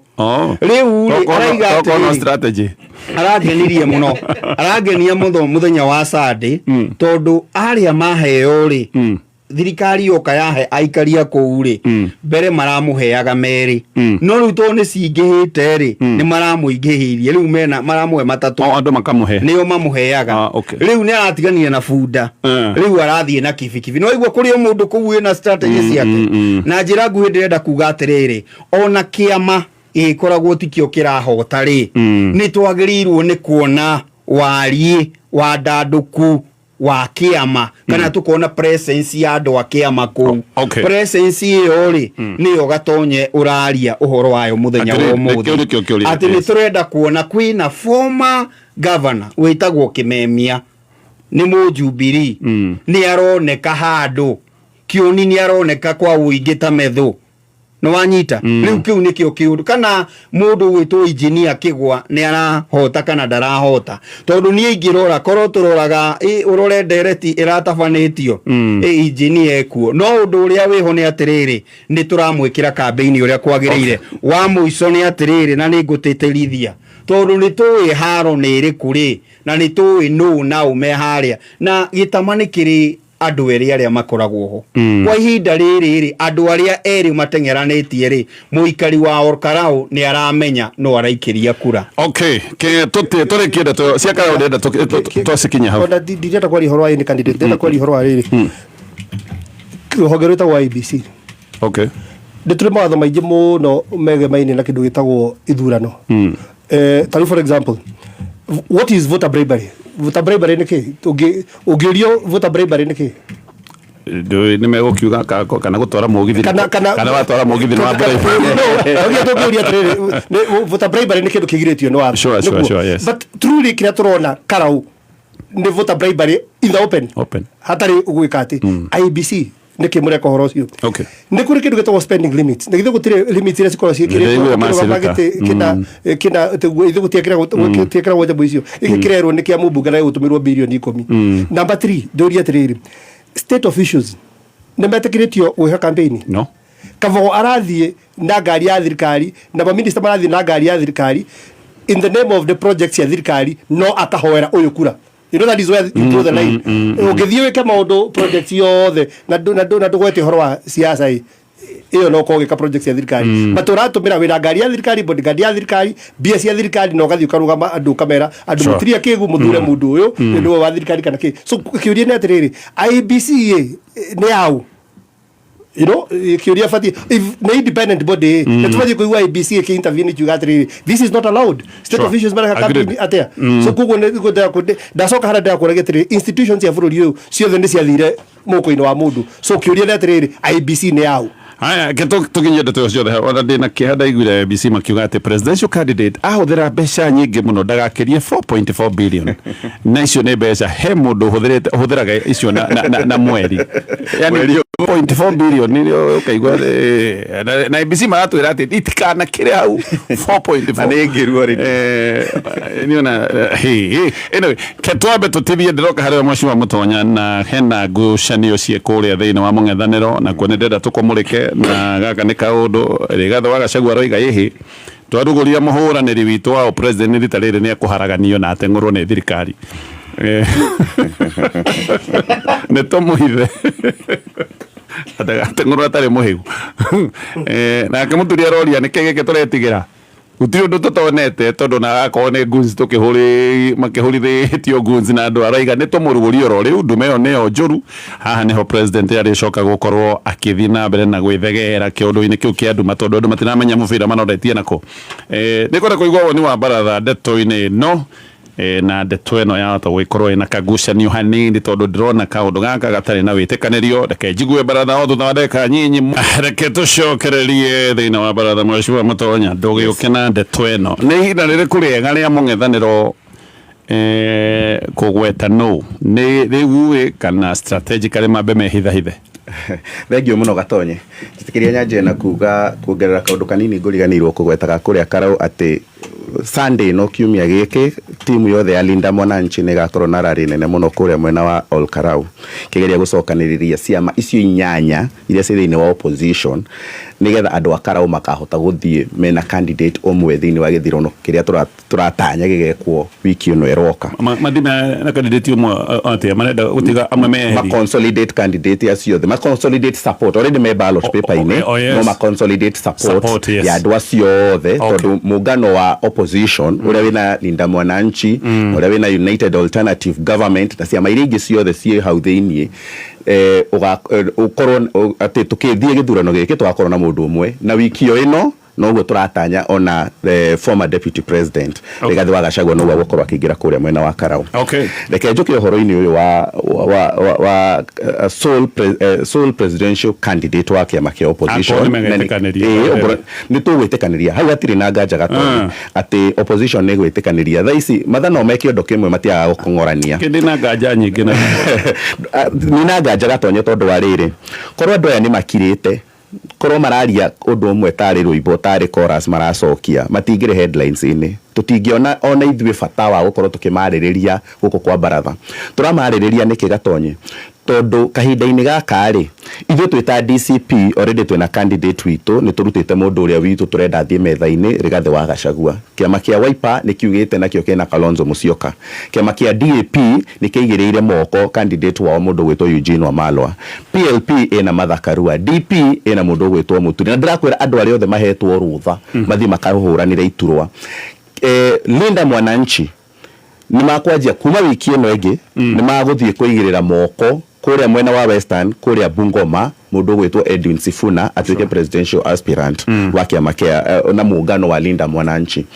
Rĩu rĩ, araiga
Tokorwo no
atĩrĩrĩ,
strategy.
Arangenirie mũno, arangenia mũno mũthenya wa Sunday, tondũ arĩa maheo rĩ, thirikari yoka yahe aikari a kũu rĩ, mbere maramũheaga merĩ, no rĩu tondũ nĩ cingĩhĩte rĩ, nĩ maramũingĩhĩirie, rĩu mena maramũhe matatũ.
O andũ makamũhe.
Nĩo mamũheaga. Rĩu nĩ aratiganire na bunda, rĩu arathiĩ na kibikibi. No igua kũrĩ o mũndũ kũu wĩna strategy ciake. Na njĩra nguhĩ ndĩrenda kuga atĩrĩrĩ, ona kĩama gĩgĩkoragwo tikĩo kĩrahota rĩ, nĩ twagĩrĩirwo nĩ kuona wariĩ wa ndandũku wa kĩama, kana tukona presence ya andũ a kĩama kũu. Presence ĩyo rĩ, nĩyo Gatonye ũraria ũhoro wayo mũthenya wa
Atĩrĩ,
ũmũthĩ.
Nĩkĩo nĩkĩo kĩũria,
Atĩ nĩ tũrenda kuona kwĩna former governor wĩtagwo Kĩmemia, nĩ mũjubilee, nĩ aroneka handũ kĩoni, nĩ aroneka kwa ũingĩ ta methũ, nĩ wanyita. Rĩu kĩu nĩkĩo kĩũndũ, kana mũndũ gwĩtwo engineer Kĩgwa nĩ arahota kana ndarahota, tondũ niĩ ingĩrora korwo tũroraga ũrore ndereti ĩratabanĩtio, engineer ekuo. No ũndũ ũrĩa wĩho nĩ atĩrĩrĩ, nĩ tũramwĩkĩra kambĩini ũrĩa kwagĩrĩire. Wa mũico nĩ atĩrĩrĩ, na nĩ ngũtĩtĩrithia, tondũ nĩ tũĩ haro nĩ ĩrĩkũ rĩ, na nĩ tũĩ nũ na ũ me harĩa, na gĩtama nĩ kĩrĩ andũ erĩ arĩa makoragwo ho kwa ihinda rĩrĩ rĩ, andũ arĩa erĩ mateng'eranĩtie rĩ, mũikari wa Olkarau nĩ aramenya no araikĩria kura.
Okay, ke tũrĩkie ndeto cia Karau, ndĩrenda twacikinya hau.
Ona ndirenda kwaria ũhoro wa any candidate, ndĩrenda kwaria ũhoro wa rĩrĩ, rũhonge rwĩtagwo IEBC. Nĩ tũrĩ mawatho maingĩ mũno megemaine na kĩndũ gĩtagwo ithurano. Ta rĩu, for example, what is voter bribery? Voter bribery nĩ kĩ? Ũngĩũrio voter bribery nĩ kĩ?
Ndũĩ nĩ megũkiuga kana gũtwara mũgithi.
Kana
kana watwara mũgithi nĩ wa bribe.
No, tũngĩũria atĩrĩrĩ, voter bribery nĩ kĩndũ kĩgirĩtio nĩ watho. Nĩguo. But truly kĩrĩa tũrona Karau nĩ voter bribery in the open.
Open.
Hatarĩ gwĩka atĩ IEBC nĩkĩ mũreka ũhoro ũcio? Nĩ kũrĩ kĩndũ gĩtagwo spending limits, na githĩ gũtirĩ limits iria cikoragwo ciĩkĩrĩtwo
Nĩndĩraigua
ũkĩrũgama
maciruta.
gĩtĩ kĩna kĩna ithuĩ gũtiĩkĩragwo nyamũ icio, gĩkĩ kĩrerwo nĩ kĩa mũmbunge na gĩgũtũmĩrwo birioni 10. Number 3, ndũrie atĩrĩrĩ, state officials nĩ metĩkĩrĩtio gwĩka campaign?
No.
Kavogo arathiĩ na ngari ya thirikari, na maminista marathiĩ na ngari ya thirikari in the name of the project ya thirikari, no akahoera ũyũ kura. You know that is where you draw the line. Ũngĩthiĩ wĩke maũndũ project yothe na ndũgwete ũhoro wa siasa ĩ, ĩyo no ũkorwo ũgĩka project ya thirikari, but ũratũmĩra wĩra ngari ya thirikari, bodyguard ya thirikari, mbia cia thirikari, na ũgathiĩ ũkarũgama andũ ũkamera andũ mũtiria kĩgu mũthure mũndũ ũyũ nĩ ũndũ wa thirikari kana kĩ. So kĩũria nĩ atĩrĩrĩ, IEBC ĩ nĩ yaũ? Kĩũria batiĩ, if nĩ independent body, nĩ tũbatiĩ kũigua IEBC ĩkĩ intervene ikiuga atĩrĩrĩ, this is not allowed, state officials mareka campaign atĩa? So koguo ndacoka harĩa ndĩrakũragia atĩrĩrĩ, institutions cia bũrũri ũyũ ciothe nĩ ciathire moko-inĩ wa mũndũ. So kĩũria nĩ atĩrĩrĩ, IEBC nĩ yaũ?
Haya, ke tũkinyie ndeto ciothe hau. Ona ndĩna kĩeha ndaiguire ABC makiuga atĩ presidential candidate ahũthĩra mbeca nyingĩ mũno ndagakĩrie 4.4 billion, na icio nĩ mbeca he mũndũ ũhũthĩrĩte ũhũthĩraga icio na mweri, yani 4.4 billion nĩ ũkaigua, na ABC maratwĩra atĩ itikanakĩre hau 4.4.
Na nĩ ngĩru already.
Niona hey, anyway, ke twambe tũtithie, ndĩroka harĩ we mheshimiwa Mũtonya, na hena ngucanio ciĩ kũrĩa thĩinĩ wa mũng'ethanĩro, na kuo nĩ ndĩrenda tũkũmũrĩke, na gaka nĩ kaũndũ Rigathĩ wa Gachagua aroiga ĩhĩ twarugũria mũhũranĩri witũ wa president rita rĩrĩ nĩ ekũharaganio na ateng'ũrwo nĩ thirikari. Nĩ tũmũithe agateng'ũrwo atarĩ mũhĩgu. Nake mũturi aroria nĩkĩ gĩkĩ tũretigĩra, gũtirĩ ũndũ tũtonete, tondũ na akorwo nĩ guns tũkĩhũrĩ makĩhũrithĩtio guns na andũ, araiga nĩ tũmũrugũrie oro rĩu, ndume ĩyo nĩyo njũru. Haha nĩho president arĩcoka gũkorwo akĩthiĩ na mbere na gwĩthegera kĩũndũ-inĩ kĩu kĩa nduma, tondũ andũ matiramenya mũbira manoretie nako. Nĩ kwenda kũigua woni wa baratha ndeto-inĩ ĩno, na ndeto ĩno yahota gũgĩkorwo ĩna kagucanio hanini, tondũ ndĩrona kaũndũ gaka gatarĩ na wĩtĩkanĩrio. Reke njigue baratha o thutha wa ndagĩka nyinyi. Reke tũcokererie thĩinĩ wa baratha. Mheshimiwa Mũtonya, ndũgĩũke na ndeto ĩno, nĩ ihinda rĩrĩkũ rĩega rĩa mũng'ethanĩro kũgweta no nĩ rĩu ĩ, kana strategically mambe mehithahithe?
Thengiũ mũno Gatonye. Njĩtĩkĩria nyanjie na kuga kuongerera kaũndũ kanini ngũriganĩirwo kũgwetaga kũrĩa Karau atĩ Sunday ĩno kiumia gĩkĩ timu yothe ya Linda Mwananchi nĩ ĩgakorwo na rally nene mũno kũrĩa mwena wa Ol Karau kĩgeria gũcokanĩrĩria ciama icio inyanya iria ciĩ thĩinĩ wa opposition nĩgetha andũ a Karau makahota gũthiĩ mena candidate ũmwe thĩinĩ wa gĩthurano kĩrĩa tũratanya gĩgekwo wiki ĩno ĩroka.
Mathiĩ na candidate ũmwe atĩa? Marenda gũtiga amwe meherie?
Ma consolidate candidate acio othe, ma consolidate support already me ballot paper-inĩ, no ma consolidate support,
Support, yes.
ya andũ acio othe tondũ mũngano wa opposition ũrĩa wĩna Linda Mwananchi, ũrĩa wĩna United Alternative Government na ciama iria ingĩ ciothe ciĩ hau thĩiniĩ, ũkorwo atĩ tũkĩthiĩ gĩthurano gĩkĩ tũgakorwo na mũndũ ũmwe, na wiki o ĩno noguo tũratanya ona the former deputy president Rigathi wa Gachagua noguo agũkorwo akĩingĩra kũrĩa mwena wa Karau. Reke njũke ũhoro-inĩ ũyũ wa sole presidential candidate wa kĩama kĩa opposition.
Akorwo nĩ megwĩtĩkanĩria.
Okorwo nĩ tũgwĩtĩkanĩria hau hatirĩ na nganja Gatonye atĩ opposition nĩ ĩgwĩtĩkanĩria. Thaa ici matha no me kĩondo kĩmwe matiagaga gũkũng'orania.
Kĩndĩ na nganja nyingĩ na
Nĩ na nganja Gatonye tondũ wa rĩrĩ, korwo andũ aya nĩ makirĩte, korwo mararia ũndũ ũmwe tarĩ rwĩmbo tarĩ chorus maracokia, matingĩrĩ headlines-inĩ. Tũtingĩona ona ithuĩ bata wa gũkorwo tũkĩmarĩrĩria gũkũ kwa baratha. Tũramarĩrĩria nĩkĩ Gatonye? Tondũ kahinda-inĩ gaka rĩ, ithuĩ twĩ ta DCP already twĩna candidate witũ, nĩ tũrutĩte mũndũ ũrĩa witũ tũrenda athiĩ metha-inĩ, Rigathĩ wa Gachagua. Kĩama kĩa Wiper nĩ kiugĩte nakĩo kĩna Kalonzo Musyoka. Kĩama kĩa DAP nĩ kĩigĩrĩire moko candidate wao mũndũ ũgwĩtwo Eugene Wamalwa. PLP ĩna Martha Karua, DP ĩna mũndũ ũgwĩtwo Mũturi. Na ndĩrakwĩra andũ arĩa othe mahetwo rũtha mathiĩ makahũranĩre iturwa. Linda Mwananchi nĩ makwanjia kuma wiki ĩno ĩngĩ, nĩ magũthiĩ kũigĩrĩra moko kũrĩa mwena wa Western, kũrĩa Bungoma, mũndũ ũgwĩtwo Edwin Sifuna atuĩke presidential aspirant wa kĩama kĩa na muungano wa Linda Mwananchi,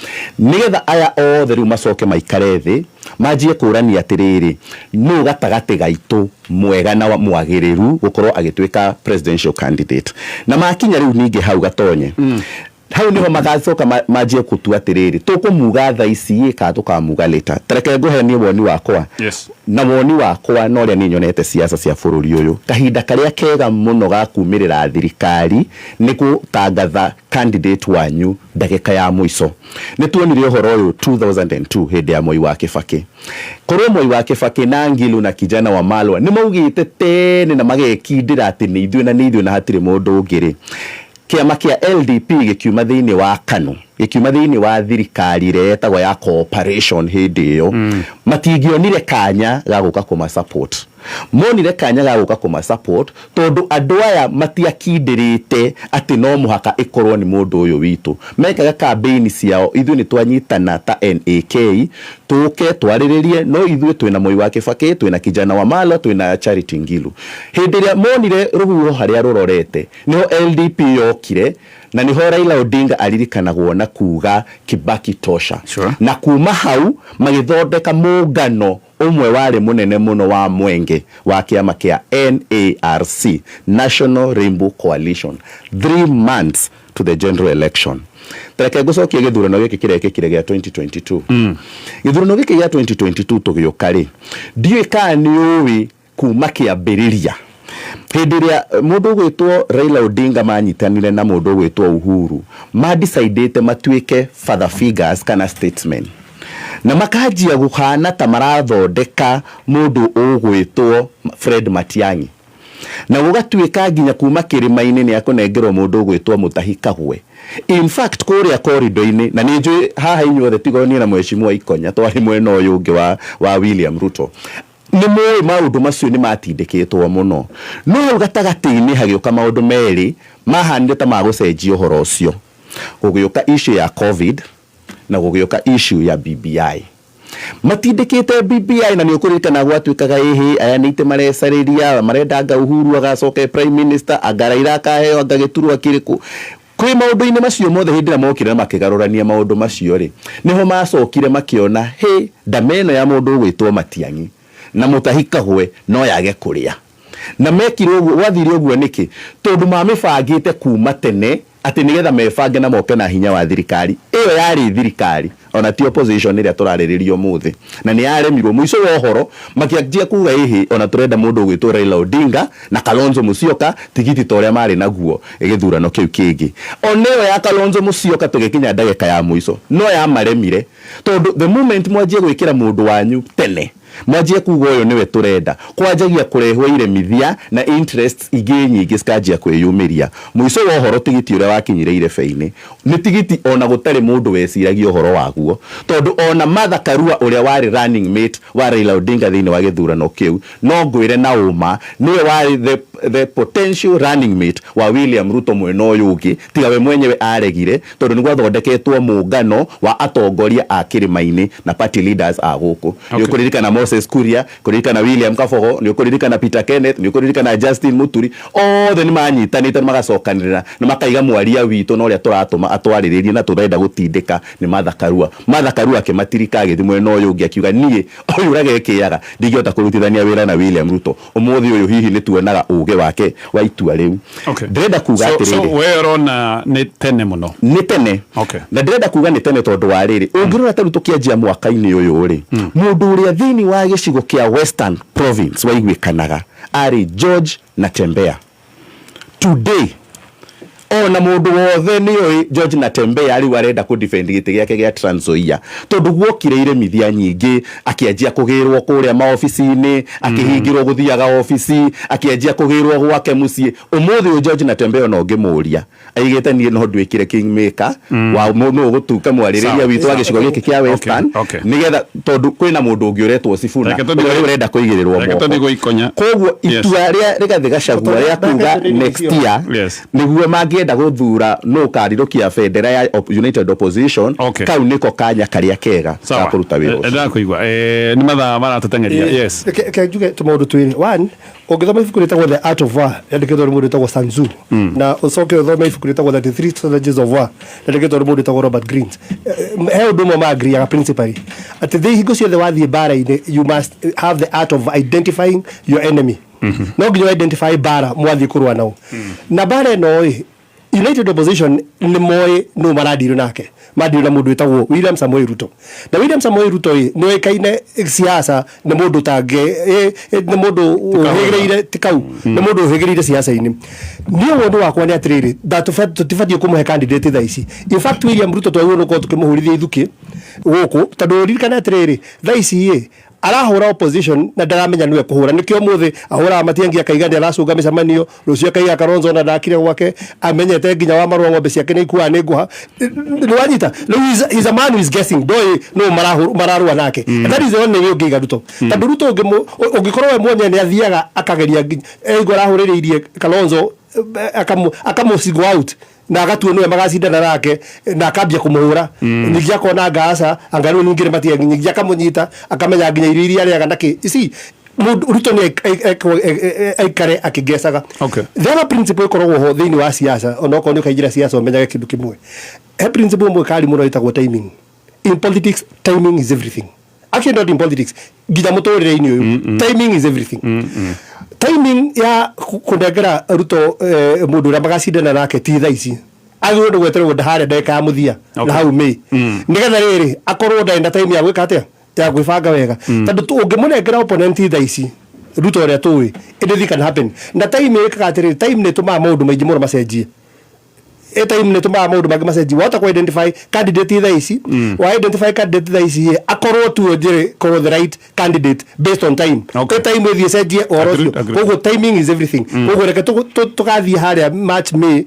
nĩgetha aya othe rĩu macoke maikare thĩ manjie kũrania atĩrĩrĩ, nũ gatagatĩ gaitũ mwega na mwagĩrĩru gũkorwo agĩtuĩka presidential candidate. Na makinya rĩu ningĩ hau Gatonye, hau niho magacoka manjie gũtua atĩrĩrĩ, tũkũmuga thaa ici kana tũkamuga later. Ta reke ngũhe niĩ woni wakwa. Na woni wakwa na ũrĩa niĩ nyonete siasa cia bũrũri ũyũ, kahinda karĩa kega mũno ga kumĩrĩra thirikari nĩ gũtangatha candidate wanyu ndagĩka ya mũico. Nĩ tuonire ũhoro ũyũ 2002 hĩndĩ ya Moi wa Kibaki. Korwo Moi wa Kibaki na Ngilu na Kijana wa Malwa nĩ maugĩte tene na magekindĩra atĩ nĩ ithuĩ na nĩ ithuĩ na hatirĩ mũndũ ũngĩ rĩ, kĩama kĩa LDP gĩkiuma thĩinĩ wa KANU, gĩkiuma thĩinĩ wa thirikari ĩrĩa yetagwo ya cooperation hĩndĩ ĩyo, matingĩonire kanya ga gũka kũma support. Monire kanya ga gũka kũma support tondũ andũ aya matiakindĩrĩte atĩ no mũhaka ĩkorwo nĩ mũndũ ũyũ witũ. Mekaga campaign ciao, ithuĩ nĩ twanyitana ta NAK, tũke twarĩrĩrie, no ithuĩ twĩna Moi wa Kibaki, twĩna Kijana wa Malwa, twĩna Charity Ngilu. Hĩndĩ ĩrĩa monire rũhuho harĩa rũrorete, niho LDP yokire, na niho Raila Odinga aririkanagwo na kuga Kibaki tosha. Na kuma hau magĩthondeka mũngano ũmwe warĩ mũnene mũno wa mwenge wa kĩama kĩa NARC, National Rainbow Coalition, 3 months to the general election. Tareke ngũcokie gĩthurano gĩkĩ kĩrekĩkire gĩa 2022. Gĩthurano gĩkĩ gĩa 2022 tũgĩũka rĩ, ndiũĩ kana nĩ ũĩ kuma kĩambĩrĩria hĩndĩ ĩrĩa mũndũ ũgwĩtwo Raila Odinga manyitanire na mũndũ ũgwĩtwo Uhuru, ma-decidĩte matuĩke father figures kana statesmen, na makanjia gũhana ta marathondeka mũndũ ũgwĩtwo Fred Matiang'i, na gũgatuĩka nginya kuma kĩrĩma-inĩ nĩ akũnengerwo mũndũ ũgwĩtwo Mutahi Kagwe. In fact, kũrĩa corridor-inĩ, na nĩ njũĩ haha inyuothe tiga niĩ na mheshimiwa Ikonya twarĩ mwena ũyũ ũngĩ wa William Ruto, nĩ mũĩ maũndũ macio nĩ matindĩkĩtwo mũno. No hau gatagatĩ-inĩ hagĩũka maũndũ merĩ mahanire ta magũcenjia ũhoro ũcio. Gũgĩũka issue ya COVID na gũgĩũka issue ya BBI. Matindĩkĩte BBI, na nĩ ũkũririkana gwatuĩkaga ĩhĩ aya nĩ itĩ marecarĩria, marenda anga Uhuru agacoke prime minister, anga Raila akaheo, anga gĩturwa kĩrĩkũ. Kwĩ maũndũ-inĩ macio mothe hĩndĩ ĩrĩa mokire na makĩgarũrania maũndũ macio rĩ, nĩho macokire makĩona hĩ ndama ĩno ya mũndũ ũgwĩtwo Matiang'i na Mutahi Kagwe no yage kũrĩa. Na mekire ũguo, gwathire ũguo nĩkĩ? Tondũ mamĩbangĩte kuma tene Atĩ nĩgetha mebange na moke na hinya wa thirikari ĩyo yarĩ thirikari, ona ti opposition ĩrĩa tũrarĩrĩria ũmũthĩ, na nĩ yaremirwo. Mũico wa ũhoro makĩanjia kuga ĩhĩ, ona tũrenda mũndũ ũgwĩtwo Raila Odinga na Kalonzo Musyoka, tigiti ta ũrĩa marĩ naguo gĩthurano kĩu kĩngĩ. Ona ĩyo ya Kalonzo Musyoka, tũgĩkinya ndagĩka ya mũico no yamaremire, tondũ the moment mwanjie gwĩkĩra mũndũ wanyu tene, mwanjie kuga ũyũ nĩwe tũrenda, kwanjagia kũrehwo iremithia na interests ingĩ nyingĩ cikanjia kwĩyumĩria. Mũico wa ũhoro, tigiti ũrĩa wakinyire irebe-inĩ nĩ tigiti ona gũtarĩ mũndũ weciragia ũhoro waguo, tondũ ona Martha Karua, ũrĩa warĩ running mate wa Raila Odinga thĩinĩ wa gĩthurano kĩu, no ngwĩre na ũma nĩwe warĩ the potential running mate wa William Ruto mwena ũyũ ũngĩ, tiga we mwenyewe aregire, tondũ nĩ gwathondeketwo mũngano wa atongoria a kĩrĩma-inĩ na party leaders a gũkũ. Nĩ ũkũririkana Moses Kuria, kũririkana William Kabogo, nĩ ũkũririkana Peter Kenneth, nĩ ũkũririkana Justin Muturi, othe nĩ manyitanĩte, nĩ magacokanĩrĩra na makaiga mwaria witũ na ũrĩa tũratũma atwarĩrĩrie na tũrenda gũtindĩka nĩ Martha Karua. Martha Karua akĩmatirika, agĩthiĩ mwena ũyũ ũngĩ, akiuga niĩ ũyũ ũragekĩaga ndingĩhota kũrutithania wĩra na William Ruto. Ũmũthĩ ũyũ hihi nĩ tuonaga ũgĩ wake wa itua rĩu. Ndĩrenda kuga
So
atĩrĩrĩ,
we ũrona nĩ tene mũno?
Nĩ tene. Na ndĩrenda kuga nĩ tene tondũ wa rĩrĩ, ũngĩrora ta rĩu tũkĩanjia mwaka-inĩ ũyũ rĩ, mũndũ ũrĩa thĩinĩ wa gĩcigo kĩa Western Province waiguĩkanaga arĩ George Natembeya. Today ona mũndũ wothe nĩ oĩ George Natembeya rĩu arenda kũ defend gĩtĩ gĩake gĩa Trans Nzoia, tondũ guokire iremithia nyingĩ, akĩanjia kũgĩrwo kũrĩa maobici-inĩ, akĩhingĩrwo gũthiaga obici, akĩanjia kũgĩrwo gwake mũciĩ. Ũmũthĩ ũyũ George Natembeya ona ũngĩmũria aigĩte niĩ no nduĩkire kingmaker wa nũ ũgũtuĩka mwarĩrĩria witũ wa gĩcigo gĩkĩ kĩa Western, nĩgetha tondũ kwĩna mũndũ ũngĩ ũretwo Sifuna
Reke
ũrĩa rĩu ũrenda kũigĩrĩrwo
Reke
moko.
tũthiĩ gũikonya.
Koguo itua rĩa Rigathĩ Gachagua rĩa kuga next year nĩguo mangĩenda gũthura nũ ũkarirũkia bendera ya United Opposition, kau nĩko kanya karĩa kega ga kũruta wĩra ũcio.
Ndakũigua. Nĩ mathaa maratũteng'eria. Yes.
Reke njuge tũmaũndũ twĩrĩ. One, ũngĩthoma ibuku rĩtagwo The Art of War, rĩandĩkĩtwo nĩ mũndũ wĩtagwo Sun Tzu, na ũcoke ũthome ibuku rĩtagwo 33 Strategies of War, rĩandĩkĩtwo nĩ mũndũ wĩtagwo Robert Greene, he ũndũ ũmwe maagriaga principally, atĩ thĩ hingo ciothe wathiĩ mbara-inĩ, you must have the art of identifying your enemy. No nginya identify mbara mwathiĩ kũrũa nao. Na mbara ĩno ĩ United Opposition, nĩ moĩ nũ marandirwo nake. Mandirwo na mũndũ wĩtagwo William Samoei Ruto, na William Samoei Ruto ĩ nĩ oĩkaine siasa, nĩ mũndũ tangĩ nĩ mũndũ ũhĩgĩrĩire, ti kau, nĩ mũndũ ũhĩgĩrĩire siasa-inĩ. Niĩ woni wakwa nĩ atĩrĩrĩ, tũtibatiĩ kũmũhe candidate thaa ici. In fact, William Ruto twagĩrĩirwo nĩ gũkorwo tũkĩmũhũrithia ithukĩ gũkũ, tondũ ririkana atĩrĩrĩ, thaa ici ĩ arahũra opposition na ndaramenya nĩwe kũhũra. Nĩkĩo ũmũthĩ ahũraga Matiang'i akaiga nĩ aracũnga mĩcemanio, rũciũ akaiga Kalonzo ona ndakire gwake, amenyete nginya wa marũa ng'ombe ciake nĩ ikuaga nĩ ngũha. Nĩ wanyita rĩu, he's a man who is guessing, ndoĩ nũ mararũa nake. And that is the only way ũngĩiga Ruto, tondũ Ruto ũngĩkorwo we mwenyewe nĩ athiaga akageria eigua arahũrĩrĩirie Kalonzo, akamu single out na agatua nĩwe magacindana nake na akambia kũmũhũra. Ningĩ akona ngaca anga rĩu ningĩ nĩ Matiang'i, ningĩ akamũnyita, akamenya nginya irio iria arĩaga na kĩ. You see, mũndũ Ruto nĩ aikare akĩngecaga. The other principle ĩkoragwo ho thĩinĩ wa siasa, onokorwo nĩ ũkaingĩra siasa ũmenyage kĩndũ kĩmwe, he principle ĩmwe kari mũno ĩtagwo timing. In politics, timing is everything. Actually, not in politics, nginya mũtũrĩre-inĩ ũyũ, timing is everything. Timing ya kũnengera Ruto mũndũ ũrĩa magacindana nake ti thaa ici. Agĩrĩirwo nĩ gweterwo harĩa ndagĩka ya mũthia na hau May, nĩgetha rĩrĩ akorwo ndarĩ na time ya gwĩka atĩa, ya gwĩbanga wega, tondũ ũngĩmũnengera opponent thaa ici Ruto ũrĩa tũĩ, anything can happen. Na time ĩkaga atĩrĩrĩ, time nĩ ĩtũmaga maũndũ maingĩ mũno macenjie. Time nĩ ĩtũmaga maũndũ mangĩ macenjie. Wahota kũ identify candidate thaa ici, wa identify candidate thaa ici, akorwo tu njĩrĩ korwo the right candidate based on time. Time ĩthiĩ ĩcenjie ũhoro ũcio. Koguo timing is everything. Koguo reke tũgathiĩ harĩa March, May,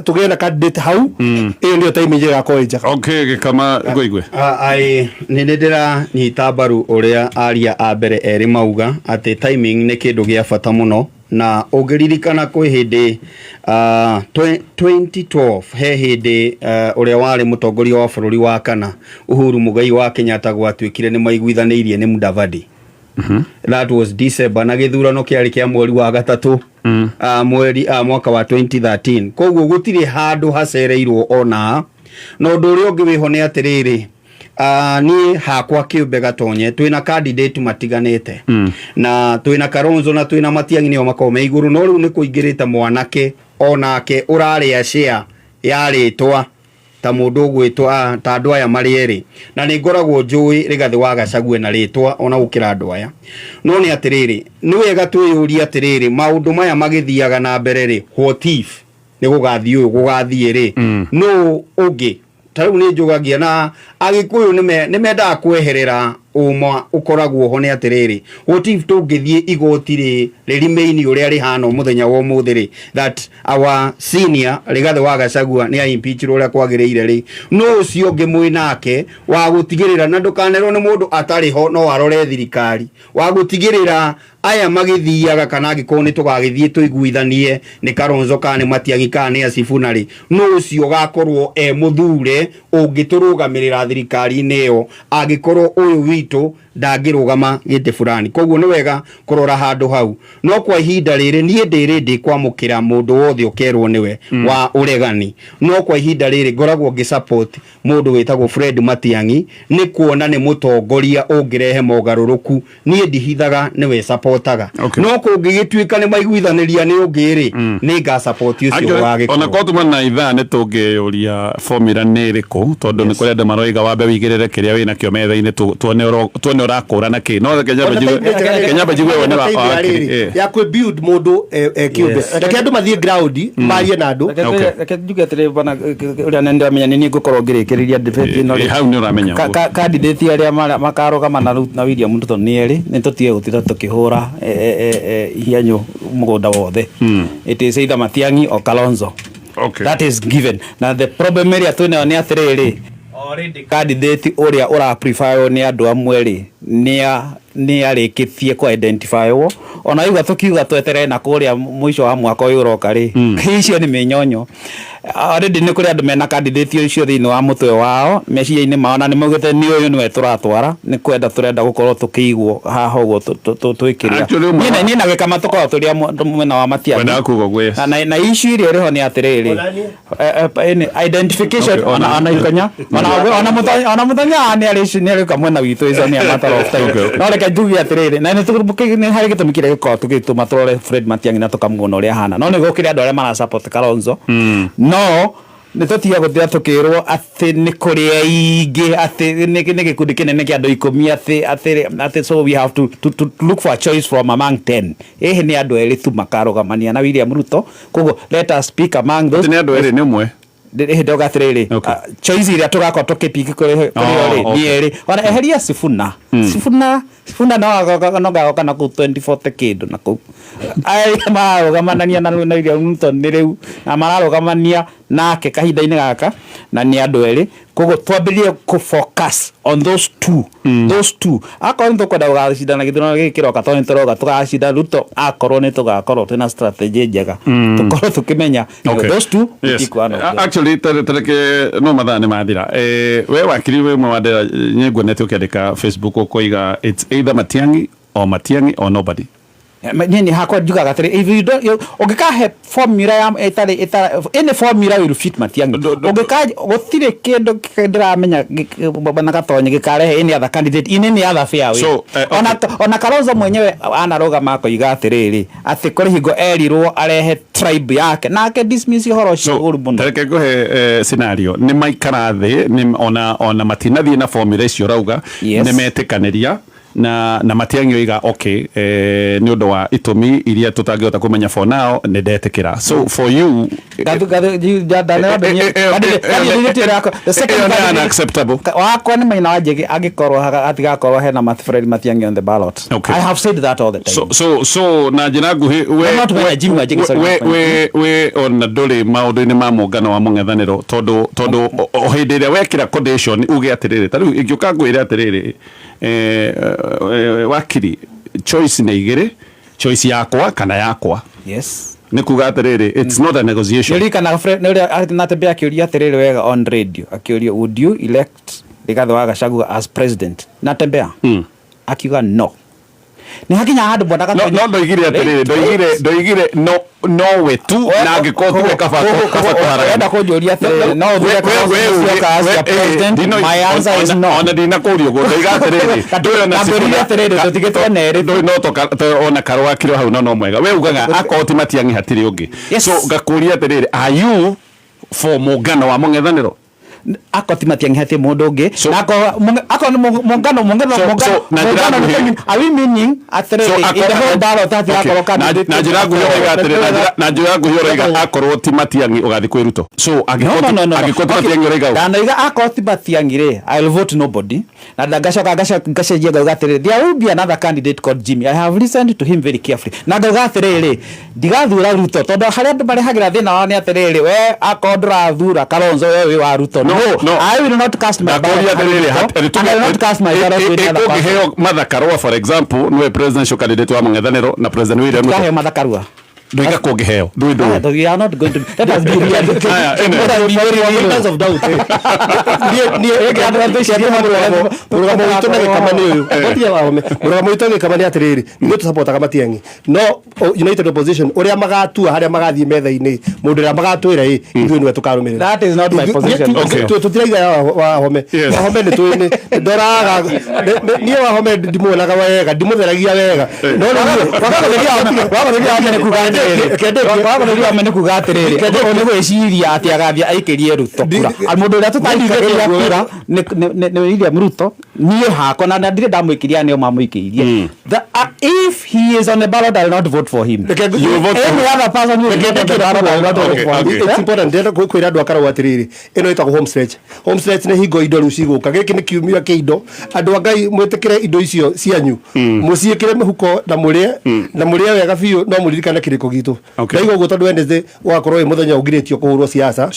tũgĩe na candidate hau, ĩyo nĩyo time njega ĩgakorwo ĩ njega.
Okay, gĩkama ngũigue.
Ai nĩ ndĩranyita mbaru ũrĩa aria a mbere erĩ mauga atĩ timing nĩ kĩndũ gĩa bata mũno. Na ũngĩririkana kwĩ hĩndĩ 2012 he hĩndĩ ũrĩa warĩ mũtongoria wa bũrũri wa kana Uhuru Muigai wa Kenyatta gwatuĩkire nĩ maiguithanĩirie nĩ Mudavadi. That was December, na gĩthurano kĩarĩ kĩa mweri wa gatatũ, mweri mwaka wa 2013. Koguo gũtirĩ handũ hacereirwo ona. Na ũndũ ũrĩa ũngĩ wĩho nĩ atĩrĩrĩ, niĩ hakwa kĩũmbe Gatonye, twĩna candidate matiganĩte, na twĩna Kalonzo na twĩna Matiang'i, nĩo makoragwo me igũrũ, no rĩu nĩ kũingĩrĩte mwanake onake ũrarĩa share. Ya rĩtwa ta mũndũ ũgwĩtwo ta andũ aya marĩ erĩ, na nĩ ngoragwo njũĩ Rigathĩ wa Gachagua na rĩtwa ona gũkĩra andũ aya. No nĩ atĩrĩrĩ, nĩ wega twĩyũrie atĩrĩrĩ, maũndũ maya magĩthiaga na mbere rĩ, what if nĩ gũgathiĩ ũyũ gũgathiĩ rĩ, nũ ũngĩ? Ta rĩu nĩ njũgagia na Agĩkũyũ nĩ mendaga kweherera ũma ũkoragwo ho. Nĩ atĩrĩrĩ, what if tũngĩthiĩ igoti rĩ rĩremain ũrĩa rĩhana mũthenya wa ũmũthĩ rĩ, that our senior Rigathĩ wa Gachagua nĩ aimpeachirwo ũrĩa kwagĩrĩire rĩ, no ũcio ũngĩ mwĩ nake wa gũtigĩrĩra, na ndũkanerwo nĩ mũndũ atarĩ ho no arore thirikari, wa gũtigĩrĩra aya magĩthiaga, kana angĩkorwo nĩ tũgagĩthiĩ tũiguithanie nĩ Kalonzo kana nĩ Matiang'i kana nĩ Sifuna rĩ, no ũcio ũgakorwo e mũthure ũngĩtũrũgamĩrĩra thirikari-inĩ ĩyo angĩkorwo ũyũ witũ ndangĩrũgama gĩtĩ fulani. Koguo nĩ wega kũrora handũ hau. No kwa ihinda rĩrĩ niĩ ndĩrĩ ndĩkwamũkĩra mũndũ wothe ũkerwo nĩwe wa ũregani, no kwa ihinda rĩrĩ ngoragwo ngĩ support mũndũ wĩtagwo Fred Matiang'i, nĩ kuona nĩ mũtongoria ũngĩrehe mogarũrũku. Niĩ ndihithaga nĩwe supportaga. No kũngĩgĩtuĩka nĩ maiguithanĩria nĩ ũngĩ rĩ, nĩ nga support ũcio.
Actually, ona
ũgagĩkorwo
korwo tuma na ithaa nĩ tũngĩyũria formula nĩ ĩrĩkũ, tondũ nĩ kũrĩ andũ maroiga wambe wĩigĩrĩre kĩrĩa wĩ nakĩo metha-inĩ, tuone ũrakũra na kĩ. No reke nyambe njigue woni wa wakiri.
Ya kwĩ build mũndũ kĩũmbe, reke andũ mathiĩ ground marie na andũ.
Reke njuge atĩrĩ, bwana, ũrĩa nĩ ndĩramenya nĩ niĩ ngũkorwo ngĩrĩkĩrĩria debate ĩno rĩ.
Hau nĩ ũramenya ũguo.
Candidate arĩa makarũgama na William Ruto nĩ erĩ. Nĩ tũtige gũtinda tũkĩhũra ihianyũ mũgũnda wothe. It is either Matiang'i or Kalonzo. That is given. Na the problem ĩrĩa twĩnayo nĩ atĩrĩrĩ, already candidate ũrĩa ũra preferwo nĩ andũ amwe rĩ, nĩ arĩkĩtie kũ identifywo. Ona igua tũkiuga tweterere na kũrĩa mũico wa mwaka ũyũ ũroka rĩ, icio nĩ mĩnyonyo. Already nĩ kũrĩ andũ mena candidate ũcio thĩinĩ wa mũtwe wao, meciria-inĩ mao, na nĩ maugĩte nĩ ũyũ nĩwe tũratwara, nĩ kwenda tũrenda gũkorwo tũkĩigwo haha ũguo twĩkĩrĩa.
Actually, ũmwe
Niĩ na gĩkama tũkoragwo tũrĩ a mwena wa Matiang'i.
Wendaga kuga ũguo, yes.
Na issue ĩrĩa ĩrĩ ho nĩ atĩrĩrĩ,
Onaniĩ.
Identification.
Okay,
ona ona ikanya ona ona mũthenya, ona mũthenya nĩ arĩ nĩ arĩ mwena witũ is only a matter of time. No reke njuge atĩrĩrĩ, na nĩ harĩ gĩtũmi kĩrĩa gĩkoragwo tũgĩtũma tũrore Fred Matiang'i na tũkamuona ũrĩa ahana, no nĩ gũkĩrĩ andũ arĩa mara support Kalonzo. No nĩ tũtige gũtira tũkĩrwo atĩ nĩ kũrĩ aingĩ, atĩ nĩ gĩkundi kĩnene kĩa andũ 10, atĩ so we have to look for a choice from among 10. Ĩhĩ, nĩ andũ erĩ tu makarũgamania na William Ruto, koguo let us speak among those.
Atĩ nĩ andũ erĩ, nĩ ũmwe?
Hĩndĩ ĩyo atĩrĩrĩ, choice iria tũgakorwo tũkĩpick kũrĩ o rĩ nĩ erĩ. Ona eheria Sifuna. Sifuna no gagoka na kũu 2040 kĩndũ na kũu. Arĩa mararũgamanania na William Ruto nĩ rĩu na mararũgamania nake kahinda-inĩ gaka, na nĩ andũ erĩ. Koguo twambĩrĩrie kũ focus on those two, those two. Akorwo nĩ tũkwenda gũgacindana gĩthurano gĩkĩ kĩroka, tondũ nĩ tũroga tũgacinda Ruto, akorwo nĩ tũgakorwo twĩna strategy njega, tũkorwo tũkĩmenya those two, gũtikuana ũguo.
Actually, tareke no mathaa nĩ mathira. We wakiri, we mwe wandera nĩ nguonete ũkĩandĩka Facebook ũkoiga it's either Matiang'i or Matiang'i or nobody.
Niĩ nĩ hakwa njugaga atĩrĩ, if you don't ũngĩkahe formula ya ĩtarĩ any formula will fit Matiang'i. Ũngĩka gũtirĩ kĩndũ ndĩramenya bwana Gatonye gĩkarehe any other candidate in any other fair way.
So, okay.
Ona Kalonzo mwenyewe anarũgama akoiga atĩrĩrĩ, atĩ kũrĩ hingo erirwo arehe tribe yake, nake dismiss ũhoro ũcio
So,
ũru mũno.
Tareke ngũhe scenario. Nĩ maikara thĩ, nĩ ona matinathiĩ na formula icio ũrauga. Nĩ metĩkanĩria na Matiang'i oiga okay, nĩ ũndũ wa itũmi iria tũtangĩhota kũmenya for now, nĩ ndetĩkĩra. So for you ĩyo nĩ unacceptable.
Wakwa nĩ maina wa Njĩgĩ angĩkorwo hatigakorwo hena Fred Matiang'i on the ballot. I have said that all the time.
So na njĩra nguhĩ we
Not when Jimmy Wanjigi, sorry,
we
not when-
we ona ndũrĩ maũndũ-inĩ ma mũngano wa mũng'ethanĩro, tondũ o hĩndĩ ĩrĩa wekĩra condition uge atĩrĩrĩ, ta rĩu ingĩũka ngwĩre atĩrĩrĩ, wakiri, choice nĩ igĩrĩ, choice yakwa kana yakwa, nĩ kuga atĩrĩrĩ, it's not a negotiation.
Nĩũririkanaga nĩ ũrĩa Natembeya akĩũria atĩrĩrĩ wega on radio, akĩũrio, "Would you elect Rigathĩ wa Gachagua as president?" Natembeya akiuga no. Nĩ hakinya handũ bwana
No,
Gatonye.
no ndoigire atĩrĩrĩ, ndoigire no nowe tu, na angĩkorwo tuwe kaba kũharagania.
Wenda kũnjũria atĩrĩrĩ, no ũthure Kalonzo Musyoka as your president? My answer is no.
Ona ndinakũria ũguo, ndoiga atĩrĩrĩ, ndũĩ ona
Ndangwĩrire
Sifuna-
atĩrĩrĩ, tũtigĩtwo na erĩ.
Ndũĩ no ona Karũa kiro hau no mwega. We ugaga akorwo ti Matiang'i hatirĩ ũngĩ.
Yes.
So ngakũria atĩrĩrĩ, are you For mũngano wa mũng'ethanĩro.
Akorwo ti Matiang'i, hatirĩ mũndũ ũngĩ. Na akorwo nĩ mũngano
So, na njĩra
mũngano
nguhĩ-
are we meaning atĩrĩrĩ, in the whole ballot hatirakorwo
Okay. Na njĩra nguhĩ ũroiga atĩrĩ, na njĩra nguhĩ ũroiga akorwo ti Matiang'i ũgathiĩ kwĩ Ruto. So angĩkorwo
No, no, no, no.
angĩkorwo ti Matiang'i ũroiga ũ?
Ndanoiga akorwo ti Matiang'i rĩ, I will vote nobody. Na ngacoka ngacenjia ngauga atĩrĩrĩ, there will be another candidate called Jimmy. I have listened to him very carefully. Na ngauga atĩrĩrĩ, ndigathura Ruto tondũ harĩa andũ marehagĩra thĩna wao nĩ atĩrĩrĩ, we akorwo ndũrathura Kalonzo, we wĩ wa Ruto.
No, no.
I will not cast my ballot
Ndakũria
harĩ
atĩrĩrĩ,
Ruto, and I will not cast my ballot to any other person.
Kũngĩheo Martha Karua, for example, nĩwe presidential candidate wa mũng'ethanĩro na President William Ruto.
Ndikaheo Martha Karua.
Ndũiga kũngĩheo ndũĩ ndũĩ.
We are not going to, let us be real.
Aya, ĩno.
Let us be very real.
Because of doubt, eh. Niĩ mũrũgamo witũ na Gĩkama nĩ ũyũ. Gũtirĩ wahome. Mũrũgamo witũ na Gĩkama nĩ atĩrĩrĩ, ithuĩ tũcapotaga Matiang'i, no United Opposition ũrĩa magatua harĩa magathiĩ metha-inĩ, mũndũ ũrĩa magatwĩra ĩ, ithuĩ nĩwe tũkarũmĩrĩra.
That is not my position.
Okay.
Tũtiraiga ya Wahome.
Yes.
Wahome nĩ tũĩ nĩ ndoraga niĩ Wahome ndimuonaga wega, ndimũtheragia wega, no rĩu
Wagũthĩria wame nĩ kuga atĩrĩrĩ, ũũ nĩ gwĩciria atĩ agathiĩ aikĩrie Ruto kura. Mũndũ ũrĩa tũtaikagĩria kura nĩ William Ruto. Niĩ hakwa na ndirĩ ndamũikĩria, nĩo mamũikĩirie. If he is on the ballot, I will not vote for him.
You will vote for
Any other person who is not on the ballot, I will not vote for him.
It's important, ndĩrenda kwĩra andũ akarau atĩrĩrĩ, ĩno ĩtagwo home stretch. Home stretch nĩ hingo indo rĩu cigũka. Gĩkĩ nĩ kiumia kĩa indo. Andũ a Ngai, mwĩtĩkĩre indo icio cianyu, mũciĩkĩre mĩhuko na mũrĩe, na mũrĩe wega biũ, no mũririkane kĩrĩko gitũ. Ndaigua ũguo tondũ Wednesday ũgakorwo wĩ mũthenya ũngirĩtio kũhũrwo siasa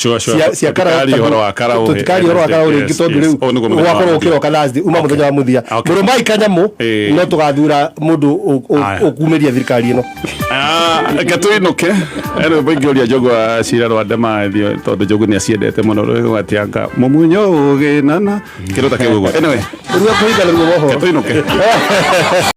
cia Karau.
Tũtikaria ũhoro wa Karau.
Tũtikaria ũhoro wa Karau rĩngĩ tondũ rĩu
Ũyũ nĩguo mũthenya wa
ũgakorwo
mũthia.
ũkĩroka Thursday, uma mũthenya wa mũthia. Mũrũmai kanyamũ, no tũgathura mũndũ ũkumĩria thirikari ĩno.
Ah, reke tũinũke. Rwĩmbo ingĩũria Njogu wa Cira rwa Ndemathio, tondũ Njogu nĩ aciendete mũno, rwĩmbo atianga mũmunyo ũgĩnana, kĩndũ ta kĩu ũguo. Anyway,
Rĩu kũhinga nĩguo wohoro.
Reke tũinũke.